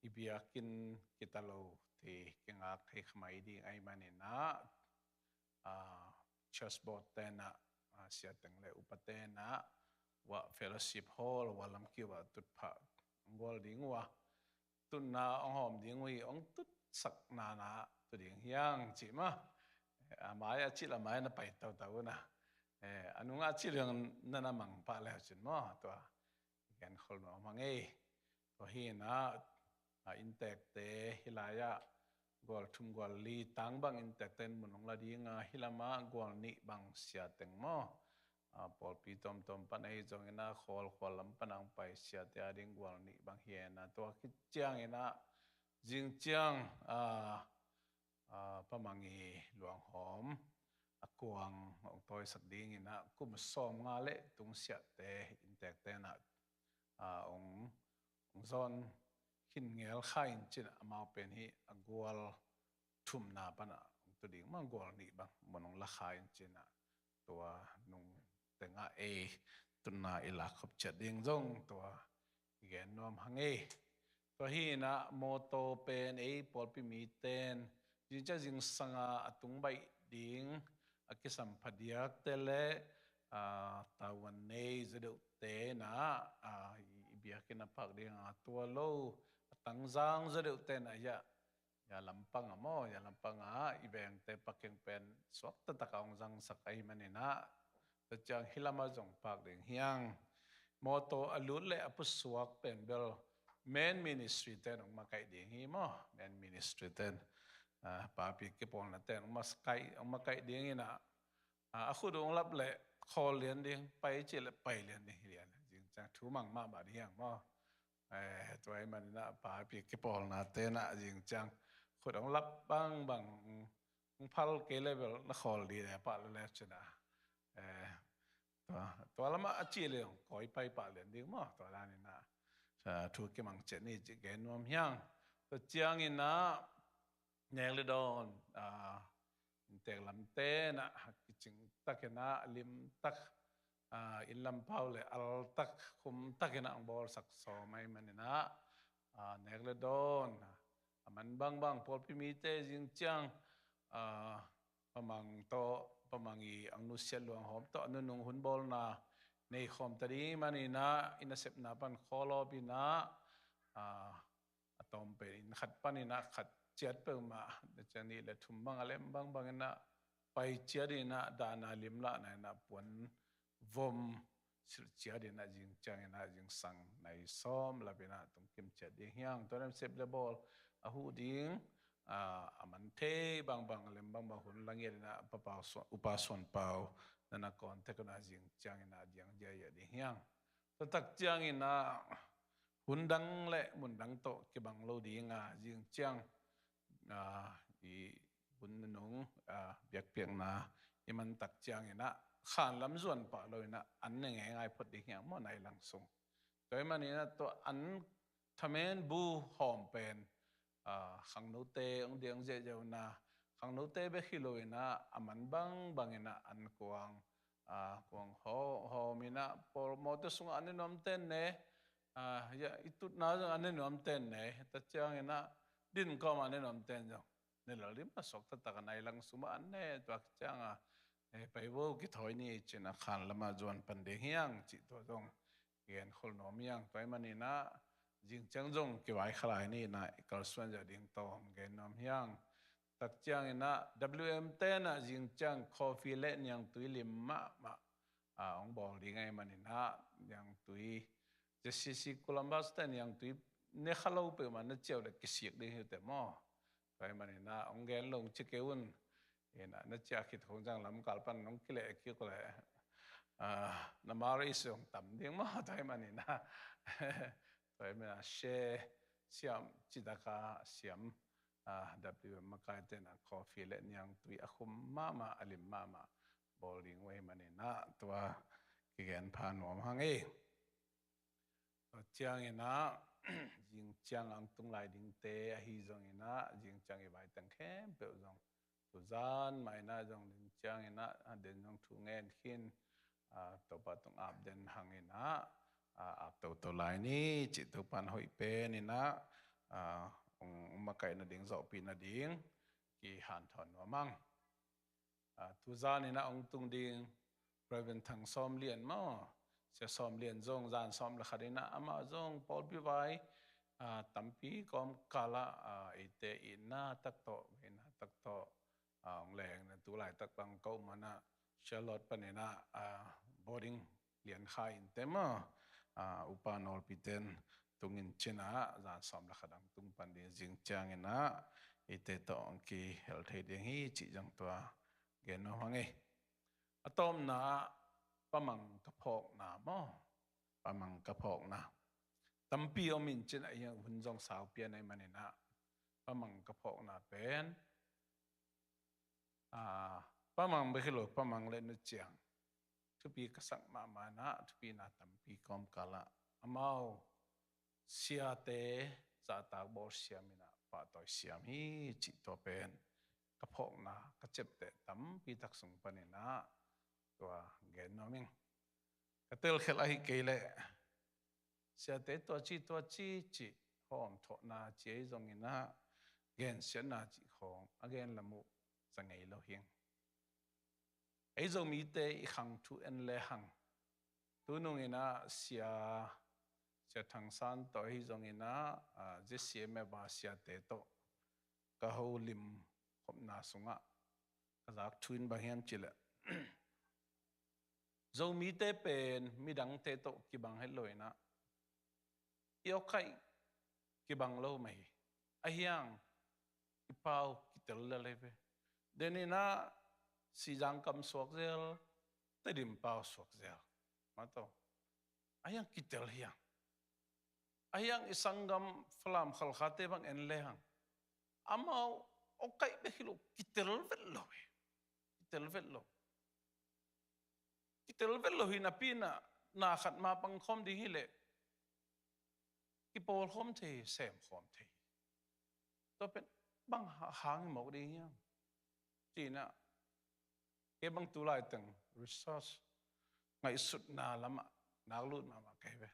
i biakinn kita lo te kingak thei khamai ding ahih manin ah, a, church board te in ah, a, sia teng le upa te in ah, wa fellowship hall, wa lam kiu ah tutphah gual ding ua, tutna ong hawm ding uh hi, ong tutsak nana tu ding hiang cih ma. A mai a cil a mai na pai tautau na. Eh, a nung a cil hiang na na mang pah le cin maw, tua. Gen khol nuam hang ei. Tua hi in ah, a, inntekte hi lai ah, gual thum gual li tang bang inntekte in mun hong la ding a, hih lamah gual nih bang siateng maw, a, pawlpi tuamtuam pan ahi zongin ah, khual khual lam pan a hong pai siate a ding gual nih bang hi a, tua khit ciangin ah zing ciang, a, a, Pa Mang i luanghawm a kuang hong tawisak dingin ah kum sawmnga le tung siate inntekte in ah, a, hong, hong zawn khin ngel kha in cin ah, amau pen hih a gual thumna pan ah hong tu ding maw, gual nih bang mun hong la kha in cin ah, tua nung teng ah ei tunna i lak khop ciat ding zong tua i gen nuam hang ei. Tua hi in ah mawtaw pen ei pawlpi mite in zing ciang zingsang a a tung baih ding a kisam phadiakte le, a, tavuan nei zaw deuhte in ah, a, i, i biakinn a phak ding a tua lo a tangzang zaw deuhte in ah, ya, ya lampang ah maw, ya lampang ah i vengte pakeng pen suak taktak a hong zangsak ahih manin ah, tua ciang hih lamah zong phak ding hi hang. Mawtaw a lut le a pusuak pen bel men ministry te in hong makaih ding hi maw, men ministry te in, a, papi kipawlna te in hong makaih, hong makaih dingin ah, a, a khut hong lap le khawl lian ding, pai cih le pai lian ding hi lian. Zing ciang thu mang mahmah ding hi hang maw. Eh, tua ahih manin ah papi kipawlnate in ah zing ciang khut hong lap bangbang, hong phal kei le bel na khawl ding le pah le le cin ah, eh, tua, tua lamah a ci le hong kawi pai pah lian ding maw, tua danin ah, a, thu kimang ciat ni cih gen nuam hi hang. Tua ciangin ah nek le dawn, a, inntek lamte in ah kicing takin ah lim tak, a, inn lam pau le al tak, khum takin ah hong bawlsak sawm ahih manin ah, a, nek le dawn a man bangbang pawlpi mite zing ciang, a, Pa Mang tawh, Pa Mang i a nusiat luanghawm tawh a nunung hun bawlna nei khawm ta ding ahih manin ah i nasepna pan khawl awp in ah, a, a tawm pen inn khat panin ah khat ciat peuhmah, tua ciang nih le thum bang a lem bangbang in ah pai ciat in ah, dahna limlahna in ah puan vom silh ciat in ah zing ciangin ah zingsang nai sawm lap in ah tung kim ciat ding hi hang. Tua nasep le bawl a huh ding, a, a man thei bangbang a lem bangbang hun la ngiat in ah Pa Pau Suan, Upa Suan Pau na na kawn tek un ah zing ciangin ah diang ziahziah ding hi hang. Tua tak ciangin ah hun dang le mun dang tawh kibang lo ding a, zing ciang, a, i hun nunung, a, biakpiakna i man tak ciangin ah khan lam zuan pah lo in ah an ne ngeingai phot ding hi hang maw, nai lang sung. Tua ahih manin ah tua an thamen bu hawm pen, a, khangnote hong diang ziahziah un ah, khangnote bek hi lo in ah a man bangbang in ah an kuang, a, kuang haw, hawm in ah, pawl mawtaw sungah an ne nuamte in ne, a, ya, i tutna zong an ne nuamte in ne, tua ciangin ah din kawm an ne nuamte in zong ne lel ding maw, suak taktak a nai lang sung ah an ne, tua ciang a, eh, pai vo, kithawi ni cin ah khan lamah zuan pan ding hi hang cih tua zong gen khol nuam hi hang. Tua ahih manin ah zing ciang zong kivai kha lai ni in ah i kalsuan ziau ding tawm gen nuam hi hang. Tak ciangin ah W M te in ah zing ciang coffee le niangtui lim mahmah, a, hong bawl ding ahih manin ah niangtui Z C C Columbus te niangtui ne kha lo peuhmah na ciah uh le kisik ding hi uh teh maw. Tua ahih manin ah hong gen lo hong ci kei un. In ah na ciah khit khong ciang lamkal pan hong kileh kik uh leh, a, na mar i sung tam ding maw. Tua ahih manin ah, tua ahih manin ah share siam, citak a siam, a, W M makaite in ah coffee le niangtui a khum mahmah, a lim mahmah bawl ding uh ahih manin ah tua kigen pha nuam hang ei. Tua ciangin ah zing ciang a hong tung lai dingte ahi zongin ah zing ciang i vaiteng khempeuh zong tuzan mah in ah zong zing ciangin ah a den zong thu ngen khin, a, Topa tung ap den hang in ah, a, ap toto lai ni cih Topa in hoih pen in ah, a, hong makaih nading, zawhpih nading kihanthawn nuam hang. A, tuzan in ah hong tung ding Reverend Thang Sawm Lian maw, Sia Sawm Lian zong zan sawm le khat in ah amah zong pawlpi vai, a, tampi kawmkal ah, a, eite itna tak tawh, itna tak tawh, a, hong leng na tu laitak bang ko man ah Charlotte panin ah, a, boarding lian kha in teh maw, a, upa nawlpi ten tung in cin ah zan sawm le khat ah hong tung pan ding zing ciangin ah eite tawh hong kihel thei ding hi cih zong tua gen nuam hang ei. A tawpna ah pamang ka phawkna maw? Pamang ka phawkna. Tampi om in cin, a hiang hun zong saupi a nei manin ah pamang ka phawkna pen, a, pamang bek hi lo, pamang le nuciang thupi ka sak mahmah in ah, thupina tampi kawmkal ah amau siate zahtak bawl siam in ah pahtawi siam hi cih tua pen ka phawkna ka ciapteh tampi tak sung panin ah tua gen nuam ing. Ka telkhialh ahi kei leh siate tua ci, tua ci cih hawm thawhna ci ahi zongin ah gensiatna cih khawng a gen lam uh za ngei lo hi ing. Ei Zomite i khang thu en le hang, tunung in ah sia, sia Thang San tawh ahi zongin ah, a, Z C M F a siate tawh ka holim khopna sungah ka zak thu in bang hiam cih leh Zomite pen midangte tawh kibang het lo in ah, i awkaih kibang lo mah hi. A hiang i pau kitel lel hi ve. Den in ah Sihzang kam suak zel, Tedim pau suak zel. Mah tawh a hiang kitel hi hang. A hiang i sanggam Falam Khalkhate bang en le hang, amau awkaih bek hi lo, kitel vet lo hi. Kitel vet lo. Kitel vet lo hi napi in ah na khat ma pangkhawm ding hi leh kipawlkhawm thei hi, semkhawm thei hi. Tua pen bang ha-, hang hi mawk ding hiam? Ci in ah kei bang tu laiteng research ngaihsutna lamah nak lut mahmah ka hi ve.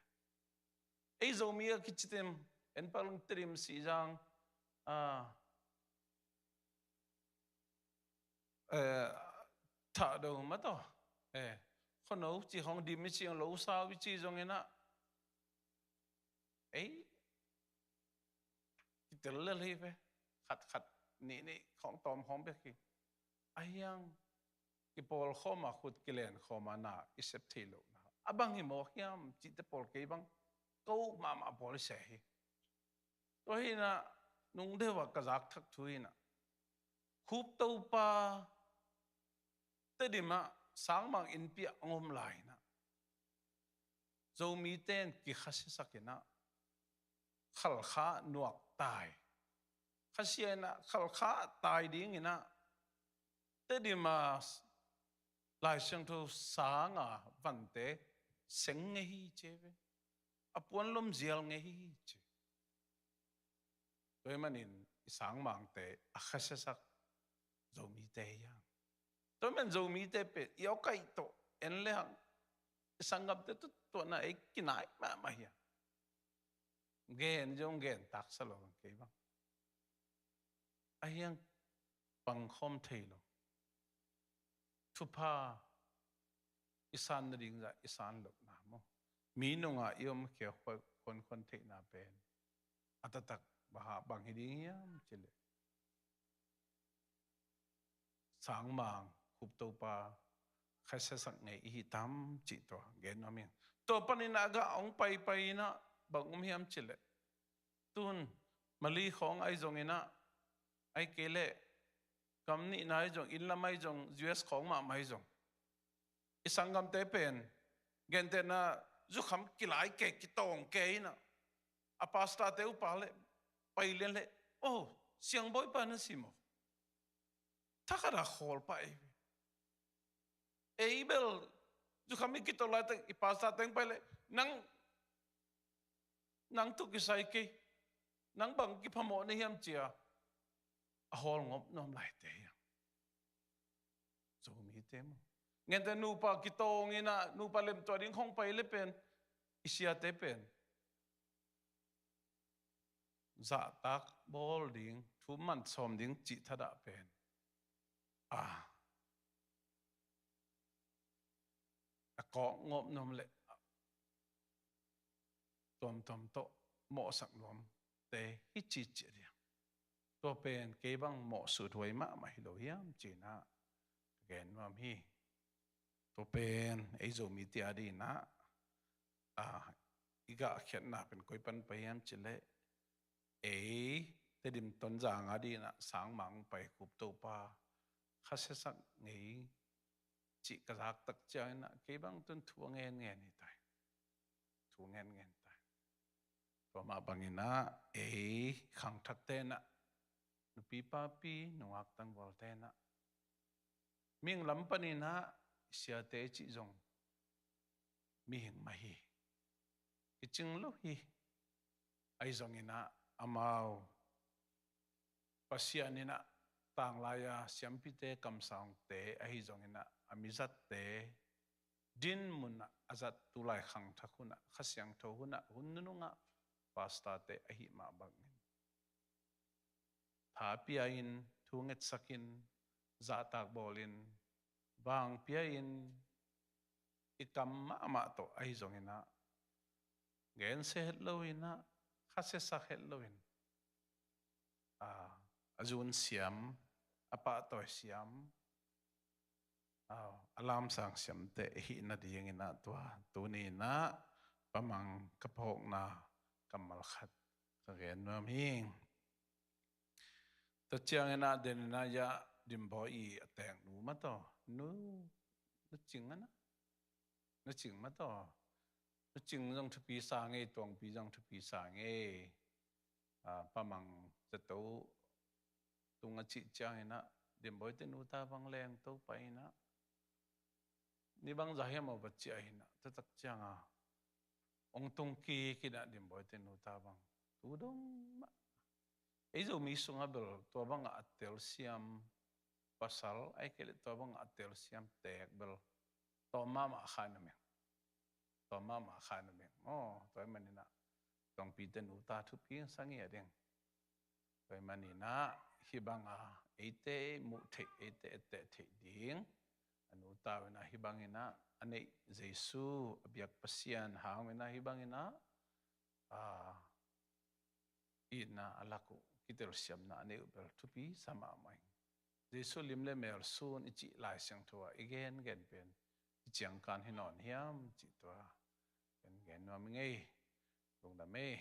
Ei Zomi a kici Tedim, en pak leng Tedim, Sihzang, a, eh, Thahdo mah tawh, eh, Khuano ci khawng, Dim i ci khawng, Losau i ci zongin ah ei kitel lel hi ve. Khat khat, nih nih khawng, tawm khawng bek hi. A hiang kipawlkhawm a, khut kilenkhawm a, na i sep thei lohna a bang hi mawk hiam cihte pawl kei bang ko mahmah pawl i se hi. Tua hi in ah nung deuh ah ka zak thak thu hi in ah, Khup Topa Tedim ah sangmang innpi ah hong om lai in ah Zomite in kikhasiasak in ah Khalkha nuak tai. Khasia in ah Khalkha tai ding in ah Tedim a Lai Siangtho sang a vante seng ngei hi ci ve. A puan lom zial ngei hi ci. Tua ahih manin i sangmangte a khasiasak Zomite hi hang. Tua ahih manin Zomite pen i awkaih tawh en le hang, i sanggamte tawh tuahna ei kinai mahmah hi hang. Gen zong gen taksa lo hang kei bang. A hiang pangkhawm thei lo. Thupha i san nading zah i san lohna maw? Mi nungah i om khia khuankhuan theihna pen a taktak bang hi ding hiam cih leh sangmang, Khup Topa khasiasak ngei i hi tam cih tua gen nuam ing. Tua panin a gah hong paipai in ah bang um hiam cih leh, tun Mali khawng ahi zongin ah, ahih kei leh gam nihna ahi zong, inn lam ahi zong, U S khawng mahmah ahi zong, i sanggamte pen gentehna zukham kilai kei, kitawng kei in ah, a pastorte upa leh pai lian leh, "Oh, siangbawipa na si maw?" Thakhat a khawl pah ei ve. Ei bel zukham i kitawng laitak i pastorte hong pai leh, "Nang, nang thu kisai kei, nang bang kiphamawh na hiam?" ci a a hawl ngop nuam laite hi hang. Zomite maw? Gentehna nupa kitawng in ah, nupa lemtuah ding khawng pai leh pen, i siate pen zahtak bawl ding, thu man sawm ding cih thadah pen, a, a kawk ngop nuam leh tuamtuam tawh mawhsak nuamte hi ci ciat hi hang. Tua pen kei bang mawh suthuai mahmah hi lo hiam ci in ah ka gen nuam hi. Tua pen ei Zomite adingin ah, a, i gahkhiatna pen koi pan pai hiam cih leh, ei Tedim Tonzang a dinah sangmang pai kup Topa, kha siasak ngei cih ka zaktak cianginah kei bang tun thu a ngen ngen hi tai. Thu ngen ngen tai. Tua mah banginah ei khangthak tenah, nupi papi nungak tangval tenah, mihing lam paninah siate cih zong mihing mah hi. Kicing lo hi. Ahi zonginah amau Pasian inah tanglai-a siampite kamsangte ahi zonginah a mizatte din munah a zat tulai khangthak hunah Kha Siangtho hunah hun nunungah pastorte ahi mah bangin tha pia-in, thu ngetsakin, zahtak bawlin, vang pia-in, i kam mahmah tawh ahi zonginah gensia het loinah, kha siasak het loin, a, a zun siam, a pahtawi siam, a, a lamsang siamte i hih nadinginah tua tuninah pamang ka phawkna kammal khat ka gen nuam hi. Tua cianginah deninah ya Dimbawi i a teeknu mah tawh, nu, nu Cing a na, nu Cing mah tawh, nu Cing zong thupi sa ngei, Tuangpi zong thupi sa ngei. A, pamang zato tung a cih cianginah Dimbawite nu ta bang leng to pai inah, ni bangzah hiam aw va ciah hinah, taktak cianga ong tung kikinah Dimbawite nu ta bang tu dong mah. Ei Zomi sungah bel tua bangah a telsiam pasal, ahih kei leh tua bangah a telsiam teek bel tawm mahmah kha na meng. Tawm mahmah kha na meng maw? Tua ahih maninah Tuangpite nu ta thupi sa ngiat ding. Tua ahih maninah hih banga eite muh theih, eite etteh theih ding a nu ta unah hih banginah a neih Jesu, a biak Pasian hang unah hih banginah, a, itna a lak uh, kitelsiamna a neih uh bel thupi sa mahmah ing. Jesu lim le mel sun i cih Lai Siangtho ah i gengen pen i ciangkan hi nawn hiam cih tua gen gen nuam i ngei. Lungdam ei.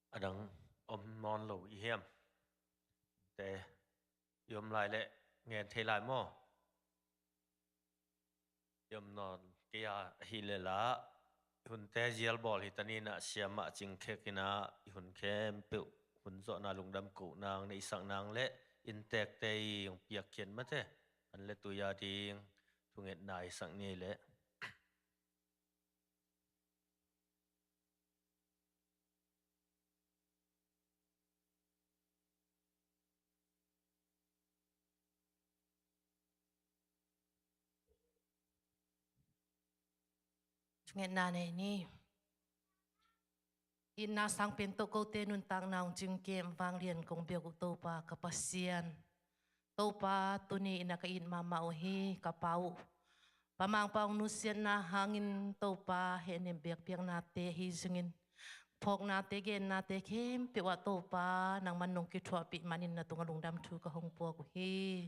A dang om nawn lo i hiam? Te i om lai leh ngen thei lai maw? I om nawn kei a, ahih leh lah i hunte zial bawl hi ta ni inah, siamah Cing Khek inah i hun khempeuh hun zawhna lungdam ko nang, neihsak nang le innteekte i hong piakkhiat mate an le tui a ding thungetna i sak ni leh. Thungetna nei ni. Itna sang pen tawh kote nuntakna hong cingkem vanglian kong biak uh Topa ka Pasian. Topa, tuni inah ka it mahmah uh hi, ka Pa uh. Pa Mangpau nusiatna hangin Topa, hehnem biakpiaknate hi zongin, phawknate, gennate khempeuh ah Topa, nangman nong kithuahpih manin na tungah lungdam thu ka hong puak uh hi.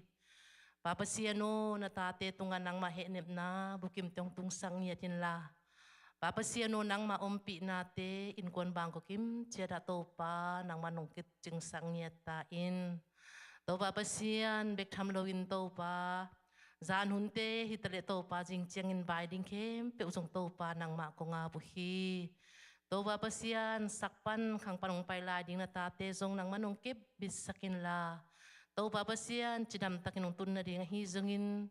Pa Pasian aw, na tate tungah nangmah hehnepna bukim teng tungsak ngiat inla, Pa Pasian aw, nangmah ompihnate innkuan bangkua kim ciatah Topa, nangmah nong kicingsak ngiat ta in. Topa Pasian, bek tham loin Topa, zan hunte hi taleh Topa, zing ciangin bai ding khempeuh zong Topa, nangmah kong ap uh hi. Topa Pasian, sak pan khang pan hong pai lai ding na tate zong nangmah nong kep bitsak inla, Topa Pasian, cidamtakin hong tun nading ahi zongin,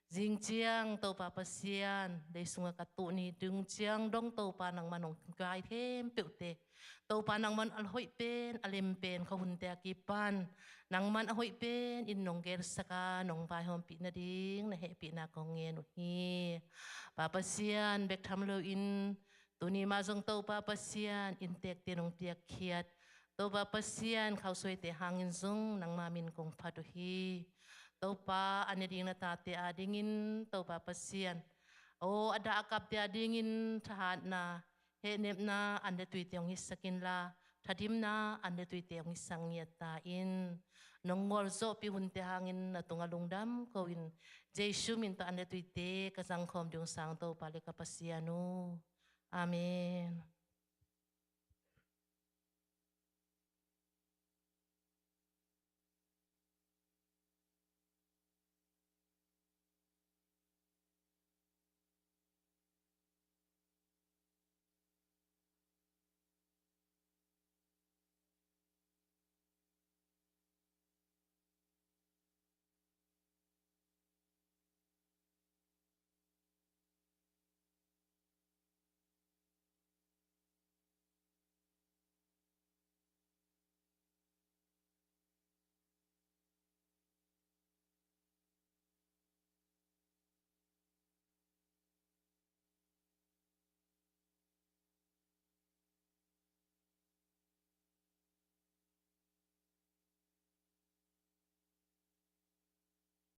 zing ciang Topa Pasian, lei sungah ka tuh ni ding ciang dong Topa, nangmah nong guide khempeuhte, Topa, nangmah a hoih pen, a lem pen khuahunte a kipan nangmah a hoih pen in nong gelsak a, nong vaihawmpih nading na hehpihna kong ngen uh hi. Pa Pasian, bek tham loin tuni mah zong Topa Pasian, innteekte nong piakkhiat Topa Pasian, khausuaite hangin zong nangmah min kong phat uh hi. Topa, a ne ding na tate adingin Topa Pasian, o a dah a kapte adingin thahatna, hehnepna, an le tuite hong hisak inla, thadimna, an le tuite hong hisak ngiat ta in. Nong gualzawhpih hunte hangin na tungah lungdam ko-in, Jesu min tawh an le tuite ka zangkhawm ding sang Topa le ka Pasian uh. Amen.